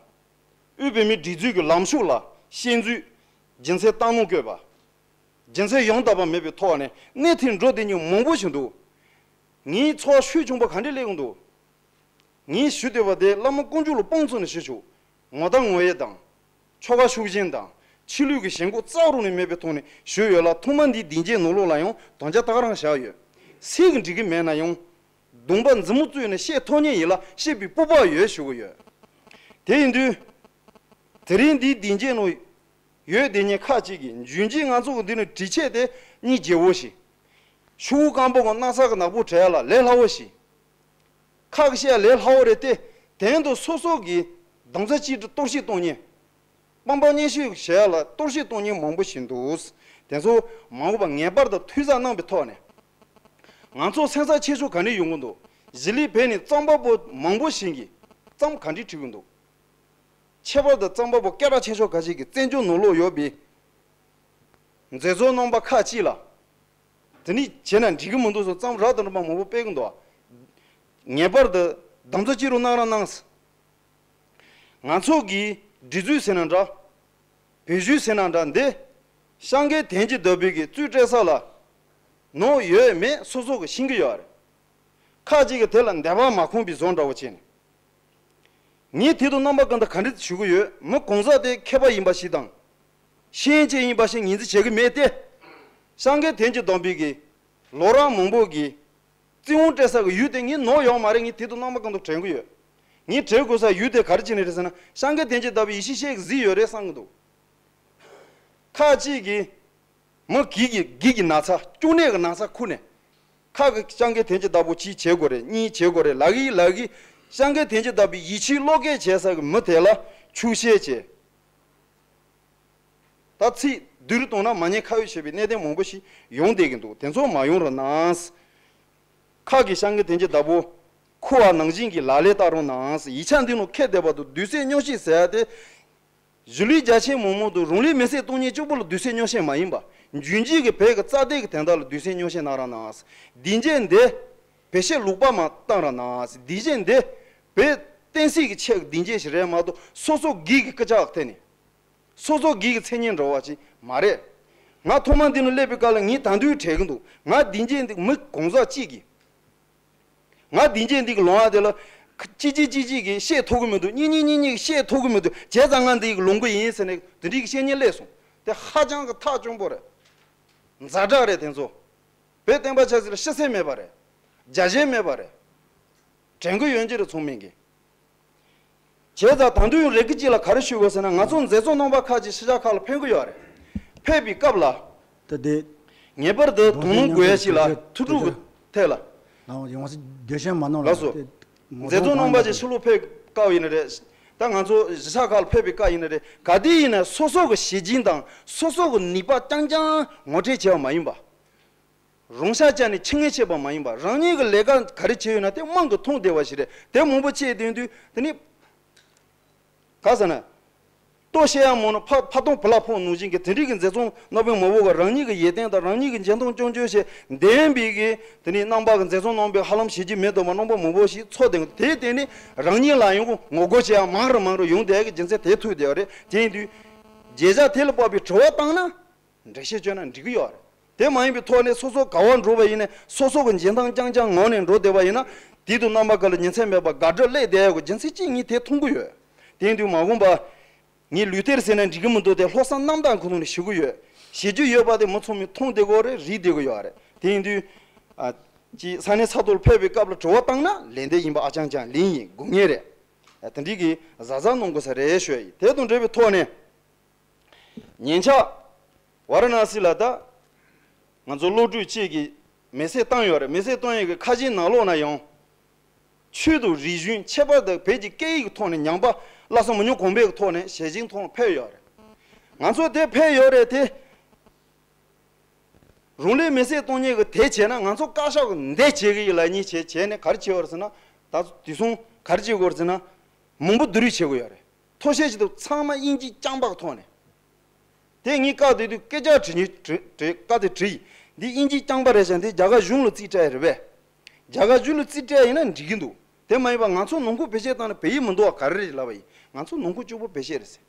དབུས་བོད་མིའི་སྒྲིག་འཛུགས་ཀྱི་ལམ་ཕྱོགས་ལ་ཤན་འཛུལ། རྒྱུ་མཚན་བཏང་སྣང་བཀོད་པ། རྒྱུ་མཚན་ཡང་དག་པ་མེད་པའི་ཐོག་ནས་སྣེ་ཁྲིད་འགྲོ་བསྡད་མཁན་མང་པོ་ཞིག་འདུག་ངའི་ཚོར་བ་ཤུགས་ཆེན་པོ་ག་འདྲས་སླེབས་ཀྱི་འདུག་ངས་ཞུ་འདོད་པ་དེ་བླ་མ་དཀོན་མཆོག་ལ་དཔང་བཙུགས་ནས་ཞུ་ཆོག་ངོ་ཐག་ངོ་ཡས་དང་། ཆོལ་ཁ་ཤུགས་ཆེན་དང་། ཆོས་ལུགས་ཀྱི་ཞེན་ཁོག་རྩ་བ་རུ་ནས་མེད་པའི་ཐོག་ནས་ཞུས་ཡོད་ལ། ཐོག་མ་འདིའི་སྡིངས་ཆའི་ནང་ལོགས་ལ་ཡང་དམ་བཅའ་ད་ག་རང་བཞག་ཡོད། སེམས་ཀྱིས་འགྲིག་གི་མེད་ན་ཡང་། གདོང་པ་མཛུབ་མོ་བཙུགས་ནས་བཤད་ཐུབ་མཁན་ཡིན་ལ་བཤད་པའི་སྤོབས་པ་ཡོད་ཞུ་གི་ཡོད། དེ་ཡིན་དུས། དེ་རིང་འདིའི་སྡིངས་ཆའི་ནང་ཡོད་བསྡད་མཁན་ཁག་ཅིག་གིས་རྒྱུན་གཅིག་ང་ཚོ་གི་འདི་ནས་འགྲིག་ཆེད་དེ་སྙིང་རྗེ་བོ་ཞིག་ཤོག་བུ་སྐམ་པོ་གི་སྣག་ཚ་གི་ནག་པོ་བྲལ་ལ་ལས་སླ་བོ་ཞིག་ཁ་གི་བཤད་ལས་སླ་བོ་རེད་དེ། དོན་དུ་སོ་སོ་གི་རྡོག་རྩ་གཅིག་སྒྲིལ་གཏོར་བཤིག་གཏོང་མཁན། དཔང་པ་མཉམ་སྐྱེད་བྱེད་ཡ་ལ་གཏོར་བཤིག་གཏོང་མཁན་མང་པོ་ཞིག་འདུག་དེ་ཚོ་མ་འོངས་པ་ངེས་པར་དུ་ཐུགས་གཟབ་གནང་བའི་ཐོག་ནས། ང་ཚོ་སེམས་འཚབ་ཆེ་ཤོས་ག་འདྲས་ཡོང་གི་འདུག་གཞིས་ལུས་བོད་ནས་རྩོམ་པ་པོ་མང་པོ་ཞིག་གིས་རྩོམ་ག་འདྲས་བྲིས་ཀྱི་འདུག་ཁྱད་པར་དུ་རྩོམ་པ་པོ་སྐད་གྲགས་ཆེ་ཤོས་ཁ་ཤས་ཀྱིས་བཙན་བྱོལ་ནང་ལོགས་ཡོད་པའི་མཛད་གཙོ་རྣམ་པ་ཁག་ཅིག་ལ། དེ་ནི་བྱས་ན་འགྲིག་གི་མི་འདུག་ཟེར་རྩོམ་རབ་དང་རིམ་པ་མང་པོ་སྤེལ་གི་འདུག་ངེས་པར་དུ་གདམ་ཚོད་ཅི་རུ་གནང་ར་གནང་། ང་ཚོ་གི་སྒྲིག་འཛུགས་ཟེར་ན་འདྲ། བོད་གཞུང་ཟེར་ན་འདྲ་འདི། ཤང་ཀེ་དན་གྱི་བདག་པོའི་གི་རྩིས་སྤྲད་ས་ལ། ནོར་ཡོད་མེད་སོ་སོ་གི་ཤེས་ཀྱི་ཡོད་རེད། ཁག་ཅིག་གིས་དེ་ལ་འདོད་པ་མ་ཁོམ་པའི་བཟོ་འདྲ་བོ་བྱས་ནས། ངས་དེ་དང་རྣམ་པ་ཀུན་ཏུ་ག་འདྲ་ཞུ་གི་ཡོད། མི་གང་ཟག་དེ་མཁས་པ་ཡིན་པ་ཞིག་དང་། ཤེས་ཡོན་ཅན་ཡིན་པ་ཞིག་ངོས་འཛིན་བྱེད་ཀྱི་མེད་དེ། ཤང་ཀེ་དན་གྱི་བདག་པོའི་གི་ལོ་རབས་མང་པོ་གི་བཙན་དབང་སྤྲད་ས་གི་ཡུལ་དེ་ངས་ནོར་ཡོད་མ་རེད། ངས་དེ་དང་རྣམ་པ་ཀུན་ཏུ་དྲན་གྱི་ཡོད། ངས་དྲན་དགོས་ས་ཡུལ་དེ་ག་རེ་བྱས་ནས་རེད་ཟེར་ན། ཤང་ཀེ་དན་གྱི་བདག་པོའི་ཡེ་ཤེས་ཤེལ་གྱིས་གཟིགས་ཡོད་རེད་བསམ་གྱི་འདུག་ཁག་ཅིག་གིས་མི་སྒེར་གྱི་སྒེར་གྱི་ན་ཚ། གཅོང་ནད་ཀྱི་ན་ཚ་ཁུར་ནས། ཁག་གིས་ཤང་ཀེ་དན་གྱི་བདག་པོ་གཅིག་བྱེད་དགོས་རེད། གཉིས་བྱེད་དགོས་རེད་ལབ་ཀྱི་ལབ་ཀྱི། ཤང་ཀེ་དན་གྱི་བདག་པོའི་ཡིད་ཆེས་བློ་སྐྱེད་བྱེད་ས་གི་མི་དེ་ལ་ཆོག་ཤེས་བྱས། ད་ཚིག་བསྡུས་རུ་བཏང་ན་མ་ཉེས་ཁ་གཡོགས་བྱེད་པའི་གནད་དོན་མང་པོ་ཞིག་ཡོང་བསྡད་ཀྱི་འདུག་དེ་ཚོ་མ་ཡོང་རོགས་གནང་། ཁག་གིས་ཤང་ཀེ་དན་གྱི་བདག་པོ་ཁུར་བ་ནང་བཞིན་གྱི་ལག་ལེན་བསྟར་རོགས་གནང་། ཡིག་ཆ་འདི་ནང་འཁོད་བསྡད་པ་དང་གདུང་སེམས་མཉམ་སྐྱེད་ཟེར་ཡ་དེ། གཞིས་ལུས་རྒྱ་ཆེ་མི་མང་དང་རང་ལུས་མེ་སྲེག་གཏོང་མཁན་གཅིག་པོ་ལ་གདུང་སེམས་མཉམ་སྐྱེད་མ་ཡིན་པ། རྒྱུན་གཅིག་གི་བོད་ཀྱི་རྩ་དོན་གྱི་དོན་དག་ལ་གདུང་སེམས་མཉམ་སྐྱེད་གནང་རོགས་གནང་། སྡིངས་ཆ་འདི་བོད་གཞས་ལུང་པ་མར་བཏང་རོགས་གནང་། སྡིངས་ཆ་འདི་བོད་བསྟན་སྲིད་ཀྱི་ཆེད་ཀྱི་སྡིངས་ཆ་ཞིག་རེད་མ་གཏོགས་སོ་སོ་སྒེར་གྱི་སྐུ་ཕྱྭ་ཐད་ནས། སོ་སོ་སྒེར་གྱི་མཚན་སྙན་འདྲ་བ་ཅིག་མ་རེད། ང་ཐོག་མ་འདི་ནང་སླེབས་པའི་སྐབས་ལ་ངས་ད་དུང་དྲན་གྱི་འདུག་ང་སྡིངས་ཆ་འདི་མི་གང་ཟག་གཅིག་གིས། ང་སྡིངས་ཆ་འདི་གི་ལོང་བ་དེ་ལ། གཅིག་གཅིག་གཅིག་གཅིག་གིས་བཤད་ཐུབ་ཀྱི་མི་འདུག་གཉིས་གཉིས་གཉིས་གཉིས་ཀྱིས་བཤད་ཐུབ་ཀྱི་མི་འདུག་བྱས་ཙང་ང་འདི་གི་ལོང་གི་ཡིན་ཟེར་ནས་དེ་འདྲའི་གི་བཤད་མཁན་སླེབས་སོང་། དེ་ཧ་ཅང་གི་ཐག་ཆོད་པོ་རེད། ཛ་དྲག་རེད་དེ་ཚོ། བོད་བསྟན་པ་ཆབ་སྲིད་ལ་ཤི་གསོན་མེད་པ་རེད། རྒྱལ་ཞེན་མེད་པ་རེད། དྲན་གྱི་ཡོད་ཀྱི་རེད་ཚང་མས་ཀྱི། བྱས་ཙང་ད་དུང་རེ་སྐུལ་གཅིག་ལ་ག་རེ་ཞུ་དགོས་ཟེར་ན། ང་ཚོ་མཛད་གཙོ་རྣམ་པ་ཁག་ཅིག་ཕྱི་རྒྱལ་ཁག་ལ་ཕེབས་ཀྱི་ཡོད་རེད། ཕེབས་པའི་སྐབས་ལ། ད་དེ། ངེས་པར་དུ་དོ་སྣང་དགོས་ཡ་ཞིག་ལ་ཐུགས་སྤྲོ་གི་ཐད་ལ། ལགས་སོ། མཛད་གཙོ་རྣམ་པ་ཅིག་ཕྱི་ལོགས་ཕེབས་སྐབས་ཡིན་ན་རེད། ད་ང་ཚོ་གཞིས་ཆགས་ཁག་ལ་ཕེབས་པའི་སྐབས་ཡིན་ན་རེད། ག་དུས་ཡིན་ན་སོ་སོ་གི་ཞི་སྦྱིན་དང་སོ་སོ་གི་ནུས་པ་རྐྱང་རྐྱང་ངོ་སྤྲོད་བྱས་པ་མ་ཡིན་པ། རང་ཤ་བཅད་ནས་ཁྱི་ངན་བྱེད་པ་མ་ཡིན་པ། རང་ཉིད་ཀྱི་ལས་ཀ་ག་རེ་བྱས་ཡོད་ན་དེ་དམངས་ཀྱིས་མཐོང་བདེ་བ་ཞིག་རེད། དེ་མང་པོ་བྱས་བསྡད་དུས་དེ་ནི། ག་ཟེར་ན། ལྟོ་བཤད་ཡ་མང་ན་ཕ་ཕ་ཐུང་བུ་ལ་ཕོག་ནང་བཞིན་གྱི་དེ་འདྲའི་གི་མཛད་གཙོ་རྣམ་པ་མང་པོ་གིས་རང་ཉིད་ཀྱི་ཡོན་ཏན་དང་རང་ཉིད་ཀྱི་འཇོན་ཐང་སྐྱོན་བརྗོད་བྱས་བསྡད་པའི་གི་དེ་ནི་རྣམ་པ་གི་མཛད་གཙོ་རྣམ་པས་ཧ་ལམ་བྱེད་རྒྱུ་མེད་འདུག་པ་རྣམ་པ་མང་པོ་ཞིག་ཚོགས་བསྡད་ཡོད། དེ་དེ་ནི་རང་ཉིད་ལ་ཡང་ངོ་རྒོལ་བྱེད་ཡ་མང་རུ་མང་རུ་ཡོང་བསྡད་ཡ་གི་རྒྱུ་མཚན་དེ་ཐུག་བསྡད་ཡོད་རེད། དེ་ཡིན་དུས། བརྗོད་བྱ་དེ་ལ་དཔག་པའི་དྲི་བ་བཏང་ན། འགྲེལ་བཤད་བཅོས་ན་འགྲིག་གི་ཡོད་རེད། དེ་མ་ཡིན་པའི་ཐོག་ནས་སོ་སོ་ག་པར་འགྲོ་བ་ཡིན་ནའི་སོ་སོ་གི་འཇོན་ཐང་རྐྱང་རྐྱང་ངོས་ནས་འགྲོ་བསྡད་པ་ཡིན་ན། དེ་དུས་རྣམ་པ་ག་ལ་ཉིན་མཚན་མེད་པར་དགའ་སྤྲོ་སླེབས་བསྡད་ཡོད་གི་རྒྱུ་མཚན་གཅིག་གཉིས་དེ་མཐོང་གི་ཡོད། དེ་ཡིན་དུས་མ་འོངས་པ། ངས་ལུས་གཏེར་ཟེར་ན་འགྲིག་གི་མི་འདུག་སྟེ་བློ་བཟང་རྣམ་དག་ཁོ་ཐོག་ནས་ཞུ་གི་ཡོད། བྱེད་རྒྱུ་ཡོད་པ་དེ་མི་ཚང་མས་མཐོང་བསྡད་ཀྱི་ཡོད་རེད། རིག་བསྡད་ཀྱི་ཡོད་རེད། དེ་ཡིན་དུས། ཨ། ཅིག་ས་གནས་ས་ཐོག་ལ་ཕེབས་པའི་སྐབས་ལ་དྲི་བ་བཏང་ན་ལན་འདེབས་ཡིན་པ་ཨ་ཅང་ཅང་ལན་ཡིན་དགོས་ངེས་རེད། དེ་འདྲའི་གི་གཟབ་གཟབ་གནང་དགོས་ས་རེད་ཞུ་ཡ་ཡིན། དེ་དང་འབྲེལ་བའི་ཐོག་ནས། ཉེ་ཆར། ཝཱ་ར་ཎ་སི་ལ་ད། ང་ཚོ་བློ་གྲོས་བཅས་ཀྱིས་མེ་སྲེག་བཏང་ཡོད་རེད། མེ་སྲེག་གཏོང་ཡས་ཀྱི་ཁ་ཆེའི་ནང་ལོགས་ན་ཡང་། ཆོས་དང་རིག་གཞུང་ཁྱད་པར་དུ་བོད་ཀྱི་སྐད་ཡིག་གི་ཐོག་ནས་ཉམས་པ་སླར་གསོ་མི་ཉུང་གོང་འཕེལ་གྱི་ཐོག་ནས་ཞལ་བཞེས་ཐོག་ཕེབས་ཡོད་རེད། ང་ཚོ་དེ་ཕེབས་ཡོད་རེད་དེ། རང་ལུས་མེ་སྲེག་གཏོང་མཁན་གྱིས་དེ་བྱས་ན་ང་ཚོ་བཀའ་ཤག་གིས་འདི་བྱེད་ཀྱི་ཡིན་ལབ་མཁན་བྱས་བྱས་ནས་ག་རེ་བྱེད་དགོས་རེད་ཟེར་ན། ད་དེ་སོང་ག་རེ་བྱེད་དགོས་རེད་ཟེར་ན། མང་པོ་བསྡུ་རུབ་བྱེད་དགོས་ཡོད་རེད། མཐོ་ཤོས་ཅིག་ཏུ་ཚང་མ་དབྱིན་ཇི་རྐྱང་པ་གི་ཐོག་ནས། དེ་ངས་བཀའ་བསྡུ་དུས་སྐད་ཆ་དྲི་ནས་དྲི་དྲི་བཀའ་དེ་དྲིས་ཡིན། འདི་དབྱིན་ཇི་རྐྱང་པ་རེད་ཤག་འདི་རྒྱ་གར་གཞུང་ལ་རྩིས་སྤྲད་ཡ་རེད་པས། རྒྱ་གར་གཞུང་ལ་རྩིས་སྤྲད་ཡ་ཡིན་ན་འགྲིག་གི་འདུག་དེ་མ་ཡིན་པ་ང་ཚོ་ནང་ཁུལ་བེད་སྤྱོད་བཏང་ན་བོད་ཡིག་མི་འདུག་པ་ག་རེ་རེད་ལབ་པ་ཡིན། ང་ཚོ་ནང་ཁུལ་གཅིག་པོ་བེད་སྤྱོད་རེད་ཟེར།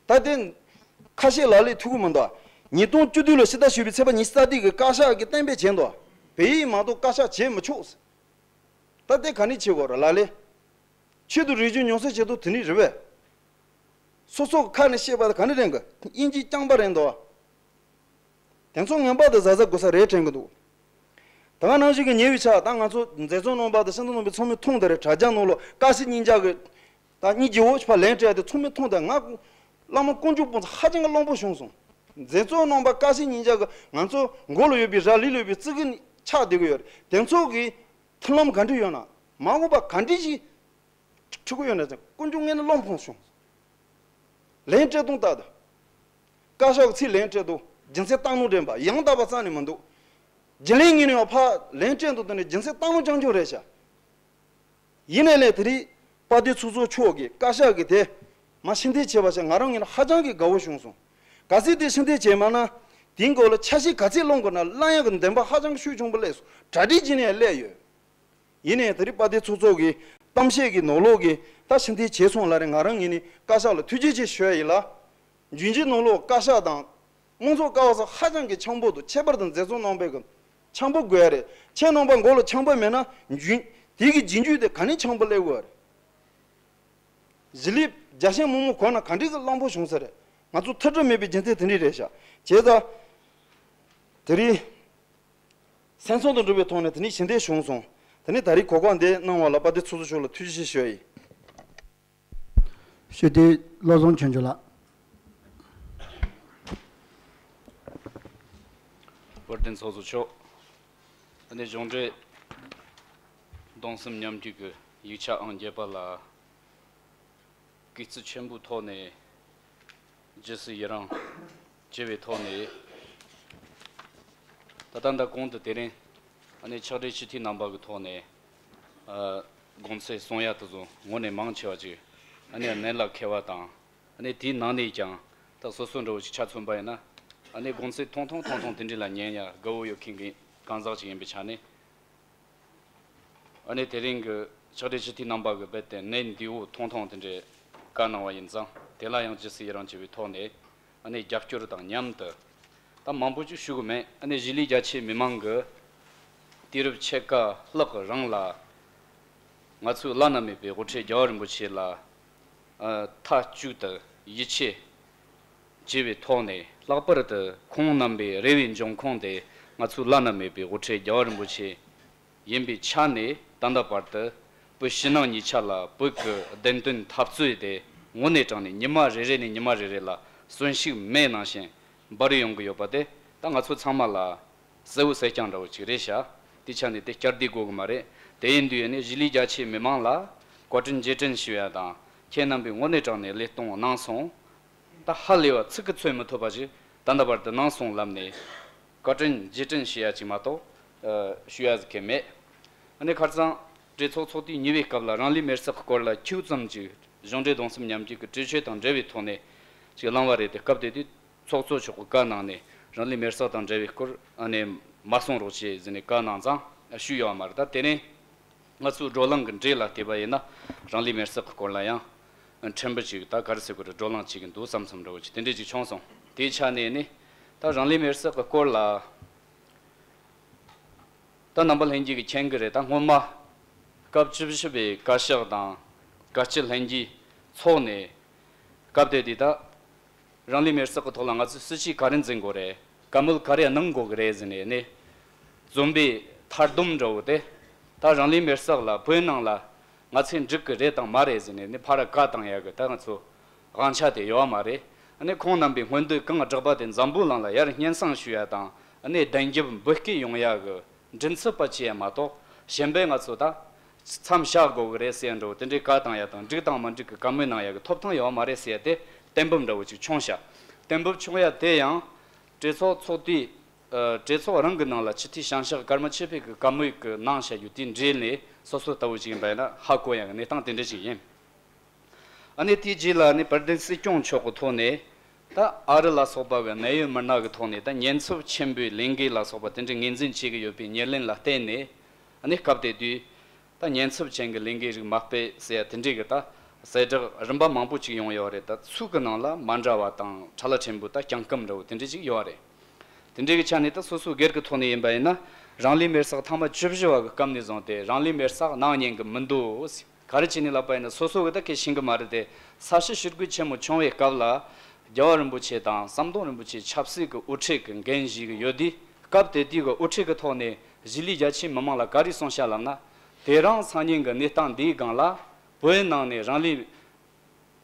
ད་དེ། ཁ་ཤས་ལག་ལེན་ཐུབ་ཀྱི་མི་འདུག་ཉིས་སྟོང་བཅུ་བདུན་ལོ་ཕྱི་ཟླ་བཞི་པའི་ཚེས་པ་ཉི་ཤུ་རྩ་བདུན་གྱི་བཀའ་ཤག་གིས་གཏན་འབེབས་བྱས་འདུག་བོད་ཡིག་མ་གཏོགས་བཀའ་ཤག་བྱེད་མི་ཆོག་ཟེར། ད་དེ་ག་ནས་བྱེད་དགོས་རེད་ལག་ལེན། ཆོས་དང་རིག་གཞུང་ཉམས་གསོ་བྱེད་དུས་དེ་ནས་རེད་པས། སོ་སོ་གི་ཁ་ནས་བཤད་པ་དེ་ག་ནས་རེད་གི། དབྱིན་ཇི་རྐྱང་པ་རེད་འདུག་དེ་ཚོ་ངན་པ་དེ་གཟབ་གཟབ་དགོས་ས་རེད་དྲན་གི་འདུག་ད་ག་ནང་བཞིན་གི་ཉེ་བའི་ཆར་ད་ང་ཚོ་མཛད་གཙོ་རྣམ་པ་དང་སྤྱི་འཐུས་རྣམ་པས་ཚང་མས་མཐོང་བསྡད་རེད། དྲ་རྒྱ་ནང་ལོགས་ཀ་ཤི་སྙིང་རྗེ་གི་ད་སྙིང་རྗེ་བོ་ཞིག་ཕར་ལན་སྤྲད་དེ་ཚང་མས་མཐོང་བསྡད། ང་བླ་མ་དཀོན་མཆོག་དཔོན་ཚོ་ཧ་ཅང་གི་གླང་པོ་བྱུང་སོང་། མཛད་གཙོ་རྣམ་པ་ཀ་ཤི་སྙིང་རྗེ་གི་ང་ཚོ་མགོ་ལ་ཡོད་པའི་ར་ལུག་ལ་ཡོད་པའི་ཙི་གུ་ནི་ཆག་བསྡད་གི་ཡོད་རེད། དེ་ཚོ་གི་མཐུན་ལམ་ག་འདྲ་ཡོད་ན་མ་འོངས་པ་ག་འདྲ་ཞིག་ཁྲི་ཁོ་ཡོད་ན་ཅང་དཀོན་མཆོག་ངན་ནི་བློ་ཕམ་བྱུང་། ལན་སྤྲད་སྟངས་ལྟ་དང་། བཀའ་ཤག་གི་ཚིག་ལན་སྤྲད་དང་། རྒྱུ་མཚན་བཏང་ནོ་དྲན་པ་ཡང་དག་པ་རྩ་ནས་མི་འདུག་རྒྱུན་ལས་ངོས་ནས་ཡང་ཕར་ལན་སྤྲད་འདུག་དེ་ནི་རྒྱུ་མཚན་བཏང་ནོ་རྐྱང་རྐྱང་རེད་ཤག་ཡིན་ནའི་ལས་དེ་རིང་དཔལ་ལྡན་ཚོགས་གཙོ་མཆོག་གིས་བཀའ་ཤག་གི་དེ་མར་ཕྱིར་འཐེན་བྱས་པ་ཤག་ང་རང་ངོས་ནས་ཧ་ཅང་གི་དགའ་བོ་བྱུང་སོང་། གལ་སྲིད་དེ་ཕྱིར་འཐེན་བྱས་མེད་ན། དེའི་སྐོར་ལ་ཆ་ཤས་ག་ཚད་བླང་དགོས་ན་བླང་ཡག་གི་འདུན་པ་ཧ་ཅང་གི་ཤུགས་ཆེན་པོ་སླེབས་སོང་། གྲ་སྒྲིག་བྱས་ནས་ཡང་སླེབས་ཡོད། ཡིན་ནའི་དེ་རིང་དཔལ་ལྡན་ཚོགས་གཙོ་གི་གཏམ་བཤད་ཀྱི་ནང་ལོགས་ཀྱི་ད་ཕྱིར་འཐེན་བྱས་སོང་ལབ་རེད། ང་རང་ངོས་ནས་བཀའ་ཤག་ལ་ཐུགས་རྗེ་ཆེ་ཞུ་ཡ་ཡིན་ལ། རྒྱུན་གྱི་ནང་ལོགས་བཀའ་ཤག་དང་། དམངས་གཙོ་ཀ་བ་སོགས་ཧ་ཅང་གི་འཆམ་པོ་འདུག་ཁྱད་པར་དུ་མཛད་གཙོ་རྣམ་པའི་གི་འཆམ་པོ་དགོས་ཡ་རེད། ཁྱེད་རྣམ་པ་མགོ་ལ་འཆམ་པོ་མེད་ན་རྒྱུན་དེ་གི་རྒྱུན་མཐུད་དེ་ག་ནས་འཆམ་པོ་སླེབས་དགོས་ཡ་རེད། གཞིས་ལུས་རྒྱ་ཆེན་མང་མང་གོ་ན་ག་འདྲ་གི་གླང་པོ་བྱུང་ས་རེད། ང་ཚོ་ཐུགས་ཁྲོ་མེད་པའི་རྒྱུ་མཚན་དེ་འདྲ་རེད་ཤག་བྱས་ཙང་། དེ་རིང་། སེམས་ཚོར་དང་འབྲེལ་བའི་ཐོག་ནས་དེ་ནས་ཕྱིར་འཐེན་བྱུང་སོང་། དེ་ནས་ད་རེས་གོ་སྐབས་འདི་གནང་བ་ལ་དཔལ་ལྡན་ཚོགས་གཙོ་མཆོག་ལ་ཐུགས་རྗེ་ཆེ་ཞུ་ཡ་ཡིན། ཞུ་དེ་བློ་བཟང་ཆོས་འབྱོར་ལགས། དཔལ་ལྡན་ཚོགས་གཙོ་མཆོག་ཨ་ནེ་གཞུང་འབྲེལ་གདུང་སེམས་མཉམ་སྐྱེད་ཀྱི་ཡིག་ཆ་ཨང་བརྒྱད་པ་ལ། གུས་བརྩི་ཆེན་པོའི་ཐོག་ནས་རྗེས་སུ་ཡི་རང་བྱེད་པའི་ཐོག་ནས། ད་ལྟ་འདི་གོང་དུ་དེ་རིང་ཨ་ནེ་ཕྱག་སྦྲེལ་སྤྱི་འཐུས་རྣམ་པ་གི་ཐོག་ནས་ཨ་དགོངས་ཚུལ་གསུང་ཡ་དེ་ཚོ་དངོས་གནས་མང་ཆེ་བ་ཅིག་ཨ་ནེ་གནད་ལ་འཁེལ་བ་དང་། ཨ་ནེ་དེའི་ནང་ནས་ཀྱང་ད་སོ་སོ་འདྲ་བོ་ཅིག་ཆ་མཚོན་པ་ཡིན་ན། ཨ་ནེ་དགོངས་ཚུལ་ཐུང་ཐུང་ཐུང་ཐུང་དེ་འདྲ་ལ་ཉན་ཡ་དགའ་བོ་ཡོད་མཁན་གྱི་གང་ཟག་ཅིག་ཡིན་པའི་ཆ་ནས། ཨ་ནེ་དེ་རིང་གི་ཕྱག་སྦྲེལ་སྤྱི་འཐུས་རྣམ་པ་གི་རྦད་དེ་གནད་འདི་བོ་ཐུང་ཐུང་དེ་འདྲའི་བཀའ་གནང་བ་ཡིན་ཙང་དེ་ལ་ཡང་རྗེས་སུ་ཡི་རང་བྱེད་པའི་ཐོག་ནས་ཨ་ནེ་རྒྱབ་སྐྱོར་དང་མཉམ་དུ། ད་མང་པོ་ཅིག་ཞུ་གི་མེད། ཨ་ནེ་གཞིས་ལུས་རྒྱ་ཆེའི་མི་མང་གི་དུས་རབས་ཕྱེད་ཀ་ལྷག་གི་རིང་ལ་ང་ཚོའི་བླ་ན་མེད་པའི་དབུ་ཁྲིད་རྒྱལ་བ་རིན་པོ་ཆེ་ལ་ཨ་མཐའ་གཅིག་ཏུ་ཡིད་ཆེས་བྱས་པའི་ཐོག་ནས། ལྷག་པར་དུ་ཁོང་རྣམ་པའི་རེ་བའི་འབྱུང་ཁུངས་དེ་ང་ཚོའི་བླ་ན་མེད་པའི་དབུ་ཁྲིད་རྒྱལ་བ་རིན་པོ་ཆེ་ཡིན་པའི་ཆ་ནས། ད་ལྟ་བར་དུ་ བོད་ཕྱི་ནང་གཉིས་ཆ་ལ་བོད་ཀྱི་བདེན་དོན་འཐབ་རྩོད་དེ་དངོས་གནས་དྲང་ནས་ཉི་མ་རེ་རེ་ནས་ཉི་མ་རེ་རེ་ལ་གསོན་ཤུགས་མེད་ནང་བཞིན་འབར་ཡོང་གི་ཡོད་པ་དེ་ད་ང་ཚོ་ཚང་མ་ལ་གསལ་བོ་གསལ་རྐྱང་འདྲ་བོ་ཅིག་རེད་ཤག་དེ་ཆ་ནས་དེ་བསྐྱར་ཟློས་དགོས་གི་མ་རེད། དེ་ཡིན་དུས་ནི་གཞིས་ལུས་རྒྱ་ཆེའི་མི་མང་ལ་བཀའ་དྲིན་རྗེས་དྲན་ཞུ་ཡ་དང་། ཁྱེད་རྣམ་པས་དངོས་གནས་དྲང་ནས་བློས་གཏོང་གནང་སོང་། ད་ཧ་ལས་པ་ཚིག་གིས་མཚོན་མི་ཐུབ་པ་ཞིག་ད་ལྟ་བར་དུ་གནང་སོང་ལབ་ནས་བཀའ་དྲིན་རྗེས་དྲན་ཞུ་ཡ་ཅིག་མ་གཏོགས་ཨ་ཞུ་ཡ་ཟིག་གི་མེད། ཨ་ནི་ཁ་སང་གྲོས་ཚོགས་ཚོགས་དུས་གཉིས་པའི་སྐབས་ལ་རང་ལུས་མེར་སྲེག་གི་སྐོར་ལ་ཁྱེའུ་ཙམ་ཅིག་གཞུང་འབྲེལ་གདུང་སེམས་མཉམ་སྐྱེད་ཀྱི་གྲོས་ཆོད་དང་འབྲེལ་བའི་ཐོག་ནས་ཅིག་གནང་བ་རེད་དེ། སྐབས་དེ་དུས་ཚོགས་གཙོ་མཆོག་གིས་བཀའ་གནང་ནས་རང་ལུས་མེར་སྲེག་དང་འབྲེལ་བའི་སྐོར་ཨ་ནི་མ་གསུང་རོགས་བྱེད་ཟེར་ནས་བཀའ་གནང་ཙང་ཞུས་ཡོད་མ་རེད། ད་དེ་ནས་ང་ཚོའི་བགྲོ་གླེང་གི་འབྲས་ལ་བལྟས་པ་ཡིན་ན་རང་ལུས་མེར་སྲེག་གི་སྐོར་ལ་ཡང་ཕྲན་བུ་ཅིག་ད་ག་རེ་ཟེར་དགོས་རེད། བགྲོ་གླེང་བྱེད་ཀྱི་འདུག་བསམ་བསམ་འདྲ་བོ་ཅིག་དེ་འདྲས་ཅིག་བྱུང་སོང་། དེའི་ཆ་ནས་ནི་ད་རང་ལུས་མེར་སྲེག་གི་སྐོར་ལ་ད་རྣམ་པ་ལྷན་རྒྱས་ཀྱིས་མཁྱེན་གྱི་རེད། ད་སྔོན་མ་སྐབས་བཅུ་བཞི་པའི་བཀའ་ཤག་དང་བཀའ་སྤྱི་ལྷན་རྒྱས་ཚོགས་ནས་སྐབས་དེ་དུས་ད་རང་ལུས་མེར་སྲེག་གི་ཐོག་ལ་ང་ཚོས་སྲིད་བྱུས་ག་རེ་འཛིན་དགོས་རེད། བཀའ་མོལ་ག་རེ་གནང་དགོས་ཀྱི་རེད་ཟེར་ནས་ནི་རྩོམ་པའི་མཐར་སྡོམ་འདྲ་བོ་དེ་ད་རང་ལུས་མེར་སྲེག་ལ་བོད་ནང་ལ་ང་ཚོས་འགྲིག་གི་རེད་དང་མ་རེད་ཟེར་ནས་ནི་ཕར་བཀའ་བཏང་ཡག་གི་ད་ང་ཚོ་དབང་ཆ་དེ་ཡོད་མ་རེད། ཨ་ནི་ཁོང་རྣམ་པའི་སྔོན་འདོད་གང་བསྒྲགས་པ་དེ་འཛམ་བུ་གླིང་ལ་ཡར་སྙན་སེང་ཞུ་ཡ་དང་། ཨ་ནི་བདེན་རྒྱབ་འབོད་སྐུལ་ཡོང་ཡ་གི་མགྲིན་ཚབ་པ་བྱེད་ཡ་མ་གཏོགས་གཞན་པས་ང་ཚོ་ད་མཚམས་བཞག་དགོས་གི་རེད་ཟེར་ཡ་འདྲ་བོ་དེ་འདྲའི་བཀའ་བཏང་ཡ་དང་། འགྲིག་དང་མ་འགྲིག་གི་བཀའ་མོལ་གནང་ཡ་གི་ཐོབ་ཐང་ཡོད་མ་རེད་ཟེར་ཡ་དེ་གཏན་འབེབས་འདྲ་བོ་ཅིག་བྱུང་ཤག་གཏན་འབེབས་བྱུང་ཡ་དེ་ཡང་གྲོས་ཚོགས་ཚོགས་དུས་ཨ་གྲོས་ཚོགས་རང་གི་ནང་ལ་སྤྱི་འཐུས་བྱང་ཤག་ཀརྨ་ཆོས་འཕེལ་གྱི་བཀའ་མོལ་གྱི་གནང་བཞག་རྒྱུ་དེའི་འབྲེལ་ནས་སོ་སོ་ལྟ་བུ་ཞིག་ཡིན་པ་ཡིན་ན་ཧ་གོ་ཡ་གི་གནས་སྟངས་དེ་འདྲ་ཞིག་ཡིན། ཨ་ནི་དེའི་རྗེས་ལ་ནི་དཔལ་ལྡན་སྲིད་སྐྱོང་མཆོག་གི་ཐོག་ནས་ད་ཨ་རི་ལ་སོགས་པ་གི་གནད་ཡོད་མི་སྣ་གི་ཐོག་ནས་ད་ཉེན་ཚབས་ཆེན་པོའི་ལས་འགུལ་ལ་སོགས་པ་དེ་འདྲའི་ངོས་འཛིན་བྱེད་ཀྱི་ཡོད་པའི་ཉེར་ལེན་ལ་བརྟེན་ནས། ཨ་ནི་སྐབས་དེ་དུས་ད་ཉེན་ཚབས་ཅན་གྱི་ལས་འགུལ་རིགས་མ་སྤེལ་ཟེར་ཡ་དེ་འདྲའི་གི་ད་གསལ་བསྒྲགས་རིམ་པ་མང་པོ་ཅིག་ཡོང་ཡོད་རེད། ད་ཚིག་གི་ནང་ལ་མ་འདྲ་བ་དང་ཕྲ་ལ་ཕྲན་བུ་ད་རྐྱང་སྐམ་འདྲ་བོ་དེ་འདྲ་ཅིག་ཡོད་རེད། དེ་འདྲའི་གི་ཆ་ནས་ད་སོ་སོ་སྒེར་གི་ཐོག་ནས་ཡིན་པ་ཡིན་ན་རང་ལུས་མེར་སྲེག་ཐེངས་མ་བཅུ་བཞི་བ་གི་སྐབས་ནས་བཟུང་སྟེ་རང་ལུས་མེར་སྲེག་གནང་ཉན་གི་མི་འདུག། ག་རེ་བྱས་ནས་ལབ་པ་ཡིན་ན་སོ་སོ་གི་ད་གལ་ཤེས་གི་མ་རེད་དེ། ས་བྱི་ཞི་རྒོལ་ཆེན་མོ་བྱུང་བའི་སྐབས་ལ་རྒྱལ་བ་རིན་པོ་ཆེ་དང་ཟམ་གདོང་རིན་པོ་ཆེ་ཆབ་སྲིད་ཀྱི་དབུ་ཁྲིད་ཀྱི་འགན་བཞེས་ཀྱི་ཡོད་དུས། སྐབས་དེ་དུས་ཀྱི་དབུ་ཁྲིད་ཀྱི་ཐོག་ནས་གཞིས་ལུས་རྒྱ་ཆེའི་མི་མང་ལ་ག་རེ་གསུངས་ཤག་ལབ་ན། དེ་རིང་སང་ཉིན་གྱི་གནས་སྟངས་འདིའི་སྒང་ལ་བོད་ནང་ནས་རང་ལུས་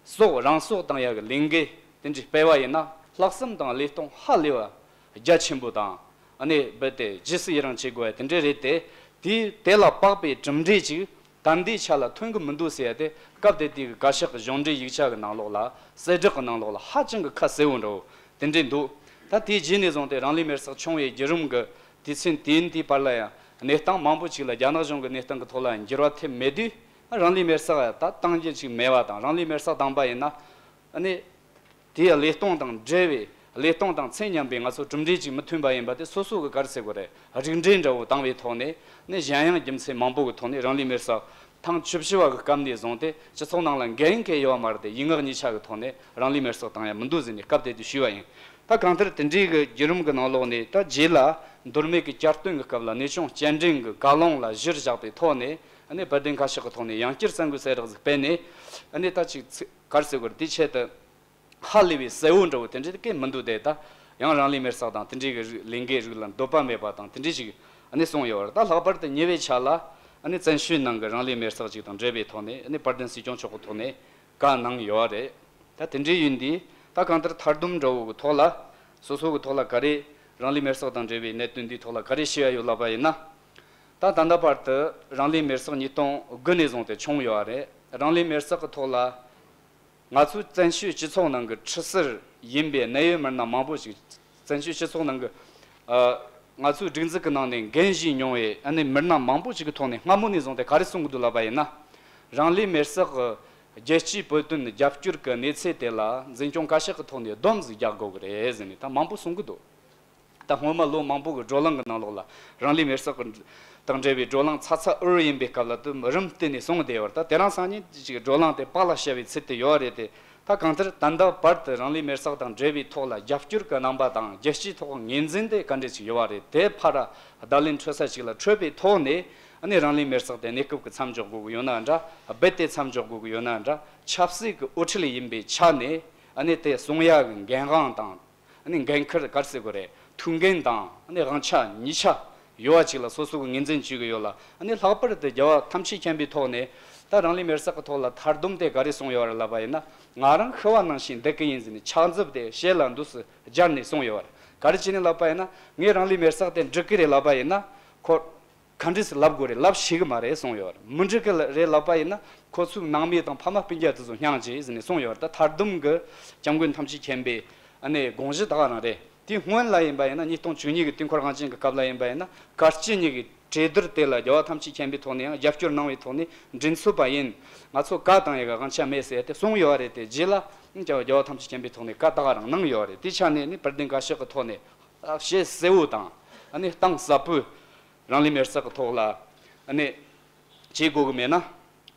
སྲོག་རང་སྲོག་བཏང་ཡག་གི་ལས་འགུལ་དེ་འདྲ་སྤེལ་བ་ཡིན་ན་ལྷག་བསམ་དང་བློས་གཏོང་ཧ་ལས་པ་རྒྱ་ཆེན་པོ་དང་། ཨ་ནི་རྦད་དེ་རྗེས་སུ་ཡི་རང་བྱེད་དགོས་ཡ་དེ་འདྲ་རེད་དེ། དེ་དེ་ལ་དཔག་པའི་གྲུབ་འབྲས་ཅིག་ད་ལྟའི་ཆ་ལ་ཐོན་གི་མི་འདུག་ཟེར་ཡ་དེ་སྐབས་དེ་དུས་ཀྱི་བཀའ་ཤག་གི་གཞུང་འབྲེལ་ཡིག་ཆ་གི་ནང་ལོགས་ལ་གསལ་བསྒྲགས་གི་ནང་ལོགས་ལ་ཧ་ཅང་གི་ཁ་གསལ་བོ་འདྲ་བོ་དེ་འདྲས་འདུག། ད་དེའི་རྗེས་ནས་བཟུང་སྟེ་རང་ལུས་མེར་སྲེག་བྱུང་བའི་བརྒྱུད་རིམ་གྱི་དུས་ཚོད་དེའི་དེའི་བར་ལ་ཡང་གནས་སྟངས་མང་པོ་ཅིག་ལ་རྒྱ་ནག་གཞུང་གི་གནས་སྟངས་ཀྱི་ཐོག་ལ་འགྱུར་བ་ཐེབས་མེད་དུས། རང་ལུས་མེར་སྲེག་ད་བཏང་རྒྱུ་ཅིག་མེད་པ་དང་། རང་ལུས་མེར་སྲེག་བཏང་པ་ཡིན་ན་ཨ་ནི། དེའི་བློས་གཏོང་དང་འབྲེལ་བའི་བློས་གཏོང་དང་ཚད་མཉམ་པའི་ང་ཚོ་གྲུབ་འབྲས་ཅིག་མི་ཐོན་པ་ཡིན་པ་དེ་སོ་སོ་གི་ག་རེ་ཟེར་དགོས་རེད། རིགས་འགྲེ་འདྲ་བོ་བཏང་བའི་ཐོག་ནས་ནི་གཞན་ཡང་རྒྱུ་མཚན་མང་པོ་གི་ཐོག་ནས་རང་ལུས་མེར་སྲེག་ཐེངས་བཅུ་བཞི་བ་གི་སྐབས་ནས་བཟུང་སྟེ་སྤྱི་ཚོགས་ནང་ལ་འགན་འཁྱེར་ཡོད་མ་རེད་དེ། ཡིན་ངག་གཉིས་ཆ་གི་ཐོག་ནས་རང་ལུས་མེར་སྲེག་བཏང་ཡ་མི་འདུག་ཟེར་ནས་སྐབས་དེ་དུས་ཞུས་པ་ཡིན། ད་གང་ལྟར་དེ་འདྲའི་གི་བརྒྱུད་རིམ་གི་ནང་ལོགས་ནས་ད་རྗེས་ལ་མདོ་སྨད་ཀྱི་བསྐྱར་བཏོན་གི་སྐབས་ལ་གནས་ཆུང་སྤྱན་འདྲེན་གི་བཀའ་ལུང་ལ་གཞིར་བཞག་པའི་ཐོག་ནས་ཨ་ནི་དཔལ་ལྡན་བཀའ་ཤག་གི་ཐོག་ནས་ཡང་བསྐྱར་གསར་འགོད་གསལ་བསྒྲགས་ཟིག་སྤེལ་ནས་ཨ་ནི་ད་ཅིག་ཚིག་ག་རེ་ཟེར་དགོས་རེད། དེའི་ཆེད་དུ། ཧ་ལས་པའི་གསལ་བོ་འདྲ་བོ་དེ་འདྲའི་གང་མི་འདུག་སྟེ། ད་ཡང་རང་ལུས་མེར་སྲེག་དང་དེ་འདྲའི་གི་རིགས་ལས་འགུལ་རིགས་ལ་འདོད་པ་མེད་པ་དང་དེ་འདྲའི་ཞིག་ཨ་ནི་གསུངས་ཡོད་རེད། ད་ལྷག་པར་དུ་ཉེ་བའི་ཆ་ལ་ཨ་ནི་བཙན་བྱོལ་ནང་གི་རང་ལུས་མེར་སྲེག་ཅིག་དང་འབྲེལ་བའི་ཐོག་ནས་ཨ་ནི་དཔལ་ལྡན་སྲིད་སྐྱོང་མཆོག་གི་ཐོག་ནས་བཀའ་གནང་ཡོད་རེད། ད་དེ་འདྲའི་ཡིན་དུས་ད་གང་ལྟར་མཐར་སྡོམ་འདྲ་བོ་གི་ཐོག་ལ་སོ་སོ་གི་ཐོག་ལ་ག་རེ་རང་ལུས་མེར་སྲེག་དང་འབྲེལ་བའི་གནད་དོན་འདིའི་ཐོག་ལ་ག་རེ་ཞུ་ཡ་ཡོད་ལབ་པ་ཡིན་ན། ད་ད་ལྟ་བར་དུ་རང་ལུས་མེར་སྲེག་ཉིས་སྟོང་དགུ་ནས་བཟུང་སྟེ་བྱུང་ཡོད་རེད། རང་ལུས་མེར་སྲེག་གི་ཐོག་ལ། ང་ཚོའི་བཙན་བྱོལ་སྤྱི་ཚོགས་ནང་གི་ཁྲི་སེར་ཡིན་པའི་གནད་ཡོད་མི་སྣ་མང་པོ་ཞིག་བཙན་བྱོལ་སྤྱི་ཚོགས་ནང་གི་ཨ་ང་ཚོའི་སྒྲིག་འཛུགས་ཀྱི་ནང་ནས་འགན་བཞེས་མྱོང་བའི་ཨ་ནི་མི་སྣ་མང་པོ་ཞིག་གི་ཐོག་ནས་སྔ་མོ་ནས་བཟུང་སྟེ་ག་རེ་གསུང་གི་འདུག་ལབ་པ་ཡིན་ན། རང་ལུས་མེར་སྲེག་གི་རྒྱལ་སྤྱིའི་བོད་དོན་རྒྱབ་སྐྱོར་གྱི་གནས་ཚད་དེ་ལ་འཛིན་སྐྱོང་བཀའ་ཤག་གི་ཐོག་ནས་སྡོམ་ཟིག་རྒྱག་དགོས་ཀྱི་རེད་ཟེར་ནས་ད་མང་པོ་གསུང་གི་འདུག། ད་སྔོན་མ་ལོ་མང་པོ་གི་བགྲོ་གླེང་གི་ནང་ལོགས་ལ་རང་ལུས་མེར་སྲེག་གི་དང་འབྲེལ་བའི་བགྲོ་གླེང་ཚ་ཚ་འུར་འུར་ཡིན་པའི་སྐབས་ལ་དུ་རིམ་བསྟུན་ནས་གསུངས་བསྡད་པར། ད་དེ་རིང་སང་ཉིན་ཅིག་བགྲོ་གླེང་དེ་པཱ་ལགས་བཤད་པའི་ཚུལ་དུ་ཡོད་རེད་དེ། ད་གང་ལྟར་ད་ལྟ་བར་དུ་རང་ལུས་མེར་སྲེག་དང་འབྲེལ་བའི་ཐོག་ལ་རྒྱབ་སྐྱོར་གྱི་རྣམ་པ་དང་རྒྱལ་སྤྱིའི་ཐོག་ངོས་འཛིན་དེ་ག་འདྲས་ཅིག་ཡོད་པ་རེད། དེ་ཕར་བརྡ་ལན་འཕྲོད་ས་ཅིག་ལ་འཕྲོད་པའི་ཐོག་ནས་ཨ་ནི་རང་ལུས་མེར་སྲེག་དེ་གནས་སྐབས་ཀྱི་མཚམས་འཇོག་དགོས་ཀྱི་ཡོད་ན་འདྲ། རྦད་དེ་མཚམས་འཇོག་དགོས་ཀྱི་ཡོད་ན་འདྲ། ཆབ་སྲིད་ཀྱི་དབུ་ཁྲིད་ཡིན་པའི་ཆ་ནས་ཨ་ནི་དེ་གསུང་ཡག་གི་འགན་དབང་དང་། ཨ་ནི་འགན་འཁུར་ག་རེ་ཟེར་དགོས་རེད། ཐུགས་འགན་དང་ཨ་ནི་དབང་ཆ་གཉིས་ཆ་ ཡོད་པ་ཅིག་ལ་སོ་སོ་གི་ངོས་འཛིན་བྱེད་ཀྱི་ཡོད་ལ། ཨ་ནི་ལྷག་པར་དུ་རྒྱལ་བ་ཐམས་ཅད་མཁྱེན་པའི་ཐོག་ནས་ད་རང་ལུས་མེར་བསྲེགས་ཀྱི་ཐོག་ལ་མཐར་སྡོམ་དེ་ག་རེ་གསུངས་ཡོད་རེད་ལབ་པ་ཡིན་ན། ང་རང་ཤི་བ་ནང་བཞིན་བསྡད་ཀྱི་ཡིན་ཟེར་ནས་ཕྱག་མཛུབ་དེ་ཞལ་ལ་འདུག་སེ་སྦྱར་ནས་གསུངས་ཡོད་རེད། ག་རེ་བྱས་ནས་ལབ་པ་ཡིན་ན། ངས་རང་ལུས་མེར་བསྲེགས་དེ་འགྲིག་གི་རེད་ལབ་པ་ཡིན་ན། ཁོ་ག་འདྲས་སེ་ལབ་དགོས་རེད། ལབ་ཤེས་གི་མ་རེད་གསུངས་ཡོད་རེད། མི་འགྲིག་གི་རེད་ལབ་པ་ཡིན་ན། ཁོ་ཚོའི་ནང་མི་དང་ཕ་མ་སྤུན་ཀྱག་དེ་ཚོ་སྙིང་རྗེ་ཟེར་ནས་གསུངས་ཡོད་རེད། ད་མཐར་སྡོམ་གྱི་སྐྱབས་མགོན་ཐམས་ཅད་མཁྱེན་པའི་ཨ་ནི་དགོངས་གཞི་ད་ག་རང་རེད། དེའི་སྔོན་ལ་ཡིན་པ་ཡིན་ན། ཉིས་སྟོང་བཅུ་གཉིས་ཀྱི་དུས་འཁོར་དབང་ཆེན་གྱི་སྐབས་ལ་ཡིན་པ་ཡིན་ན། བཀའ་སྤྱི་གཉིས་ཀྱི་གྲོས་བསྡུར་དེ་ལ་རྒྱལ་བ་ཐམས་ཅད་མཁྱེན་པའི་ཐོག་ནས་ཡང་རྒྱབ་སྐྱོར་གནང་བའི་ཐོག་ནས་མགྲིན་ཚབ་པ་ཡིན། ང་ཚོ་བཀའ་བཏང་ཡག་གི་དབང་ཆ་མེད་ཟེར་ཏེ་གསུངས་ཡོད་རེད། དེ་རྗེས་ལ་རྒྱལ་བ་ཐམས་ཅད་མཁྱེན་པའི་ཐོག་ནས་བཀའ་ད་ག་རང་གནང་ཡོད་རེད། དེ་ཆ་ནས་ནི་དཔལ་ལྡན་བཀའ་ཤག་གི་ཐོག་ནས་ཞལ་གསལ་བོ་དང་། ཨ་ནི་གཏིང་ཟབ་པོས་རང་ལུས་མེར་བསྲེགས་ཀྱི་ཐོག་ལ་ཨ་ནི་བྱེད་དགོས་ཀྱི་མེད་ན།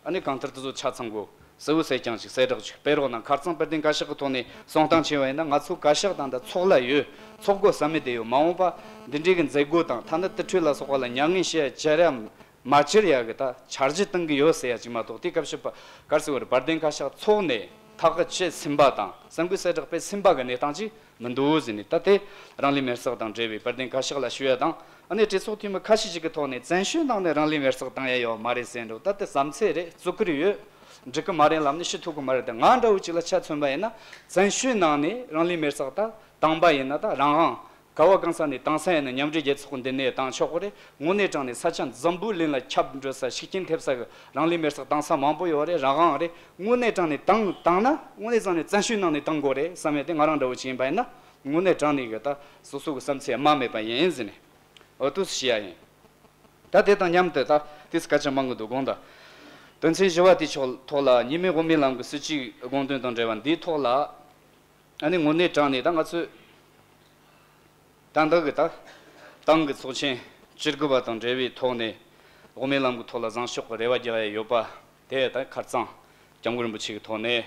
ཨ་ནི་གང་ལྟར་དེ་ཚོ་ཆ་ཚང་དགོས། གསལ་བོ་གསལ་རྐྱང་ཅིག་གསལ་བསྒྲགས་ཅིག་སྤེལ་རོགས་གནང་། ཁ་རྩང་དཔལ་ལྡན་བཀའ་ཤག་གི་ཐོག་ནས་གསུང་སྟངས་བྱས་པ་ཡིན་ན། ང་ཚོ་བཀའ་ཤག་དང་ད་ཚོགས་ལ་ཡོད། ཚོགས་དགོས་བསམ་མེད་དེ་ཡོད། མ་འོངས་པ་འདི་འདྲའི་གི་མཛད་སྒོ་དང་། ཐ་ན་དུར་ཁྲོད་ལ་སོགས་པ་ལ་མྱ་ངན་བྱེད་ཡ་བྱེད་ཡ་མ་བྱེད་ཡ་གི་ད་འཆར་གཞི་བཏིང་གི་ཡོད་ཟེར་ཡ་ཅིག་མ་གཏོགས། དེ་སྐབས་ཤིག་པ་གར་སི་བར་དཔལ་ལྡན་བཀའ་ཤག་ཚོགས་ནས་ཐག་གཅོད་ཟིན་པ་དང་། གསར་འགོད་གསལ་བསྒྲགས་སྤེལ་ཟིན་པ་གི་གནས་སྟངས་ཅིག་མི་འདུག་ཟེར་ནས། ད་དེ་རང་ལུས་མེར་བསྲེགས་དང་འབྲེལ་བའི་དཔལ་ལྡན་བཀའ་ཤག་ལ་ཞུ་ཡ་དང་། ཨ་ནི་གྲོས་ཚོགས་འཐུས་མི་ཁ་ཤས་ཤིག་གི་ཐོག་ནས་བཙན་བྱོལ་ནང་ནས་རང་ལུས་མེར་བསྲེགས་བཏང་ཡ་ཡོད་མ་རེད་ཟེར་འགྲོ། ད་དེ་བསམ་ཚུལ་རེད། བཙུགས་ཀྱི་རེད་ཡོད། འགྲིག་གི་མ་རེད་ལབ་ནས་ཞུ་ཐུབ་ཀྱི་མ་རེད། དེ་ང་འདྲ་བོ་ཅིག་ལ་ཆ་མཚོན་པ་ཡིན་ན། བཙན་བྱོལ་ནང་ནས་རང་ལུས་མེར་བསྲེགས་ད་བཏང་པ་ཡིན་ན། ད་རང་དབང་ག་བ་གང་ས་ནས་བཏང་ས་ཡིན་ན། མཉམ་འབྲེལ་རྒྱལ་ཚོགས་འདི་ནས་བཏང་ཆོག་གི་རེད། དངོས་གནས་དྲང་གནས་ས་ཆ་འཛམ་བུ་གླིང་ལ་ཁྱབ་འགྲོ་ས། ཤུགས་རྐྱེན་ཐེབས་ས་གི་རང་ལུས་མེར་བསྲེགས་བཏང་ས་མང་པོ་ཡོད་རེད། རང་དབང་རེད། དངོས་གནས་དྲང་གནས་བཏང་བཏང་ན། དངོས་གནས་བཟང་ནས་བཙན་བྱོལ་ནང་ནས་བཏང་དགོས་རེད་བསམ་ཡ་དེ་ང་རང་འདྲ་བོ་ཅིག་ཡིན་པ་ཡིན་ན། དངོས་གནས་དྲང་གནས་ཀྱི་ད་སོ་སོ་གི་བསམ་ཚུལ་རྨ་མེད་པ་ཡིན་ཟེར་ནས་འོ་དུ་ཞུ་ཡ་ཡིན། ད་དེ་དང་མཉམ་དུ་ད་དེ་སྐད་ཆ་མང་གི་འདུག་དགོངས་དག་དོན་ཚན་བཞི་པ་དེའི་ཕྱོགས་ཐོག་ལ། གཉིས་སྨན་དབུ་མའི་ལམ་གྱི་སྲིད་བྱུས་དགོངས་དོན་དང་འབྲེལ་བ་འདིའི་ཐོག་ལ། ཨ་ནི་དངོས་གནས་དྲང་གནས་ད་ང་ཚོས་ད་ལྟ་གི་ད་ཏང་གི་ཚོགས་ཆེན་བཅུ་དགུ་པ་དང་འབྲེལ་བའི་ཐོག་ནས། དབུ་མའི་ལམ་གྱི་ཐོག་ལ་བཟང་ཕྱོགས་ཀྱི་རེ་བ་རྒྱག་ཡ་ཡོད་པ་དེ་ད་ཁ་རྩང་སྐྱབས་མགོན་རིན་པོ་ཆེ་གི་ཐོག་ནས་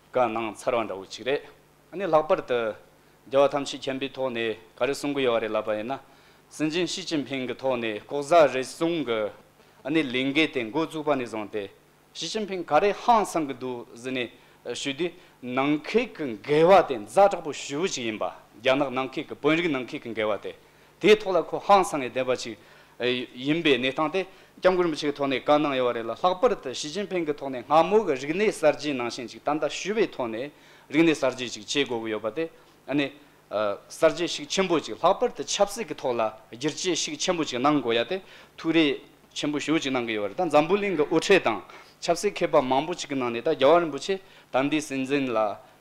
བཀའ་གནང་ཚར་བ་འདྲ་བོ་ཅིག་རེད། ཨ་ནི་ལྷག་པར་དུ་རྒྱལ་བ་ཐམས་ཅད་མཁྱེན་པའི་ཐོག་ནས་ག་རེ་གསུང་གི་ཡོད་རེད་ལབ་པ་ཡིན་ན། སྲིད་འཛིན་ཞི་ཅིན་ཕིང་གི་ཐོག་ནས་ལྐོག་ཟ་རུལ་སུངས་ཀྱི་ཨ་ནི་ལས་འགུལ་དེ་འགོ་བཙུགས་པ་ནས་བཟུང་སྟེ། ཞི་ཅིན་ཕིང་ག་རེ་ཧང་སང་གི་འདུག་ཟེར་ནས་ཞུས་དུས། ནང་ཁུལ་གྱི་འགལ་བ་དེ་ཛ་དྲག་པོ་ཞེ་པོ་ཅིག་ཡིན་པ། རྒྱ་ནག་ནང་ཁུལ་གྱི་དཔོན་རིགས་ནང་ཁུལ་གྱི་འགལ་བ་དེ། དེའི་ཐོག་ལ་ཁོ་ཧང་སང་ངེ་བསྡད་པ་ཅིག་ཡིན་པའི་གནས་སྟངས་དེ་སྐྱབས་མགོན་རིན་པོ་ཆེ་གི་ཐོག་ནས་བཀའ་གནང་ཡོད་རེད་ལ། ལྷག་པར་དུ་ཞི་ཅིན་ཕིང་གི་ཐོག་ནས་སྔ་མོ་གི་རིག་གནས་གསར་བརྗེའི་ནང་བཞིན་ཅིག་ད་ལྟ་ཞུ་བའི་ཐོག་ནས་རིག་གནས་གསར་བརྗེ་ཅིག་བྱེད་དགོས་ཀྱི་ཡོད་པ་དེ། ཨ་ནི། ཨ། གསར་བརྗེ་ཤུགས་ཆེན་པོ་ཅིག། ལྷག་པར་དུ་ཆབ་སྲིད་ཀྱི་ཐོག་ལ་བསྒྱུར་བཅོས་ཤུགས་ཆེན་པོ་ཅིག་གནང་དགོས་ཡ་དེ་ཐུགས་རེ་ཆེན་པོ་ཞེ་པོ་ཅིག་གནང་གི་ཡོད་རེད། ད་འཛམ་བུ་གླིང་གི་དབུ་ཁྲིད་དང་ཆབ་སྲིད་མཁས་པ་མང་པོ་ཅིག་གི་ནང་ནས་ད་རྒྱལ་བ་རིན་པོ་ཆེ་ད་ལྟའི་སྲིད་འཛིན་ལ་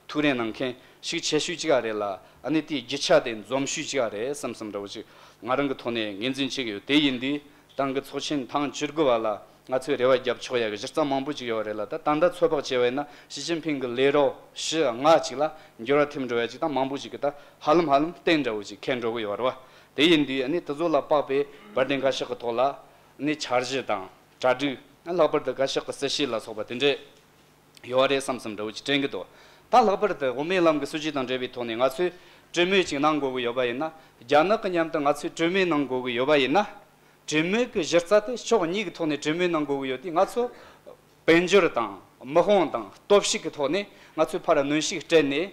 ཐུགས་རེ་གནང་མཁན་ཤུགས་ཆེ་ཤོས་ཅིག་ཨ་རེད་ལ། ཨ་ནི་དེའི་རྒྱུ་ཆ་དེ་འཛོམས་ཤོས་ཅིག་ཨ་རེད་བསམ་བསམ་འདྲ་བོ་ཅིག་ང་རང་གི་ཐོག་ནས་ངོས་འཛིན་བྱེད་ཀྱི་ཡོད། དེ་ཡིན་དུས། ཏང་གི་ཚོགས་ཆེན་ཐེངས་བཅུ་དགུ་པ་ལ་ང་ཚོས་རེ་བ་རྒྱབ་ཆོག་ཡ་གི་གཞི་རྩ་མང་པོ་ཅིག་ཡོད་རེད་ལ། ད་ད་ལྟ་ཚོད་དཔག་བྱས་པ་ཡིན་ན། ཞི་ཅིན་ཕིང་གི་ལས་རོགས་བཞི་ལྔ་ཅིག་ལ་འགྱུར་བ་ཐེབས་འགྲོ་ཡ་ཅིག་དང་། མང་པོ་ཅིག་གི་ད་ཧ་ལམ་ཧ་ལམ་གཏན་འདྲ་བོ་ཅིག་འཁེལ་འགྲོ་གི་ཡོད་རེད་བ། དེ་ཡིན་དུས་ཨ་ནི་དེ་ཚོ་ལ་དཔག་པའི་དཔལ་ལྡན་བཀའ་ཤག་གི་ཐོག་ལ་ཨ་ནི་འཆར་གཞི་དང་གྲ་སྒྲིག། ལྷག་པར་དུ་བཀའ་ཤག་གི་སྲིད་བྱུས་ལ་སོགས་པ་དེ་འདྲས་ཡོད་རེད་བསམ་བསམ་འདྲ་བོ་ཅིག་དྲན་གི་འདུག། ད་ལྷག་པར་དུ་དབུ་མའི་ལམ་གྱི་སྲིད་བྱུས་དང་འབྲེལ་བའི་ཐོག་ནས་ང་ཚོས་གྲོས་མོལ་ཅིག་གནང་དགོས་ཀྱི་ཡོད་པ་ཡིན་ན། རྒྱ་ནག་གི་མཉམ་དུ་ང་ཚོས་གྲོས་མོལ་གནང་དགོས་ཀྱི་ཡོད་པ་ཡིན་ན། གྲོས་མོལ་གྱི་གཞི་རྩ་དེ་ཕྱོགས་གཉིས་ཀྱི་ཐོག་ནས་གྲོས་མོལ་གནང་དགོས་ཀྱི་ཡོད་དུས། ང་ཚོ་དཔལ་འབྱོར་དང་དམག་དཔུང་དང་སྟོབས་ཤུགས་ཀྱི་ཐོག་ནས་ང་ཚོས་ཕར་གནོན་ཤུགས་སྤྲད་ནས་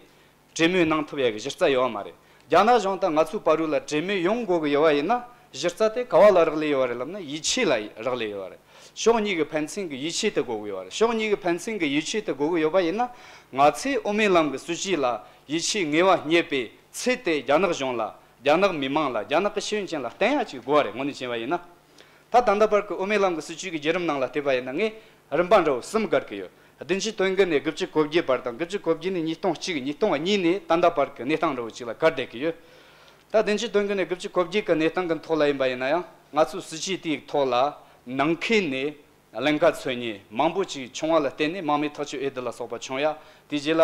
གྲོས་མོལ་གནང་ཐུབ་ཡ་གི་གཞི་རྩ་ཡོད་པ་མ་རེད། རྒྱ་ནག་གཞུང་དང་ང་ཚོའི་བར་ལ་གྲོས་མོལ་ཡོང་དགོས་ཀྱི་ཡོད་པ་ཡིན་ན། གཞི་རྩ་དེ་ག་བ་ལ་རག་ལས་ཡོད་པ་རེད་ལབ་ན། ཡིད་ཆེས་ལ་རག་ལས་ཡོད་པ་རེད། ཕྱོགས་གཉིས་ཀྱི་ཕན་ཚུན་གྱི་ཡིད་ཆེས་དེ་དགོས་ཀྱི་ཡོད་པ་རེད། ཕྱོགས་གཉིས་ཀྱི་ཕན་ཚུན་གྱི་ཡིད་ཆེས་དེ་དགོས་ཀྱི་ཡོད་པ་ཡིན་ན། ང་ཚོས་དབུ་མའི་ལམ་གྱི་སྲིད་བྱུས་ལ་ཡིད་ཆེས་ངེས་པ་རྙེད་པའི་ཚད་དེ་རྒྱ་ནག་གཞུང་ལ། རྒྱ་ནག་མི་མང་ལ། རྒྱ་ནག་གི་ཤེས་ཡོན་ཅན་ལ་བསྟན་ཡ་ཅིག་དགོས་པ་རེད། དངོས་གནས་བྱས་པ་ཡིན་ན། ད་ད་ལྟ་བར་གྱི་དབུ་མའི་ལམ་གྱི་སྲིད་བྱུས་ཀྱི་བརྒྱུད་རིམ་ནང་ལ་བལྟས་པ་ཡིན་ན། ངས་རིམ་པ་འདྲ་བོ་གསུམ་བཀར་གྱི་ཡོད། བདུན་ཅུ་དོན་དགུ་ནས་དགུ་བཅུ་གོ་བརྒྱད་བར་དང་། དགུ་བཅུ་གོ་བརྒྱད་ནས་ཉིས་སྟོང་གཅིག་ཉིས་སྟོང་གཉིས་ནས་ད་ལྟ་བར་གྱི་གནས་སྟངས་འདྲ་བོ་ཅིག་ལ་བཀར་བསྡད་ཀྱི་ཡོད། ད་བདུན་ཅུ་དོན་དགུ་ནས་དགུ་བཅུ་གོ་བརྒྱད་ཀྱི་གནས་སྟངས་ཀྱི་ཐོག་ལ་ཡིན་པ་ཡིན་ན་ཡང་། ང་ཚོའི་སྲིད་བྱུས་དེའི་ཐོག་ལ་ནང་ཁུལ་ནས་ཀླན་ཀ་འཚོལ་མཁན་མང་པོ་ཅིག་བྱུང་བ་ལ་བརྟེན་ནས། དམག་མི་ཐག་གཅོད་འོས་བསྡུ་ལ་སོགས་པ་བྱུང་ཡ། དེ་རྗེས་ལ་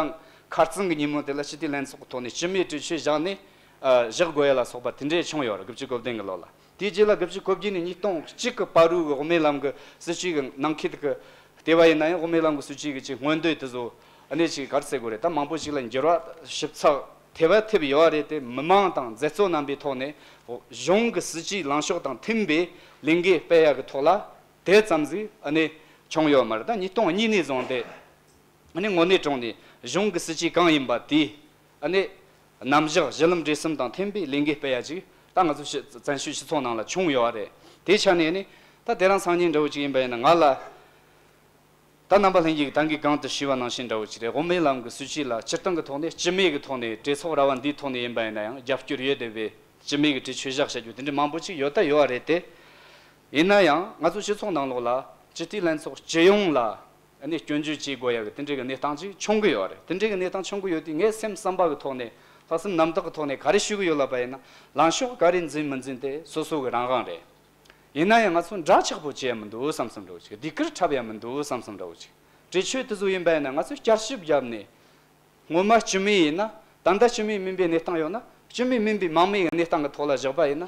ཁ་རྩང་གི་ཉིན་མོ་དེ་ལ་སྤྱི་འཐུས་ལྷན་ཚོགས་ཀྱི་ཐོག་ནས་སྤྱི་མོས་གྲོས་ཆོད་བཞག་ནས། ཨ། བཞག་དགོས་ཡ་ལ་སོགས་པ་དེ་འདྲས་བྱུང་ཡོད་རེད། དགུ་བཅུ་གོ་བདུན་གྱི་ལོ་ལ། དེའི་རྗེས་ལ་དགུ་བཅུ་གོ་བརྒྱད་ནས་ཉིས་སྟོང་གཅིག་གི་བར་དུ་གི་དབུ་མའི་ལམ་གྱི་སྲིད་བྱུས་ཀྱི་ནང་ཁུལ་གྱི་བལྟས་པ་ཡིན་ན་ཡང་། དབུ་མའི་ལམ་གྱི་སྲིད་བྱུས་ཀྱི་ཅིག་སྔོན་དུས་དེ་ཚོ་ཨ་ནི་ཅིག་ག་རེ་ཟེར་དགོས་རེད། ད་མང་པོ་ཞིག་ལ་འགྱུར་བ་ཞིབ་ཚགས་དེ་བས་ཐེབས་ཡོད་རེད་དེ། མི་མང་དང་མཛད་གཙོ་རྣམ་པའི་ཐོག་ནས་གཞུང་གི་སྲིད་བྱུས་ལངས་ཕྱོགས་དང་མཐུན་པའི་ལས་འགུལ་སྤེལ་ཡག་གི་ཐོག་ལ་དེ་ཙམ་ཟིག་ཨ་ནི་བྱུང་ཡོད་མ་རེད། ད་ཉིས་སྟོང་གཉིས་ནས་བཟུང་སྟེ། ཨ་ནི་དངོས་གནས་དྲང་གནས་གཞུང་གི་སྲིད་བྱུས་གང་ཡིན་པ་དེ། ཨ་ནི་རྣམ་གཞག་གཞི་ལམ་འབྲས་གསུམ་དང་མཐུན་པའི་ལས་འགུལ་སྤེལ་ཡ་ཅིག་ ད་ང་ཚོ་ཕྱི་བཙན་བྱོལ་སྤྱི་ཚོགས་ནང་ལ་བྱུང་ཡོད་རེད། དེའི་ཆ་ནས་ནི་ད་དེ་རིང་སང་ཉིན་འདྲ་བོ་ཅིག་ཡིན་པ་ཡིན་ན། ང་ལ་ད་རྣམ་པ་ལྷན་རྒྱས་ཀྱིས་ད་གིན་གོང་དུ་ཞུས་པ་ནང་བཞིན་འདྲ་བོ་ཅིག་རེད། དབུ་མའི་ལམ་གྱི་སྲིད་བྱུས་ལ་སྤྱིར་བཏང་གི་ཐོག་ནས་སྤྱི་མོས་ཀྱི་ཐོག་ནས་གྲོས་ཚོགས་ར་བ་འདིའི་ཐོག་ནས་ཡིན་པ་ཡིན་ན་ཡང་རྒྱབ་སྐྱོར་ཡོད་བསྡད་པའི་སྤྱི་མོས་ཀྱི་གྲོས་ཆོད་བཞག་བྱ་རྒྱུ་དེ་འདྲའི་མང་པོ་ཅིག་ཡོད་ད་ཡོད་རེད་དེ། ཡིན་ན་ཡང་ང་ཚོ་སྤྱི་ཚོགས་ནང་ལོགས་ལ་སྤྱི་འཐུས་ལྷན་ཚོགས་སྤྱི་ཡོངས་ལ་ཨ་ནི་སྐྱོན་བརྗོད་བྱེད་དགོས་ཡ་གི་དེ་འདྲའི་གི་གནས་སྟངས་ཅིག་བྱུང་གི་ཡོད་རེད། དེ་འདྲའི་གི་གནས་སྟངས་བྱུང་གི་ཡོད་དུས་ངའི་སེམས་བསམ་པ་གི་ཐོག་ནས་ལྷག་བསམ་རྣམ་དག་གི་ཐོག་ནས་ག་རེ་ཞུ་གི་ཡོད་ལབ་པ་ཡིན་ན། ལངས་ཕྱོགས་ག་རེ་འཛིན་མི་འཛིན་དེ་སོ་སོ་གི་རང་དབང་རེད། ཡིན་ན་ཡང་ང་ཚོ་འདྲ་ཆགས་པོ་བྱེད་ཡ་མི་འདུག་བསམ་བསམ་འདྲ་བོ་ཅིག་སྡིགས་སྐུལ་འཁྲབ་ཡ་མི་འདུག་བསམ་བསམ་འདྲ་བོ་ཅིག་གྲོས་ཆོད་དེ་ཚོ་ཡིན་པ་ཡིན་ན་ང་ཚོས་བསྐྱར་ཞིབ་བརྒྱབ་ནས། སྔོན་མ་སྤྱི་མོས་ཡིན་ན། ད་ལྟ་སྤྱི་མོས་མིན་པའི་གནས་སྟངས་ཡོད་ན། སྤྱི་མོས་མིན་པའི་མང་མོས་ཀྱི་གནས་སྟངས་ཀྱི་ཐོག་ལ་བཞག་པ་ཡིན་ན།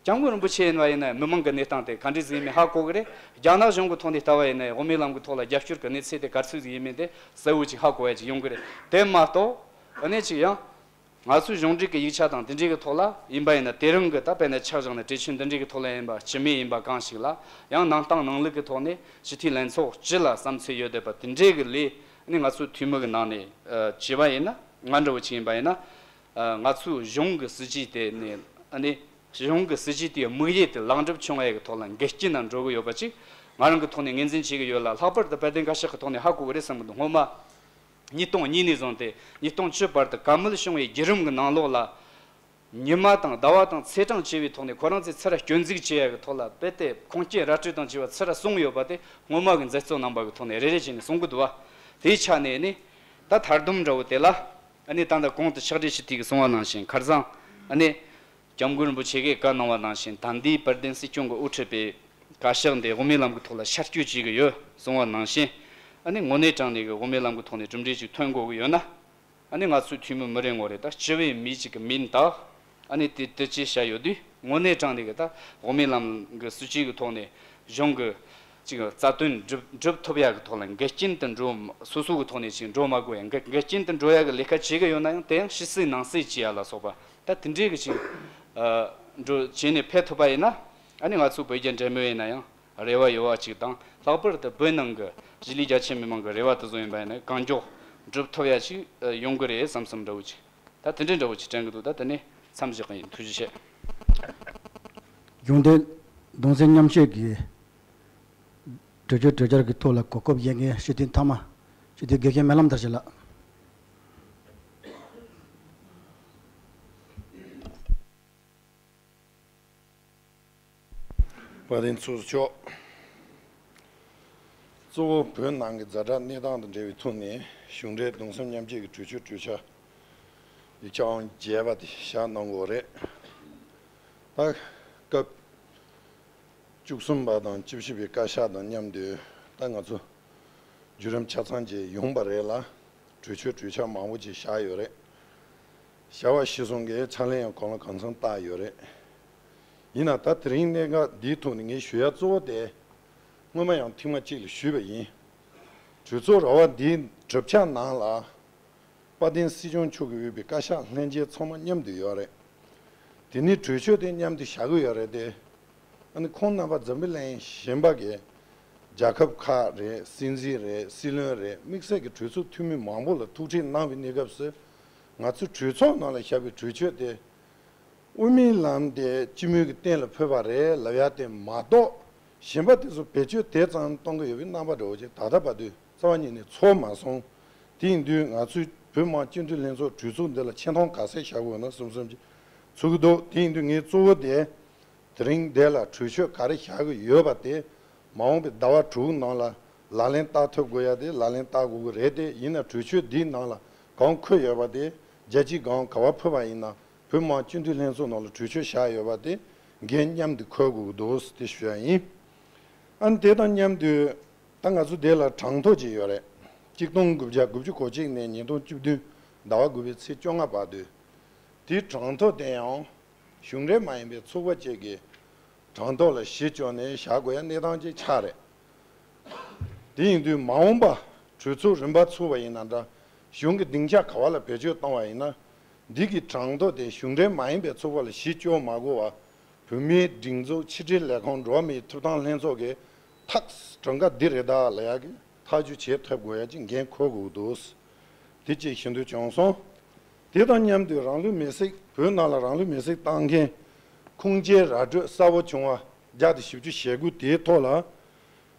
སྐྱབས་མགོན་རིན་པོ་ཆེ་ཡིན་པ་ཡིན་ན་མི་མང་གི་གནས་སྟངས་དེ་ག་འདྲས་ཟིག་ཡིན་མིན་ཧ་གོ་གི་རེད། རྒྱ་ནག་གཞུང་གི་ཐོག་ནས་ལྟ་བ་ཡིན་ན་ཡང་དབུ་མའི་ལམ་གྱི་ཐོག་ལ་རྒྱབ་སྐྱོར་གྱི་གནས་ཚད་དེ་ག་ཚོད་ཟིག་ཡིན་མིན་དེ་གསལ་བོ་ཅིག་ཧ་གོ་ཡ་ཅིག་ཡོང་གི་རེད། དེ་མ་གཏོགས་ཨ་ནེ་ཅིག་ཡང་། ང་ཚོའི་གཞུང་འབྲེལ་གྱི་ཡིག་ཆ་དང་དེ་འདྲའི་གི་ཐོག་ལ་ཡིན་པ་ཡིན་ན། དེ་རིང་གི་ད་དཔེར་ན་ཆ་བཞག་ན་གྲོས་ཆོད་འདི་འདྲའི་གི་ཐོག་ལ་ཡིན་པ། སྤྱི་མོས་ཡིན་པ་གང་ཞིག་ལ་ཡང་གནང་སྟངས་ནང་ལུགས་ཀྱི་ཐོག་ནས་སྤྱི་འཐུས་ལྷན་ཚོགས་སྤྱི་ལ་བསམ་ཚུལ་ཡོད་བསྡད་པ་དེ་འདྲའི་གི་ལས་ནི་ང་ཚོའི་འཐུས་མི་གི་ནང་ནས་བྱས་པ་ཡིན་ན། ང་འདྲ་བོ་ཅིག་ཡིན་པ་ཡིན་ན། ང་ཚོའི་གཞུང་གི་སྲིད་ཇུས་དེ་ནི་ཨ་ནི་གཞུང་གི་སྲིད་ཇུས་དེའི་དམིགས་ཡུལ་དེ་ལེགས་འགྲུབ་བྱུང་བའི་གི་ཐོག་ལ་འགལ་རྐྱེན་ན་འགྲོ་གི་ཡོད་པ་ཅིག་ང་རང་གི་ཐོག་ནས་ངོས་འཛིན་བྱེད་ཀྱི་ཡོད་ལ། ལྷག་པར་དུ་དཔལ་ལྡན་བཀའ་ཤག་གི་ཐོག་ནས་ཧ་གོ་གི་རེད་བསམ་གི་འདུག་སྔོན་མ། ཉིས་སྟོང་གཉིས་ནས་བཟུང་སྟེ་ཉིས་སྟོང་བཅུ་བར་དུ་བཀའ་མོལ་བྱུང་བའི་བརྒྱུད་རིམ་གྱི་ནང་ལོགས་ལ། ཉི་མ་དང་ཟླ་བ་དང་ཚེས་གྲངས་བཅས་པའི་ཐོག་ནས་ཁོ་རང་ཚོས་ཚུར་སྐྱོན་འཛུགས་བྱེད་ཡ་གི་ཐོག་ལ་རྦད་དེ་ཁུངས་སྐྱེལ་ར་སྤྲོད་དང་བཅས་པ་ཚུར་གསུངས་ཡོད་པ་དེ་སྔོན་མ་གི་མཛད་གཙོ་རྣམ་པ་གི་ཐོག་ནས་རེ་རེ་བྱས་ནས་གསུང་གི་འདུག་བ། དེའི་ཆ་ནས་ནི་ད་མཐར་སྡོམ་འདྲ་བོ་དེ་ལ། ཨ་ནི་ད་ལྟ་གོང་དུ་ཕྱག་སྦྲེལ་ཞུ་དུས་ཀྱི་གསུང་བ་ནང་བཞིན། ཁར་སང་ཨ་ནི་སྐྱབས་མགོན་རིན་པོ་ཆེ་གིས་བཀའ་གནང་བ་ནང་བཞིན། ད་ལྟའི་དཔལ་ལྡན་སྲིད་སྐྱོང་གིས་དབུ་ཁྲིད་པའི་བཀའ་ཤག་འདི་དབུ་མའི་ལམ་གྱི་ཐོག་ལ་ཤར་བསྐྱོད་བྱེད་ཀྱི་ཡོད་གསུང་བ་ནང་བཞིན། ཨ་ནི་དངོས་གནས་དྲང་གནས་ཀྱི་དབུ་མའི་ལམ་གྱི་ཐོག་ནས་གྲུབ་འབྲས་ཅིག་ཐོན་དགོས་ཀྱི་ཡོད་ན། ཨ་ནི་ང་ཚོའི་འཐུས་མི་མི་རེ་ངོ་རེ་ད་སྤྱི་བའི་མི་གཅིག་གི་མིང་བཏགས། ཨ་ནི་དེ་དེ་ཅི་བྱ་ཡོད་དུས་དངོས་གནས་དྲང་གནས་ཀྱི་ད་དབུ་མའི་ལམ་གྱི་སྲིད་བྱུས་ཀྱི་ཐོག་ནས་གཞུང་གི་ཅིག་རྩ་དོན་སྒྲུབ་སྒྲུབ་ཐུབ་ཡག་གི་ཐོག་ལ་འགལ་རྐྱེན་དུ་འགྲོ། སོ་སོ་གི་ཐོག་ནས་ཅིག་འགྲོ་མ་དགོས་ཡ། འགལ་འགལ་རྐྱེན་དུ་འགྲོ་ཡག་གི་ལས་ཀ་བྱེད་ཀྱི་ཡོད་ན་ཡང་དེ་ཡང་ཕྱི་གསལ་ནང་གསལ་བྱེད་ཡ་ལ་སོགས་པ་ད་དེ་འདྲའི་གི་ཅིག་འགྲོ་བྱས་ནས་ཕེབས་ཐུབ་པ་ཡིན་ན། ཨ་ནི་ང་ཚོ་བོད་རྒྱ་འབྲེལ་མོལ་ཡིན་ན་ཡང་རེ་བ་ཡོད་པ་ཅིག་དང་། ལྷག་པར་དུ་བོད་ནང་གི་གཞིས་ལུས་རྒྱ་ཆེ་མི་མང་གི་རེ་བ་དེ་ཚོ་ཡིན་པ་ཡིན་ན་གང་མགྱོགས་འགྲུབ་ཐུབ་ཡ་ཅིག་ཡོང་གི་རེད་བསམ་བསམ་འདྲ་བོ་ཅིག་ད་དེ་འདྲའི་འདྲ་བོ་ཅིག་དྲན་གི་འདུག་ད་དེ་ནས་མཚམས་བཞག་གི་ཡིན། ཐུགས་རྗེ་ཆེ། གཞུང་འབྲེལ་གདུང་སེམས་མཉམ་སྐྱེད་ཀྱི་གྲོས་ཆོད་གྲོས་འཆར་གྱི་ཐོག་ལ་གོ་སྐབས་ཡོད་མཁན་སྤྱི་འཐུས་མཐའ་མ། སྤྱི་འཐུས་དགེ་བཤེས་སྨོན་ལམ་དར་ཞིང་ལགས། དཔལ་ལྡན་ཚོགས་གཙོ་མཆོག་གཙོ་བོ་བོད་ནང་གི་ཛ་དྲག་གནས་སྟངས་དང་འབྲེལ་བའི་ཐོག་ནས་གཞུང་འབྲེལ་གདུང་སེམས་མཉམ་སྐྱེད་ཀྱི་གྲོས་ཆོད་གྲོས་འཆར་ཡིག་ཆ་ཨང་བརྒྱད་པ་དེ་བཞག་གནང་དགོས་རེད། ད་སྐབས་བཅུ་གསུམ་པ་དང་བཅུ་བཞི་པའི་བཀའ་ཤག་དང་མཉམ་དུ་ད་ང་ཚོ་བརྒྱུད་རིམ་ཆ་ཚང་བཅས་ཡོང་བ་རེད་ལ། གྲོས་ཆོད་གྲོས་འཆར་མང་པོ་ཅིག་བཞག་ཡོད་རེད། བྱ་བ་གཞིར་བཟུང་གི་ཕྱག་ལེན་ཡང་གང་ལ་གང་འཚམ་བསྟར་ཡོད་རེད། ཡིན་ན་ད་དེ་རིང་གནད་འགག་འདིའི་ཐོག་ནས་ངས་ཞུ་ཡ་གཙོ་བོ་དེ། སྔོན་མ་ཡང་ཐེངས་མ་གཅིག་ལ་ཞུས་པ་ཡིན། གྲོས་ཚོགས་ར་བ་འདིའི་གྲུབ་ཆ་ནང་ལ། དཔལ་ལྡན་སྲིད་སྐྱོང་མཆོག་གིས་འོས་པའི་བཀའ་ཤག་ལྷན་རྒྱས་ཚང་མ་མཉམ་དུ་ཡོད་རེད། དེ་ནས་གྲོས་ཆོད་དེ་མཉམ་དུ་བཞག་གི་ཡོད་རེད་དེ། ཨ་ནི་ཁོང་རྣམ་པ་འཛམ་བུ་གླིང་གཞན་པ་གི་རྒྱལ་ཁབ་ཁག་རེད། སྲིད་འཛིན་རེད། སྲིད་བློན་རེད། དམིགས་བསལ་གྱི་གྲོས་ཚོགས་འཐུས་མི་མང་པོ་ལ་ཐུག་འཕྲད་གནང་བའི་གནས་སྐབས་སུ། ང་ཚོའི་གྲོས་ཚོགས་ནང་ལ་བཞག་པའི་གྲོས་ཆོད་དེ། དབུ་མའི་ལམ་དེ་སྤྱི་མོས་ཀྱིས་གཏན་ལ་ཕབ་པ་རེད་ལབ་ཡ་དེ་མ་གཏོགས། གཞན་པ་དེ་ཚོ་བེད་སྤྱོད་དེ་ཙམ་གཏོང་གི་ཡོད་པའི་རྣམ་པ་འདྲ་བོ་ཅིག་ད་ལྟ་བར་དུ་རྩ་བ་ཉིད་ནས་ཚོར་མ་སོང་། དེ་ཡིན་དུས་ང་ཚོའི་བོད་མི་མང་སྤྱི་འཐུས་ལྷན་ཚོགས་གྲོས་ཚོགས་འདི་ལ་ཆེ་མཐོང་ག་ཚད་བཞག་དགོས་ན་བསམ་བསམ་ཅིག་ཚོར་གྱི་འདུག་དེ་ཡིན་དུས་ངའི་གཙོ་བོ་དེ། དེ་རིང་འདི་ལ་གྲོས་ཆོད་ག་རེ་བཞག་གི་ཡོད་པ་དེ། མ་འོངས་པའི་ཟླ་བ་དྲུག་ནང་ལ་ལག་ལེན་བསྟར་ཐུབ་དགོས་ཡ་དེ་ལག་ལེན་བསྟར་དགོས་ཀྱི་རེད་དེ། ཡིན་ན་གྲོས་ཆོད་འདིའི་ནང་ལ་གང་འཁོད་ཡོད་པ་དེ། རྒྱལ་སྤྱིའི་སྒང་ག་པར་ཕུལ་བ་ཡིན་ན། བོད་མི་མང་སྤྱི་འཐུས་ལྷན་ཚོགས་ནང་ལ་གྲོས་ཆོད་བཞག་ཡོད་པ་དེ་འགན་མཉམ་དུ་འཁུར་དགོས་ཀྱི་འདུག་དེ་ཞུ་ཡ་ཡིན། ཨ་ནི་དེ་དང་མཉམ་དུ་ད་ང་ཚོ་དེ་ལ་གྲངས་ཐོ་ཅིག་ཡོད་རེད། གཅིག་སྟོང་དགུ་བརྒྱ་དགུ་བཅུ་གོ་གཅིག་ནས་ཉིས་སྟོང་བཅུ་བདུན་ཟླ་བ་དགུ་པའི་ཚེས་བཅོ་ལྔ་བར་དུ། དེའི་གྲངས་ཐོ་དེ་ཡང་གཞུང་འབྲེལ་མ་ཡིན་པའི་ཚོགས་པ་ཅིག་གི་གྲངས་ཐོ་ལ་གཞི་བཅོལ་ནས་བཞག་དགོས་ཡ་གནས་སྟངས་ཅིག་ཆགས་རེད། དེ་ཡིན་དུས་མ་འོངས་པ་གྲོས་ཚོགས་རིམ་པ་ཚུགས་པ་ཡིན་ན་འདྲ། གཞུང་གི་སྡིངས་ཆ་ག་པ་ལ་བེད་སྤྱོད་གཏོང་བ་ཡིན་ན། འདི་གི་གྲངས་ཐོ་དེ་གཞུང་འབྲེལ་མ་ཡིན་པའི་ཚོགས་པ་ལ་གཞི་བཅོལ་མ་དགོས་པ། བོད་མིའི་སྒྲིག་འཛུགས་ཕྱི་དྲིལ་ལས་ཁུངས་འགྲོ་བ་མིའི་ཐོབ་ཐང་ལྷན་ཚོགས་ཀྱིས་ཐག་གྲངས་ཀ་འདི་རེད་ད་ལབ་ཡག་གི་ཐག་གཅོད་བྱེད་ཐུབ་དགོས་ཡ་ཅིག་འགན་འཁུར་དགོས་འདུག་དེ་གཅིག་ཞུ་འདོད་བྱུང་སོང་། དེ་དང་མཉམ་དུ་རང་ལུས་མེར་སྲེག་བོད་ནང་ལ་རང་ལུས་མེར་སྲེག་བཏང་མཁན་ ཁུངས་སྐྱེལ་ར་སྤྲོད་གསལ་པོ་བྱུང་བ་བརྒྱ་དང་བཞི་བཅུ་ཞེ་དགུ་དེའི་ཐོག་ལ་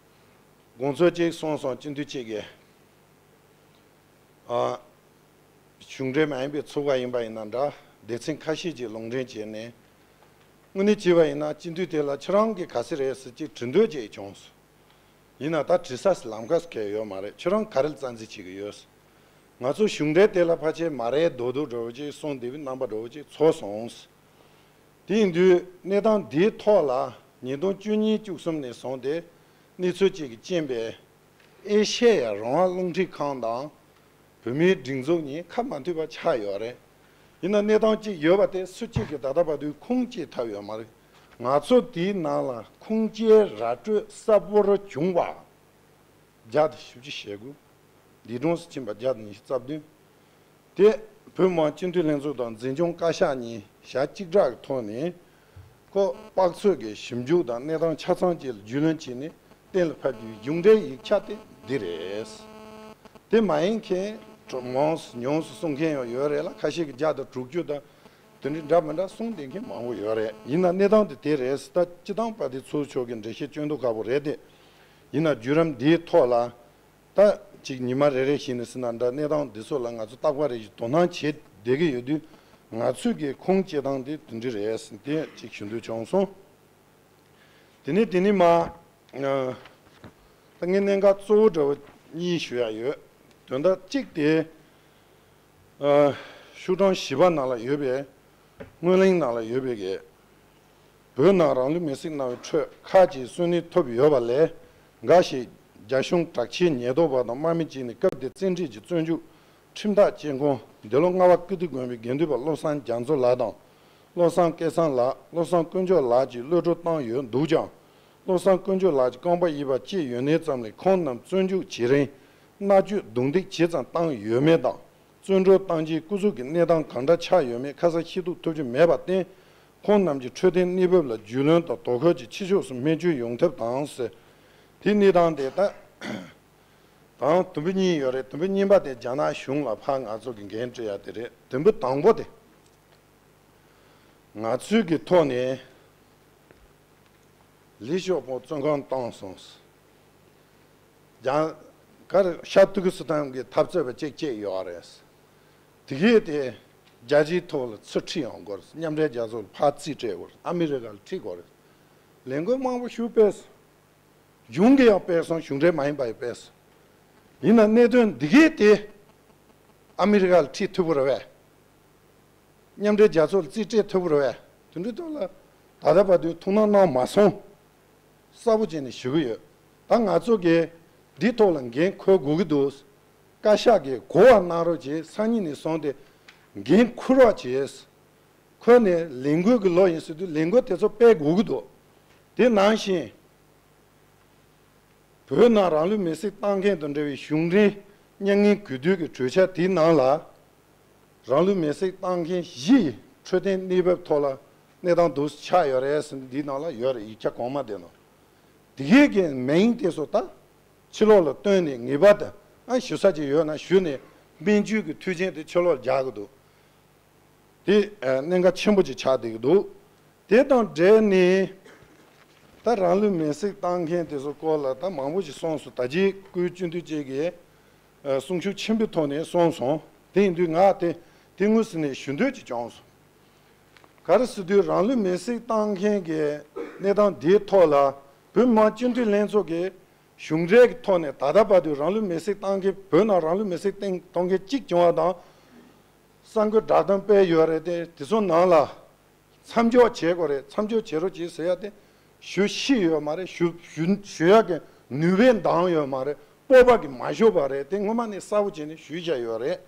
དགོངས་ཚུལ་གཅིག་གསུངས་སོང་། སྤྱི་འཐུས་གཅིག་གིས། ཨ། གཞུང་འབྲེལ་མ་ཡིན་པའི་ཚོགས་པ་ཡིན་པ་ཡིན་ན་འདྲ། སྡེ་ཚན་ཁ་ཤས་ཀྱིས་ལུང་འདྲེན་བྱས་ནས། དངོས་གནས་བྱས་པ་ཡིན་ན་སྤྱི་འཐུས་དེ་ལ་ཁྱེད་རང་གིས་ག་ཚོད་རེད་ཟེར་ཅིག་དྲི་འདོད་ཅིག་བྱུང་སོང་། ཡིན་ན་ད་དྲི་ས་ལམ་ཁ་གང་ཡང་ཡོད་མ་རེད། ཁྱེད་རང་ག་རེ་ལ་བཙན་འཛུལ་བྱེད་ཀྱི་ཡོད། ང་ཚོ་གཞུང་འབྲེལ་དེ་ལ་ཕལ་ཆེར་མ་རེད་མདོག་མདོག་འདྲ་བོ་ཅིག་གསུངས་བསྡད་པའི་རྣམ་པ་འདྲ་བོ་ཅིག་ཚོར་སོང་། དེ་ཡིན་དུས་གནས་སྟངས་འདིའི་ཐོག་ལ་ཉིས་སྟོང་བཅུ་གཉིས་བཅུ་གསུམ་ནས་བཟུང་སྟེ་གནས་ཚུལ་གཅིག་གིས་རྐྱེན་པས་ཨེ་ཤེ་ཡ་རང་དབང་རླུང་འཕྲིན་ཁང་དང་བོད་མིའི་སྒྲིག་འཛུགས་གཉིས་ཁ་མ་མཐུན་པ་ཆགས་ཡོད་རེད། ཡིན་ན་གནས་སྟངས་གཅིག་ཡོད་པ་དེ་སུ་གཅིག་གིས་ད་ལྟ་བར་དུ་ཁུངས་སྐྱེལ་ཐུབ་ཡོད་མ་རེད། ང་ཚོ་དེའི་ནང་ལ་ཁུངས་སྐྱེལ་ར་སྤྲོད་གསལ་པོར་བྱུང་བ་བརྒྱ་དང་བཞི་བཅུ་ཞེ་དགུ། འདས་གྲོངས་སུ་ཕྱིན་པ་བརྒྱ་དང་ཉི་ཤུ་རྩ་བདུན། དེ་བོད་མི་མང་སྤྱི་འཐུས་ལྷན་ཚོགས་དང་འཛིན་སྐྱོང་བཀའ་ཤག་གཉིས་ཞག་གཅིག་གྲགས་ཀྱི་ཐོག་ནས་ཁོ་དཔག་ཚོད་ཀྱི་ཞིབ་འཇུག་དང་གནས་སྟངས་ཆ་ཚང་བཅས་ལ་རྒྱུས་ལོན་བྱས་ནས་གཏན་ལ་ཕབ་རྒྱུའི་གཞུང་འབྲེལ་ཡིག་ཆ་དེ་འདི་རེད། དེ་མ་ཡིན་མཁན་མང་སུ་ཉུང་སུ་གསུང་མཁན་ཡང་ཡོད་རེད་ལ། ཁ་ཤས་ཀྱིས་བརྒྱ་དང་དྲུག་ཅུ་དང་དེ་འདྲའི་འདྲ་མི་འདྲ་གསུང་བསྡད་མཁན་མང་པོ་ཡོད་རེད། ཡིན་ན་གནས་སྟངས་དེ་དེ་རེད། ད་སྤྱི་བཏང་དཔལ་ལྡན་ཚོགས་གཙོ་མཆོག་གིས་འགྲེལ་བཤད་སྐྱོན་དུ་ཁག་པོ་རེད་དེ། ཡིན་ན་བརྒྱུད་རིམ་འདིའི་ཐོག་ལ་ད་ཅིག་ཉི་མ་རེ་རེ་བཞིན་ནས་ཟེར་ན་འདྲ། གནས་སྟངས་འདི་ཚོ་ལ་ང་ཚོ་རྟག་པར་རེ་བཞིན་དོ་སྣང་བྱེད་བསྡད་ཀྱི་ཡོད་དུས། ང་ཚོས་ཀྱི་ཁུངས་སྐྱེལ་སྟངས་དེ་དེ་འདྲ་རེད་ཟེར་དེ་ཅིག་ཞུ་འདོད་བྱུང་སོང་། དེ་ནས་དེ་ནས་མ། ཨ། ད་ངས་གནད་འགག་གཙོ་བོ་འདྲ་བོ་གཉིས་ཞུ་ཡ་ཡོད། དོན་དག་གཅིག་དེ། ཨ། ཤོག་གྲངས་བཞི་པ་ནང་ལ་ཡོད་པའི། སྔོན་གླེང་ནང་ལ་ཡོད་པའི་གི། བོད་ནང་རང་ལུས་མེར་སྲེག་གནང་བའི་ཁྲོད་ཁག་ཅིག་གསོན་གནས་ཐོབ་ཡོད་པ་ལས། འགའ་ཞིག་རྒྱ་གཞུང་དྲག་ཆས་ཉེན་རྟོག་པ་དང་དམག་མི་བཅས་ནས་སྐབས་དེར་བཙན་ཁྲིད་ཀྱིས་བཙོན་འཇུག་ཁྲིམས་ཐག་བཅད་ཁོངས། འདི་ལོ་རྔ་བ་ཀིརྟི་དགོན་པའི་དགེ་འདུན་པ་བློ་བཟང་རྒྱ་མཚོ་ལགས་དང་། བློ་བཟང་སྐལ་བཟང་ལགས། བློ་བཟང་དཀོན་མཆོག་ལགས་ཀྱིས་གློད་བཀྲོལ་བཏང་ཡོད་འདུག་ཀྱང་། བློ་བཟང་དཀོན་མཆོག་ལགས་ཀྱི་རྐང་པ་གཡས་པ་བཅད་ཡོད་ནའི་ཙམ་ལས། ཁོང་རྣམས་བཙོན་འཇུག་བྱེད་རིང་མནར་གཅོད་རྡུང་རྡེག་ཇི་ཙམ་བཏང་ཡོད་མེད་དང་། བཙོན་གྲོལ་བཏང་རྗེས་སྐུ་གཟུགས་ཀྱི་གནས་སྟངས་གང་འདྲ་ཆགས་ཡོད་མེད་ཁ་གསལ་ཤེས་རྟོགས་ཐུབ་ཀྱི་མེད་པར་བརྟེན། ཁོང་རྣམས་ཀྱི་འཕྲོད་བསྟེན་གནས་བབ་ལ་རྒྱུས་ལོན་དང་དོ་ཁུར་གྱིས་ཕྱི་ཕྱོགས་སུ་སྨན་བཅོས་ཡོང་ཐབས་དང་ཟེར། དེའི་གནས་སྟངས་དེ་ད་དང་དུམ་བུ་གཉིས་ཡོད་རེད། དུམ་བུ་གཉིས་པ་དེ་རྒྱ་ནག་གཞུང་ལ་ཕར་ང་ཚོ་གི་འགན་སྤྲད་ཡ་དེ་རེད། དུམ་བུ་དང་པོ་དེ། ང་ཚོའི་གི་ཐོག་ནས་ལི་ཤོ་ཕོ་བཙོན་ཁང་བཏང་སོང་། རྒྱ་གར་ཤར་ཏུར་ཀི་སི་ཐན་གི་འཐབ་རྩོད་པ་གཅིག་བཅད་ཡོད་རེད། དེ་གས་དེ་རྒྱལ་སྤྱིའི་ཐོག་ལ་ཚུར་ཁྲིད་ཡོང་དགོས་རེད། མཉམ་འབྲེལ་རྒྱལ་ཚོགས་ལ་ཕར་རྩིས་སྤྲད་དགོས་རེད། ཨ་མི་རི་ཀ་ལ་ཁྲིད་དགོས་རེད། ལས་འགུལ་མང་པོ་ཞིག་སྤེལ་སོང་། གཞུང་གིས་ཡང་སྤེལ་སོང་། གཞུང་འབྲེལ་མ་ཡིན་པ་ཡང་སྤེལ་སོང་། ཡིན་ན་གནད་དོན་འདི་གས་དེ་ཨ་མི་རི་ཀ་ལ་ཁྲིད་ཐུབ་ཀྱི་རེད་པས། མཉམ་འབྲེལ་རྒྱལ་ཚོགས་ལ་རྩིས་སྤྲད་ཐུབ་ཀྱི་རེད་པས། དེ་འདྲའི་ཐོག་ལ་ད་ལྟ་བར་དུ་ཐུགས་སྣང་གནང་མ་སོང་། གསལ་པོ་བྱས་ནས་ཞུ་གི་ཡོད། ད་ང་ཚོ་གིས་འདིའི་ཐོག་ལ་འགན་འཁུར་དགོས་ཀྱི་འདུག། བཀའ་ཤག་གིས་གོ་བ་གནང་རོགས་བྱེད། སང་ཉིན་ནས་བཟུང་སྟེ་འགན་འཁུར་རོགས་བྱེད། ཁོ་ནས་ལས་འགུལ་གྱི་ལོ་ཡིན་ཟེར་དུས་ལས་འགུལ་དེ་ཚོ་སྤེལ་དགོས་ཀྱི་འདུག། དེ་ནང་བཞིན་བོད་ནང་རང་ལུས་མེར་སྲེག་བཏང་མཁན་དང་འབྲེལ་བའི་གཞུང་འབྲེལ་མྱ་ངན་གུས་འདུད་ཀྱི་གྲོས་འཆར་དེའི་ནང་ལ། རང་ལུས་མེར་སྲེག་བཏང་མཁན་བཞི་ཡི་འཕྲོད་བསྟེན་གནས་བབ་ཐོག་ལ་གནས་སྟངས་འདུག་ཆགས་ཡོད་རེད་ཟེར་ནས་འདིའི་ནང་ལ་ཡོད་རེད། ཡིག་ཆ་གོང་མ་དེ་ནང་། དེ་གས་ཀྱི་མིང་དེ་ཚོ་ད་ཕྱི་ལོགས་ལ་བཏོན་ནས་ངེས་པར་དུ་ཨ་ཞུ་ས་ཅིག་ཡོད་ན་ཞུས་ནས་སྨན་བཅོས་ཀྱི་མཐུན་རྐྱེན་དེ་ཕྱི་ལོགས་ལ་རྒྱག་གི་འདུག། དེ་ཨ་གནད་འགག་ཆེན་པོ་ཅིག་ཆགས་བསྡད་ཀྱི་འདུག། དེ་དང་འབྲེལ་ནས་ད་རང་ལུས་མེར་སྲེག་བཏང་མཁན་དེ་ཚོ་སྐོར་ལ་ད་མང་པོ་ཞིག་གསུངས་སོང་། ད་ཅི་སྐུའི་སྤྱི་འཐུས་གཅིག་གིས་ཨ་གསུང་ཤུགས་ཆེན་པོའི་ཐོག་ནས་གསུངས་སོང་། དེ་ཡིན་དུས་ང་དེ་དེ་དངོས་སུ་ནས་ཞུ་འདོད་ཅིག་བྱུང་སོང་། ག་རེ་ཟེར་དུས་རང་ལུས་མེར་སྲེག་བཏང་མཁན་གྱི་གནས་སྟངས་འདིའི་ཐོག་ལ་བོད་མི་མང་སྤྱི་འཐུས་ལྷན་ཚོགས་ཀྱི་གཞུང་འབྲེལ་གྱི་ཐོག་ནས་ད་ལྟ་བར་དུ་རང་ལུས་མེར་སྲེག་བཏང་མཁན། བོད་ནང་རང་ལུས་མེར་སྲེག་བཏང་བཏང་མཁན་གཅིག་བྱུང་བ་དང་། གསར་འགོད་བསྒྲགས་གཏམ་སྤེལ་ཡོད་རེད་དེ། དེ་ཚོ་ནང་ལ་མཚམས་འཇོག་བྱེད་དགོས་རེད། མཚམས་འཇོག་བྱེད་རོགས་གྱིས་ཟེར་ཡ་དེ་ཞུ་ཤེས་ཡོད་མ་རེད། ཞུ་ཞུ་ཞུ་ཡ་གི་ནུས་པས་འདང་ཡོད་མ་རེད། སྤོབས་པ་གིས་མ་ཞུ་བ་རེད། དེ་སྔོན་མ་ནས་གསལ་པོ་བྱས་ནས་ཞུས་བཞག་ཡོད་རེད།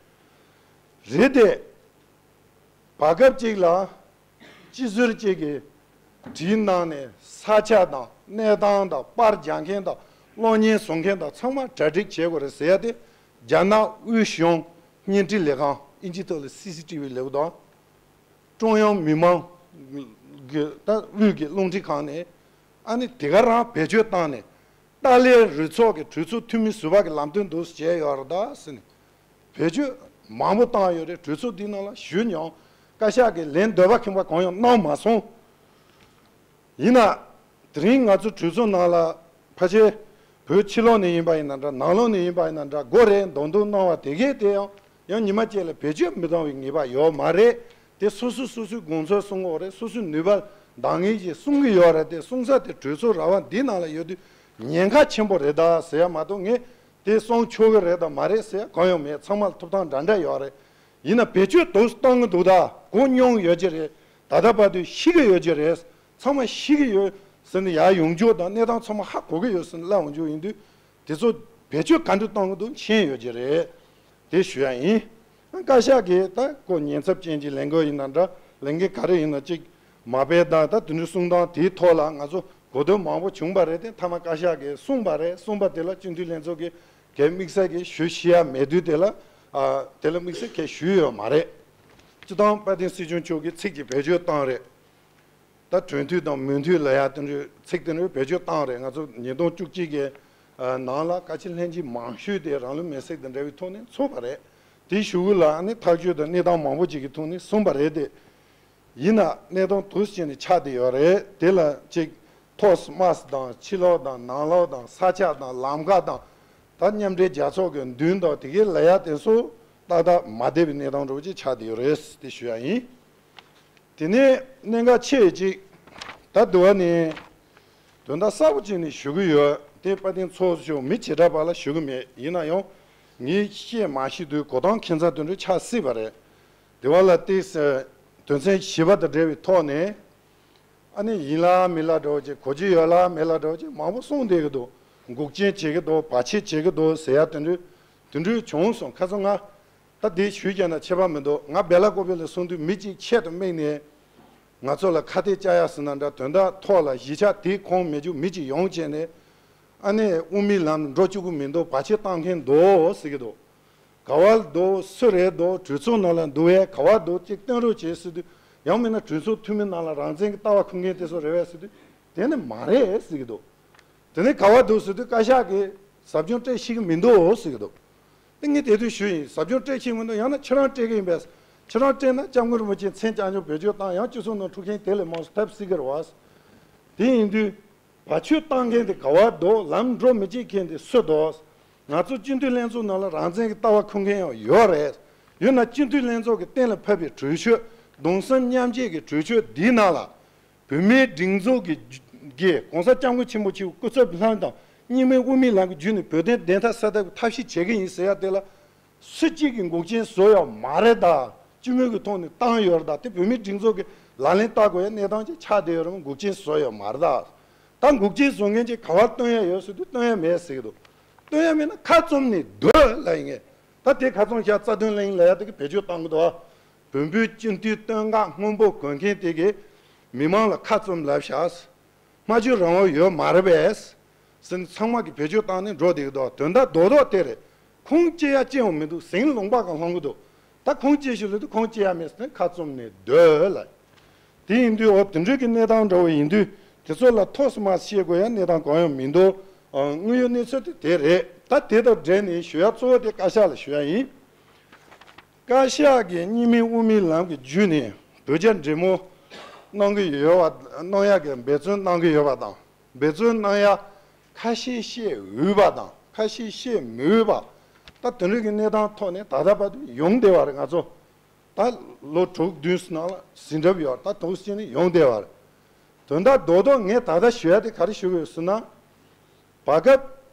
རེད་དེ། བར་སྐབས་གཅིག་ལ་སྤྱི་ཟུར་གཅིག་གིས་བྲིས་གནང་ནས་ས་ཆ་དང་གནས་སྟངས་དང་པར་རྒྱག་མཁན་དང་གློག་བརྙན་བཟོ་མཁན་དང་ཚང་མ་གྲ་སྒྲིག་བྱེད་དགོས་རེད་ཟེར་ཡ་དེ་རྒྱ་ནག་དབུས་གཞུང་བརྙན་འཕྲིན་ལས་ཁང་། ཨིན་ཇིའི་ཐོག་ལ་སི་སི་ཊི་ཝི་ལབ་དང་། ཀྲུང་དབྱང་མི་དམངས་ཀྱི་ད་དབུས་ཀྱི་རླུང་འཕྲིན་ཁང་ནས་ཨ་ནི་དེ་ག་རང་བེད་སྤྱོད་བཏང་ནས། ཏཱ་ལའི་རུ་ཚོགས་ཀྱི་གྲོས་ཚོགས་འཐུས་མི་ཟུར་པ་གི་ལམ་སྟོན་འདུག་བྱས་ཡོད་རེད་ད་ཟེར་ནས་བེད་སྤྱོད་མང་པོ་བཏང་ཡོད་རེད། གྲོས་ཚོགས་འདིའི་ནང་ལ་ཞུས་མྱོང་། བཀའ་ཤག་གིས་ལན་འདོད་པ་ཁེངས་པ་གང་ཡང་གནང་མ་སོང་། ཡིན་ན། དེ་རིང་ང་ཚོ་གྲོས་ཚོགས་ནང་ལ་ཕལ་ཆེར་བོད་ཕྱི་ལོགས་ནས་ཡིན་པ་ཡིན་ན་འདྲ། ནང་ལོགས་ནས་ཡིན་པ་ཡིན་ན་འདྲ། དགོས་རེད་མདོག་མདོག་གནང་བ་དེ་གས་དེ་ཡང་ཡང་ཉི་མ་གཅིག་ལ་བེད་སྤྱོད་མི་གཏོང་བའི་ངེས་པ་ཡོད་མ་རེད། དེ་སོ་སོས་སོ་སོའི་དགོངས་ཚུལ་གསུང་གི་ཡོད་རེད། སོ་སོའི་ནུས་པ་འདང་ངེས་ཀྱིས་གསུང་གི་ཡོད་རེད། དེ་གསུང་ས་དེ་གྲོས་ཚོགས་ར་བ་འདི་ནང་ལ་ཡོད་དུས་ཉེན་ཁ་ཆེན་པོ་རེད་ད་ཟེར་ཡ་མ་གཏོགས། ངས་དེ་གསུང་ཆོག་གི་རེད་དང་མ་རེད་ཟེར་ཡ་གང་ཡང་མེད། ཚང་མ་ལ་ཐོབ་ཐང་འདྲ་འདྲ་ཡོད་རེད། ཡིན་ན་བེད་སྤྱོད་དུ་གཏོང་གི་འདུག་ད་གོ་མྱོང་ཡོད་ཀྱི་རེད། ད་ལྟ་བར་དུ་ཤེས་ཀྱི་ཡོད་ཀྱི་རེད། ཚང་མ་ཤེས་ཀྱི་ཡོད་ཟེར་ནས་ཡར་ཡོང་རྒྱུ་དང་གནས་སྟངས་ཚང་མ་ཧ་གོ་གི་ཡོད་ཟེར་ནས་སླེབས་འོང་རྒྱུ་ཡིན་དུས། དེ་ཚོ་བེད་སྤྱོད་ག་འདྲ་གཏོང་གི་འདུག་མཁྱེན་ཡོད་ཀྱི་རེད། དེ་ཞུ་ཡ་ཡིན། བཀའ་ཤག་གིས་ད་ཁོ་ཉེན་ཚབས་ཅན་གྱི་ལས་འགུལ་ཡིན་ན་འདྲ། ལས་འགུལ་ག་རེ་ཡིན་ན་གཅིག་མ་དཔེ་དང་ད་དེ་འདྲའི་གསུང་སྟངས་དེའི་ཐོག་ལ་ང་ཚོ་གོ་དོན་མང་པོ་བྱུང་བ་རེད་དེ། མཐའ་མ་བཀའ་ཤག་གིས་གསུངས་པ་རེད། གསུངས་པ་དེ་ལ་སྤྱི་འཐུས་ལྷན་ཚོགས་ཀྱིས་གལ་དམིགས་བསལ་གྱི་ཞུ་ཤེས་ཡ་མེད་དུས། དེ་ལ་ཨ་དེ་ལ་དམིགས་བསལ་གལ་ཞུས་ཡོད་མ་རེད། སྤྱི་བཏང་དཔལ་ལྡན་སྲིད་སྐྱོང་མཆོག་གིས་ཚིག་གཅིག་བེད་སྤྱོད་བཏང་རེད། ད་གྲོས་མཐུན་དང་མོས་མཐུན་ལབ་ཡ་དེ་འདྲའི་ཚིག་དེ་འདྲའི་བེད་སྤྱོད་བཏང་རེད། ང་ཚོ་ཉིས་སྟོང་བཅུ་གཅིག་གི་ནང་ལ་བཀའ་སྤྱི་ལྷན་རྒྱས་མང་ཤོས་དེ་རང་ལུས་མེར་སྲེག་དང་འབྲེལ་བའི་ཐོག་ནས་ཚོགས་པ་རེད། དེའི་གཞུག་གུ་ལ་ཨ་ནི་ཐག་གཅོད་དང་གནས་སྟངས་མང་པོ་ཅིག་གི་ཐོག་ནས་གསུངས་པ་རེད་དེ། ཡིན་ན་གནས་སྟངས་དུས་ཕྱིན་ནས་ཆགས་བསྡད་ཡོད་རེད། དེ་ལ་གཅིག་ཐོག་མ་དང་ཕྱི་ལོགས་དང་ནང་ལོགས་དང་ས་ཆ་དང་ལམ་ཁ་དང་། ད་མཉམ་འབྲེལ་རྒྱལ་ཚོགས་ཀྱི་མདུན་དང་དེ་གའི་ལབ་ཡ་དེ་ཚོ་ཏག་ཏག་མ་བསྡད་པའི་གནས་སྟངས་འདྲ་བོ་ཅིག་ཆགས་བསྡད་ཡོད་རེད། དེ་ཞུ་ཡ་ཡིན། དེ་ནས་གནད་འགག་ཆེ་ཅིག་ད་དུ་བ་ནས་དོན་དག་གསལ་པོ་བྱས་ནས་ཞུ་གི་ཡོད། དེ་དཔལ་ལྡན་ཚོགས་གཙོ་མཆོག་མི་བྱེ་བྲག་པ་ལ་ཞུ་གི་མེད། ཡིན་ན་ཡང་ངས་བཤད་མ་ཤེས་དུས་གོ་སྟངས་ཁྱད་མཚར་དེ་འདྲ་ཆགས་སྲིད་པ་རེད། དེ་བ་ལ་ཏིག་ཙམ་དོན་ཚན་བཞི་པ་དང་འབྲེལ་བའི་ཐོག་ནས། ཨ་ནི་ཡིན་ལ་མིན་ལ་འདྲ་བོ་ཅིག་གོ་རྒྱུ་ཡོད་ལ་མེད་ལ་འདྲ་བོ་ཅིག་མང་པོ་གསུངས་བསྡད་ཀྱི་འདུག་འགུག་རྐྱེན་བྱེད་ཀྱི་འདུག་བར་ཆད་བྱེད་ཀྱི་འདུག་ཟེར་ཡ་དེ་འདྲ་དེ་འདྲ་བྱུང་སོང་། ཁ་སང་ང་ད་དེ་ཞུས་ཀྱང་ན་ཁྱད་པར་མི་འདུག་ང་བེ་ལ་ཀོ་པེ་ལ་སོང་དུས་མི་གཅིག་ཆེད་དུ་དམིགས་ནས་ང་ཚོ་ལ་ཁ་གཏད་བཅག་ཡ་ཟེར་ན་འདྲ། དོན་དག་ཐོག་ལ་གཞིས་ཆགས་དེའི་ཁོངས་མེད་རྒྱུ་མི་གཅིག་ཡོང་བྱས་ནས། ཨ་ནི་དབུ་མའི་ལམ་འགྲོ་བཅུག་གི་མི་འདུག་བར་ཆད་བཏང་མཁན་འདུག་ཟེར་གྱི་འདུག་ག་བ་འདུག་སུ་རེད་འདུག་གྲོས་ཚོགས་ནང་ལ་འདུག་བས་ག་བ་འདུག་ཅིག་སྟོན་རོགས་བྱེད་ཟེར་དུས། ཡང་མིན་ན་གྲོས་ཚོགས་འཐུས་མི་ནང་ལ་རང་བཙན་གྱི་ལྟ་བ་འཁུར་མཁན་དེ་ཚོ་རེད་བས་ཟེར་དུས། དེ་ནི་མ་རེད་ཟེར་གྱི་འདུག་དེ་ནས་ག་བ་འདུག་ཟེར་དུས་བཀའ་ཤག་གིས་ཟབ་སྦྱོང་སྤྲད་ཤེས་ཀྱི་མི་འདུག་ཟེར་གྱི་འདུག་དེ་ངས་དེ་དུས་ཞུས་ཡིན། ཟབ་སྦྱོང་སྤྲད་ཤེས་མི་འདུག་ཡང་ན་ཁྱེད་རང་སྤྲད་ཀྱི་ཡིན་པས། ཁྱེད་རང་སྤྲད་ན་སྐྱབས་མགོན་རིན་པོ་ཆེ་མཚན་བཅར་འབྱོར་བེད་སྤྱོད་བཏང་ཡང་སྤྱི་ཚོགས་ནང་འཁྲུག་མཁན་དེ་ལས་མང་སུ་ཐེབས་སྲིད་ཀྱི་རེད་བ། དེ་ཡིན་དུས། བར་ཆད་བཏང་མཁན་དེ་ག་བ་འདུག་ལམ་འགྲོ་མི་བྱེད་མཁན་དེ་སུ་འདུག་ང་ཚོ་སྤྱི་འཐུས་ལྷན་ཚོགས་ནང་ལ་རང་བཙན་གྱི་ལྟ་བ་འཁུར་མཁན་ཡང་ཡོད་རེད། ཡོད་ན་སྤྱི་འཐུས་ལྷན་ཚོགས་ཀྱི་གཏན་ལ་ཕབ་པའི་གྲོས་ཆོད། གདུང་སེམས་མཉམ་སྐྱེད་ཀྱི་གྲོས་ཆོད་འདིའི་ནང་ལ། བོད་མིའི་སྒྲིག་འཛུགས་ཀྱི་རྒྱུད་ཀྱི་༸གོང་ས་༸སྐྱབས་མགོན་ཆེན་པོ་མཆོག་སྐུ་ཚབ་ལྷན་དང་། རྙིང་མའི་དབུ་མའི་ལམ་གྱི་བརྒྱུད་ནས་བོད་དོན་བདེན་མཐའ་གསལ་ཐབས་ཀྱི་ཐབས་ཤེས་བྱེད་ཀྱི་ཡིན་ཟེར་ཡ་དེ་ལ། སུ་གཅིག་གིས་འགོག་རྐྱེན་བཟོ་ཡོད་མ་རེད་ད། སྤྱི་མོས་ཀྱི་ཐོག་ནས་བཏང་ཡོད་རེད་ད། དེ་བོད་མིའི་སྒྲིག་འཛུགས་ཀྱི་ལག་ལེན་བསྟར་དགོས་ཡ་གནས་སྟངས་ཅིག་ཆགས་བསྡད་ཡོད་རེད། འགོག་རྐྱེན་བཟོ་ཡོད་མ་རེད་ད། ད་འགོག་རྐྱེན་བཟོ་མཁན་ཅིག་ག་བར་སྟོན་ཡ་ཡོད་ཟེར་དུས་སྟོན་ཡ་མེད་ཟེར་གྱི་འདུག་སྟོན་ཡ་མེད་ན་ཁ་བཙུམ་ནས་སྡོད་ལབ་ཡིན་ངེས། ད་དེ་ཁ་བཙུམ་བཞག་རྩ་དོན་གླེང་ལབ་ཡ་དེ་གི་བེད་སྤྱོད་བཏང་གི་འདུག་བོད་པའི་སྤྱི་འཐུས་སྟོད་འགག་སྔོན་པོ་གོན་མཁན་དེ་གིས་མི་མང་ལ་ཁ་བཙུམ་ལབ་བཞག་སྨྲ་བརྗོད་རང་དབང་ཡོད་མ་རེད་པས། ཟེར་ནས་ཚང་མ་གིས་བེད་སྤྱོད་བཏང་ནས་འགྲོ་བསྡད་ཀྱི་འདུག་དོན་དག་རྡོག་རྡོག་དེ་རེད། ཁུངས་སྐྱེལ་ཡ་ཅི་ཡང་མི་འདུག་ཟིང་ལུང་པ་གང་སློང་གི་འདུག་ད་ཁུངས་སྐྱེལ་ཞིག་ལོས་དུས་ཁུངས་སྐྱེལ་ཡ་མེད་ཟེར་ནས་ཁ་བཙུམ་ནས་སྡོད་ལ། དེ་ཡིན་དུས་འོ་དེ་འདྲའི་གི་གནས་སྟངས་འདྲ་བོ་ཡིན་དུས། དེ་ཚོ་ལ་ཐོག་སུ་མ་བཤད་དགོས་ཡ་གནས་སྟངས་གང་ཡང་མི་འདུག་ཨ། དངོས་ཡོད་གནས་ཚུལ་དེ་དེ་རེད། ད་དེ་དང་འབྲེལ་ནས་ཞུ་ཡ་གཙོ་བོ་དེ་བཀའ་ཤག་ལ་ཞུ་ཡ་ཡིན། བཀའ་ཤག་གིས་རྙིང་མའི་དབུ་མའི་ལམ་གྱི་བརྒྱུད་ནས་བོད་རྒྱ་འབྲེལ་མོལ་གནང་གི་ཡོད་པ། གནང་ཡག་གི་འབད་བརྩོན་གནང་གི་ཡོད་པ་དང་། འབད་བརྩོན་གནང་ཡག་ཁ་ཤས་བཤད་འོས་པ་དང་ཁ་ཤས་བཤད་མི་འོས་པ། ད་དེ་འདྲ་གི་གནས་སྟངས་ཐོག་ནས་ད་ལྟ་བར་དུ་ཡོང་བསྡད་པ་རེད། ང་ཚོ་ད་ལོ་དྲུག་བདུན་ཙམ་ནང་ལ་ཟིན་གྲབས་ཡོད། ད་དུས་ཕྱིན་ནས་ཡོང་བསྡད་པ་རེད། དོན་དག་རྡོག་རྡོག་ངས་ད་ལྟ་ཞུ་ཡ་དེ་ག་རེ་ཞུ་གི་ཡོད་ཟེར་ན། བར་སྐབས་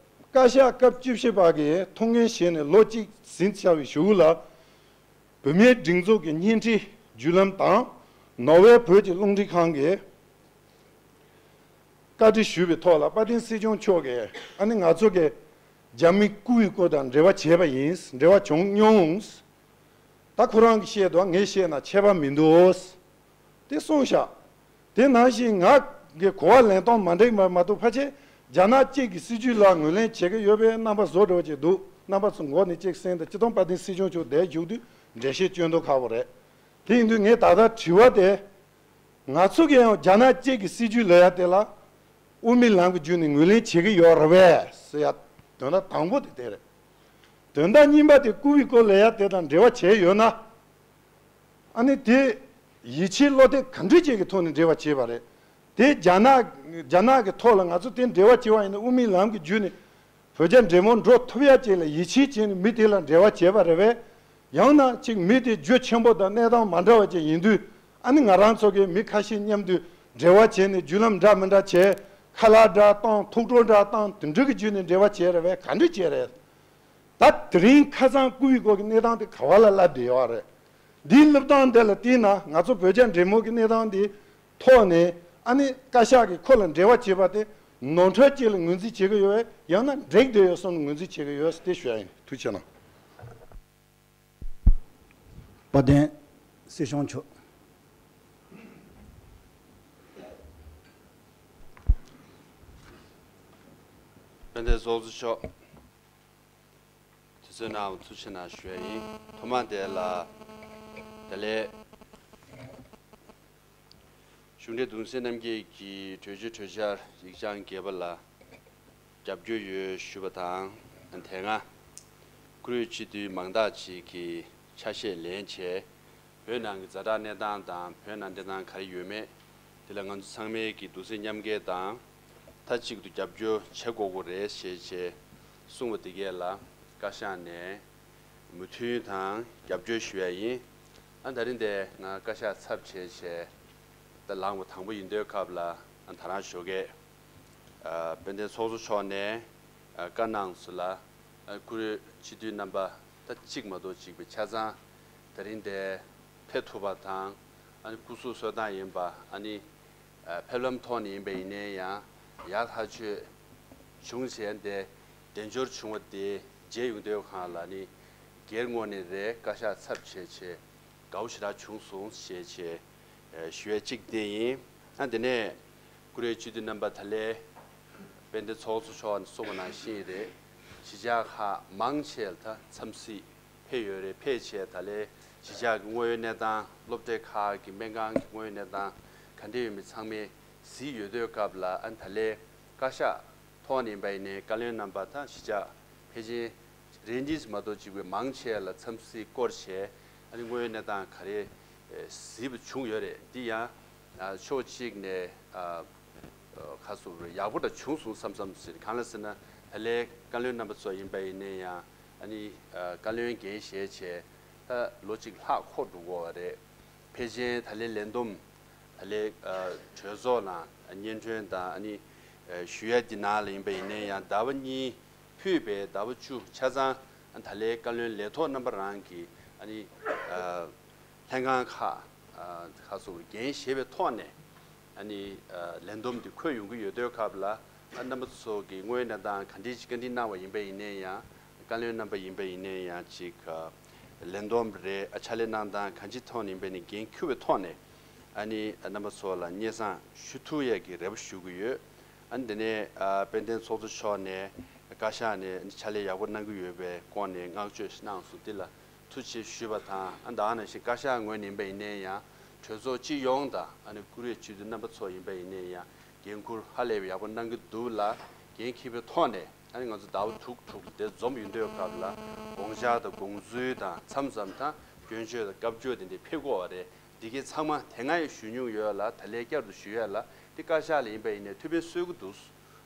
བཀའ་ཤག་སྐབས་བཅུ་བཞི་པ་གིས་ཐུགས་འགན་བཞེས་ནས་ལོ་གཅིག་ཟིན་ཚར་བའི་གཞུག་ལ། བོད་མིའི་སྒྲིག་འཛུགས་ཀྱི་བརྙན་འཕྲིན་བརྒྱུད་ལམ་དང་། ནོར་ཝེ་བོད་ཀྱི་རླུང་འཕྲིན་ཁང་གིས་བཀའ་འདྲི་ཞུས་པའི་ཐོག་ལ་དཔལ་ལྡན་སྲིད་སྐྱོང་མཆོག་གིས་ཨ་ནི་ང་ཚོ་གི་རྒྱ་མི་རྐུ་བའི་སྐོར་དང་འབྲེལ་བ་བྱས་པ་ཡིན། འབྲེལ་བ་བྱུང་མྱོང་། ད་ཁོ་རང་གིས་བཤད་འདུག་ངས་བཤད་ན་ཁྱད་པར་མི་འདུག་དེ་གསུངས་ཤག་དེ་ནང་བཞིན་ང་གི་གོ་བ་ལེན་སྟངས་མ་འགྲིག་པ་མ་གཏོགས་ཕལ་ཆེར་རྒྱ་ནག་གཅིག་གི་སྲིད་ཇུས་ལ་ངོས་ལེན་བྱེད་ཀྱི་ཡོད་པའི་རྣམ་པ་བཟོ་འདྲ་བོ་ཅིག་འདུག་རྣམ་པ་ཚོ་མགོ་ནས་གཅིག་གསན་དང་། སྤྱིར་བཏང་དཔལ་ལྡན་སྲིད་སྐྱོང་མཆོག་འདིར་བཞུགས་དུས་འགྲེལ་བཤད་སྐྱོན་མདོག་ཁ་པོ་རེད། དེ་ཡིན་དུས་ངས་ད་ལྟ་དྲི་བ་དེ། ང་ཚོ་གིས་ཡང་རྒྱ་ནག་གཅིག་གི་སྲིད་ཇུས་ལབ་ཡ་དེ་ལ་དབུ་མའི་ལམ་གྱི་བརྒྱུད་ནས་ངོས་ལེན་བྱེད་ཀྱི་ཡོད་རེད་པས་ཟེར་ཡ། དོན་དག་དང་པོ་དེ་དེ་རེད། དོན་དག་གཉིས་པ་དེ་རྐུ་བའི་སྐོར་ལབ་ཡ་དེ་དང་འབྲེལ་བ་བྱས་ཡོད་ན། ཨ་ནི་དེ་ཡིད་ཆེས་བློ་གཏད་ག་འདྲ་ཅིག་གི་ཐོག་ནས་འབྲེལ་བ་བྱས་པ་རེད། དེ་རྒྱ་ནག་རྒྱ་ནག་གི་ཐོག་ལ་ང་ཚོ་དེ་འབྲེལ་བ་བྱས་པ་ཡིན་ན། དབུ་མའི་ལམ་གྱི་བརྒྱུད་ནས་བོད་རྒྱ་འབྲེལ་མོལ་འགྲོ་ཐུབ་ཡ་ཅིག་ལ་ཡིད་ཆེས་བྱས་ནས་མི་དེ་ལ་འབྲེལ་བ་བྱས་པ་རེད་པས། ཡང་ན་ཅིག་མི་དེ་རྒྱུ་ཆེན་པོ་དང་གནས་སྟངས་མ་འདྲ་བ་ཅིག་ཡིན་དུས། ཨ་ནི་ང་རང་ཚོ་གི་མི་ཁ་ཤས་མཉམ་དུ་འབྲེལ་བ་བྱས་ནས་བརྒྱུད་ལམ་འདྲ་མི་འདྲ་བྱས། ཁ་ལག་འདྲ་བཏང་། ཐུགས་སྤྲོ་འདྲ་བཏང་། དེ་འདྲ་གི་བརྒྱུད་ནས་འབྲེལ་བ་བྱས་རེད་པས། ག་འདྲ་བྱས་རེད། ད་དེ་རིང་ཁ་སང་བསྐུར་བའི་སྐོར་གྱི་གནས་སྟངས་དེ་ག་བ་ལ་སླེབས་བསྡད་ཡོད་རེད། འདིའི་སླེབས་སྟངས་འདི་ལ་བལྟས་ན། ང་ཚོ་བོད་རྒྱ་འབྲེལ་མོལ་གྱི་གནས་སྟངས་འདི་ཐོག་ནས། ཨ་ནི་བཀའ་ཤག་གིས་ཁོ་ལ་འབྲེལ་བ་བྱས་པ་དེ་ནོར་འཁྲུལ་ཅིག་ལ་ངོས་འཛིན་བྱེད་ཀྱི་ཡོད་པས། ཡང་ན་འགྲིག་བསྡད་ཡོད་བསམ་ནས་ངོས་འཛིན་བྱེད་ཀྱི་ཡོད་ཟེར་དེ་ཞུ་ཡ་ཡིན། ཐུགས་རྗེ་གནང་། དཔལ་ལྡན་སྲིད་སྐྱོང་མཆོག་དཔལ་ལྡན་ཚོགས་གཙོ་མཆོག་དུས་ཚོད་གནང་བར་ཐུགས་རྗེ་གནང་ཞུ་ཡ་ཡིན། ཐོག་མ་དེ་ལ་ད་ལན་གཞུང་འབྲེལ་གདུང་སེམས་རྣམ་རྒྱལ་གྱི་གྲོས་ཆོད་གྲོས་འཆར་ཡིག་བྱང་བརྒྱད་པ་ལ་རྒྱབ་སྐྱོར་ཡོད་ཞུ་བ་དང་། དེ་སྔ་བཀུར་འོས་སྤྱི་འཐུས་མང་དག་ཅིག་གིས་ཆ་ཤས་ལེན་བྱས། བོད་ནང་གི་ཛ་དྲག་གནས་སྟངས་དང་། བོད་ནང་གནས་སྟངས་ག་རེ་ཡོད་མེད་དེ་ལ་ང་ཚོ་ཚང་མས་ཀྱི་གདུང་སེམས་མཉམ་སྐྱེད་དང་། མཐའ་གཅིག་ཏུ་རྒྱབ་སྐྱོར་བྱེད་དགོས་ཀྱི་རེད་ཞེས་བྱས་གསུངས་པ་དེ་གས་ལ་བཀའ་ཤག་ནས་མོས་མཐུན་དང་རྒྱབ་སྐྱོར་ཞུ་ཡ་ཡིན། ཨ། ད་རིང་འདི་ང་བཀའ་ཤག་ཚབ་བྱས་བྱས་ད་ལངས་པ་དང་པོ་ཡིན་དུས་སྐབས་ལ། ཨ། ད་རང་ཞོགས་ཀས། ཨ། དཔལ་ལྡན་ཚོགས་གཙོ་མཆོག་ནས། ཨ། བཀའ་གནང་སོང་ལ། ཨ། བཀུར་འོས་སྤྱི་འཐུས་རྣམ་པ་ད་གཅིག་མ་གཏོགས་གཅིག་པའི་ཆ་ཚང་ད་རིང་འདིར་ཕེབས་ཐུབ་པ་དང་། ཨ་ནི་སྐུ་གཟུགས་གསོ་སྟངས་ཡིན་པ། ཨ་ནི་ཨ། ཕེབས་ལམ་ཐོག་ནས་ཡིན་པ་ཡིན་ནའི་ཡང་ཡག་ཐག་ཆོད་བྱུང་བྱས་ཏེ། བདེ་འབྱོར་བྱུང་བ་དེ་མཇལ་ཡོང་དུས་སྒང་ལ་ནི་སྒེར་ངོས་ནས་རེད། བཀའ་ཤག་ཚབ་བྱས་བྱས་དགའ་བོ་ཞེ་དྲག་བྱུང་སོང་ཞེས་བྱས་ཞུ་ཡ་གཅིག་དེ་ཡིན། ཨ། དེ་ནས་བཀུར་འོས་སྤྱི་འཐུས་རྣམ་པ། ད་ལན་དཔལ་ལྡན་ཚོགས་གཙོ་མཆོག་ནས་གསུངས་པ་ནང་བཞིན་རེད། གཞིས་ཆགས་ཁག་མང་ཆེ་ལ་ད་འཚམས་གཟིགས་ཕེབས་ཡོད་རེད། ཕེབས་བྱས་ད་ལན་གཞིས་ཆགས་ཀྱི་དངོས་ཡོད་གནས་སྟངས། སློབ་གྲྭའི་ཁག་གི་སྨན་ཁང་གི་དངོས་ཡོད་གནས་སྟངས་ག་འདྲ་ཡོད་མེད་ཚང་མ་གཟིགས་ཡོད་དུས་སྐབས་ལ། ཨ། ད་ལན་བཀའ་ཤག་ཐོག་ནས་ཡིན་པ་ཡིན་ནའི་བཀའ་བློན་རྣམ་པ་དང་གཞིས་ཆགས་ཕལ་ཆེར་རེ་གཉིས་མ་གཏོགས་གཅིག་པའི་མང་ཆེ་ལ་འཚམས་གཟིགས་སྐོར་བྱས། ཨ་ནི་དངོས་ཡོད་གནས་སྟངས་ག་རེ་གཟིགས་པ་བྱུང་ཡོད་རེད། འདི་ཡང་ཕྱོགས་གཅིག་ནས། ཨ། ཁ་སོ་རེ་ཡག་པོ་འདྲ་བྱུང་སོང་བསམ་བསམ་ཟེར། གང་ལ་ཟེར་ན། ད་ལན་བཀའ་བློན་རྣམ་པ་ཚོ་ཡིན་པ་ཡིན་ནའི་ཡང་། ཨ་ནི་ཨ། བཀའ་བློན་འགན་བཞེས་བྱས་ད་ལོ་གཅིག་ལྷག་འཁོར་འགྲོ་གི་ཡོད་རེད། ཕལ་ཆེར་ད་ལན་ལས་བསྡོམས། ད་ལན་ཨ། གྲོས་ཚོགས་ནང་སྙན་སྒྲོན་དང་། ཨ་ནི་ཨ། ཞུ་ཡ་འདི་ནང་ལ་ཡིན་པ་ཡིན་ནའི་ཡང་ཟླ་བ་གཉིས་ཕུད་པའི་ཟླ་བ་བཅུ་ཆ་ཚང་། ཨ། ད་ལན་བཀའ་བློན་ལས་ཐོག་རྣམ་པ་རང་གིས། ཨ་ནི་ཨ། ལྷན་ཁང་ཁག་ཨ། ཁག་སོགས་འགན་བཞེས་པའི་ཐོག་ནས། ཨ་ནི་ཨ། ལས་བསྡོམས་འདི་འཁོད་ཡོང་གི་ཡོད་དུས་སྐབས་ལ། ཨ། རྣམ་པ་ཚོ་གིས་དངོས་ཡོད་གནས་སྟངས་ག་འདྲ་ཅིག་བཀའ་འདྲི་གནང་བ་ཡིན་པ་ཡིན་ནའི་ཡང་། བཀའ་བློན་རྣམ་པ་ཡིན་པ་ཡིན་ནའི་ཡང་ཅིག་ཨ། ལས་བསྡོམས་རེད། ཨ། ཕྱག་ལས་གནང་སྟངས་གང་ཅིའི་ཐོག་ནས་ཡིན་པ་ནས་འགན་འཁྱེར་བའི་ཐོག་ནས། ཨ་ནི་ཨ། རྣམ་པ་ཚོ་ལ་སྙན་སེང་ཞུ་ཐུབ་ཡས་ཀྱི་རེ་བ་ཞུ་གི་ཡོད། ཨ་ནི་དེ་ནས་ཨ། དཔལ་ལྡན་ཚོགས་གཙོ་མཆོག་ནས་བཀའ་ཤག་ནས་ཕྱག་ལས་ཡག་པོ་གནང་གི་ཡོད་པའི་སྐོར་ནས་བསྔགས་བརྗོད་གནང་སོང་། འདི་ལ་ཐུགས་རྗེ་ཆེ་ཞུས་པ་དང་། ཨ། ད་ག་ནང་བཞིན་བཀའ་ཤག་ངོས་ནས་ཡིན་པ་ཡིན་ནའི་ཡང་། གྲོས་ཚོགས་སྤྱི་ཡོངས་དང་། ཨ་ནི་བཀུར་འོས་སྤྱི་འཐུས་རྣམ་པ་ཚོ་ཡིན་པ་ཡིན་ནའི་ཡང་འགན་འཁུར་ཧ་ལས་པའི་ཡག་པོ་གནང་གི་འདུག་ལ། འགན་འཁྱེར་བའི་ཐོག་ནས། ཨ་ནི་ང་ཚོ་ཟླ་བ་དྲུག་དྲུག་ལ་དེ་འཛོམས་ཡོང་དུས་སྐབས་ལ། དགོངས་འཆར་དང་དགོངས་ཚུལ་དང་། མཚམས་མཚམས་དང་སྐྱོན་བརྗོད་དང་བཀའ་བརྗོད་དེ་འདྲ་ཕེབས་ཀྱི་ཡོད་རེད། འདི་གའི་ཚང་མ་དེ་སྔ་ཡང་ཞུ་མྱོང་ཡོད་ལ། ད་ལན་བསྐྱར་དུ་ཞུ་ཡས་ལ། འདི་བཀའ་ཤག་ལ་ཡིན་པ་ཡིན་ནའི་ཐུགས་ཕན་གསོས་ཀྱི་འདུག་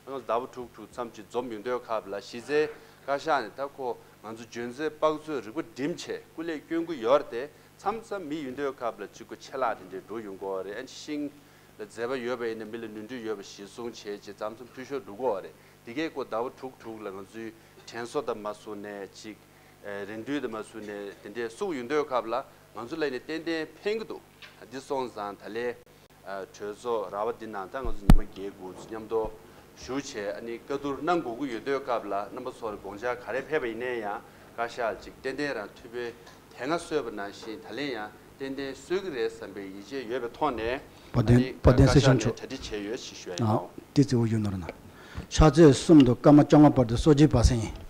ང་ཚོ་ཟླ་བ་དྲུག་དྲུག་མཚམས་གཅིག་འཛོམས་ཡོང་དུས་སྐབས་ལ། གཞི་རྩའི་བཀའ་ཤག་ནས་ད་ཁོ་ང་ཚོ་འཇོན་ཚད་དཔག་ཚོད་རིག་པ་བསྒྲིམས་བྱས་སྐུ་ལས་བསྐྱོན་གྱི་ཡོད་རེད་དེ། མཚམས་མཚམས་མི་ཡོང་དུས་སྐབས་ལ་གཅིག་པོ་ཆད་ལྷག་དེ་འདྲའི་འགྲོ་ཡོང་གི་ཡོད་རེད། ཨ་ནི་ཤིང་ལ་མཛེས་པ་ཡོད་པ་ཡིན་ན། མི་ལ་ནོར་འཁྲུལ་ཡོད་པ་གཞིར་བཟུང་བྱས་བྱས་མཚམས་མཚམས་འཐུས་ཤོར་འགྲོ་གི་ཡོད་རེད། འདི་གས་ཁོ་ཟླ་བ་དྲུག་དྲུག་ལ་ང་ཚོའི་དྲན་གསོ་དང་མ་བཟུང་ནས་ཅིག་ཨ། རེ་འདུན་དང་མ་བཟུང་ནས་དེ་འདྲའི་གསུངས་ཡོང་དུས་སྐབས་ལ་ང་ཚོ་ལ་ཡིན་ནའི་ཏན་ཏན་ཕན་གྱི་འདུག་འདི་སོང་ཙང་ད་ལན། ཨ། གྲོས་ཚོགས་ར་བ་འདི་ནང་ད་ང་ཚོ་ཉི་མ་བརྒྱད་དགུ་མཉམ་དུ་བཞུགས་བྱས། ཨ་ནི་བཀའ་བསྡུར་གནང་དགོས་ཀྱི་ཡོད་དུས་སྐབས་ལ། རྣམ་པ་ཚོར་དགོངས་འཆར་ག་རེ་ཕེབས་པ་ཡིན་ནའི་ཡང་བཀའ་ཤག་ཅིག་ཏན་ཏན་རང་ཐུགས་ཕན་དེ་སྔ་གསོས་པ་ནང་བཞིན་ད་ལན་ཡང་ཏན་ཏན་གསོས་ཀྱི་རེད་བསམ་པའི་ཡིད་ཆེས་ཡོད་པའི་ཐོག་ནས། དཔལ་ལྡན། ཨ་ནི་དཔལ་ལྡན་སྲིད་སྐྱོང་མཆོག་བཀའ་ཤག་ནས་གྲ་སྒྲིག་བྱས་ཡོད་ཅེས་ཞུ་ཡ་ཡིན། ཨ། དེ་གཙོ་བོ་ཡོད་ནོར་ན། ཕྱག་ཚོད་གསུམ་དང་སྐར་མ་བཅོ་ལྔ་བར་དུ་གསོལ་ཇའི་བར་གསེང་ཡིན།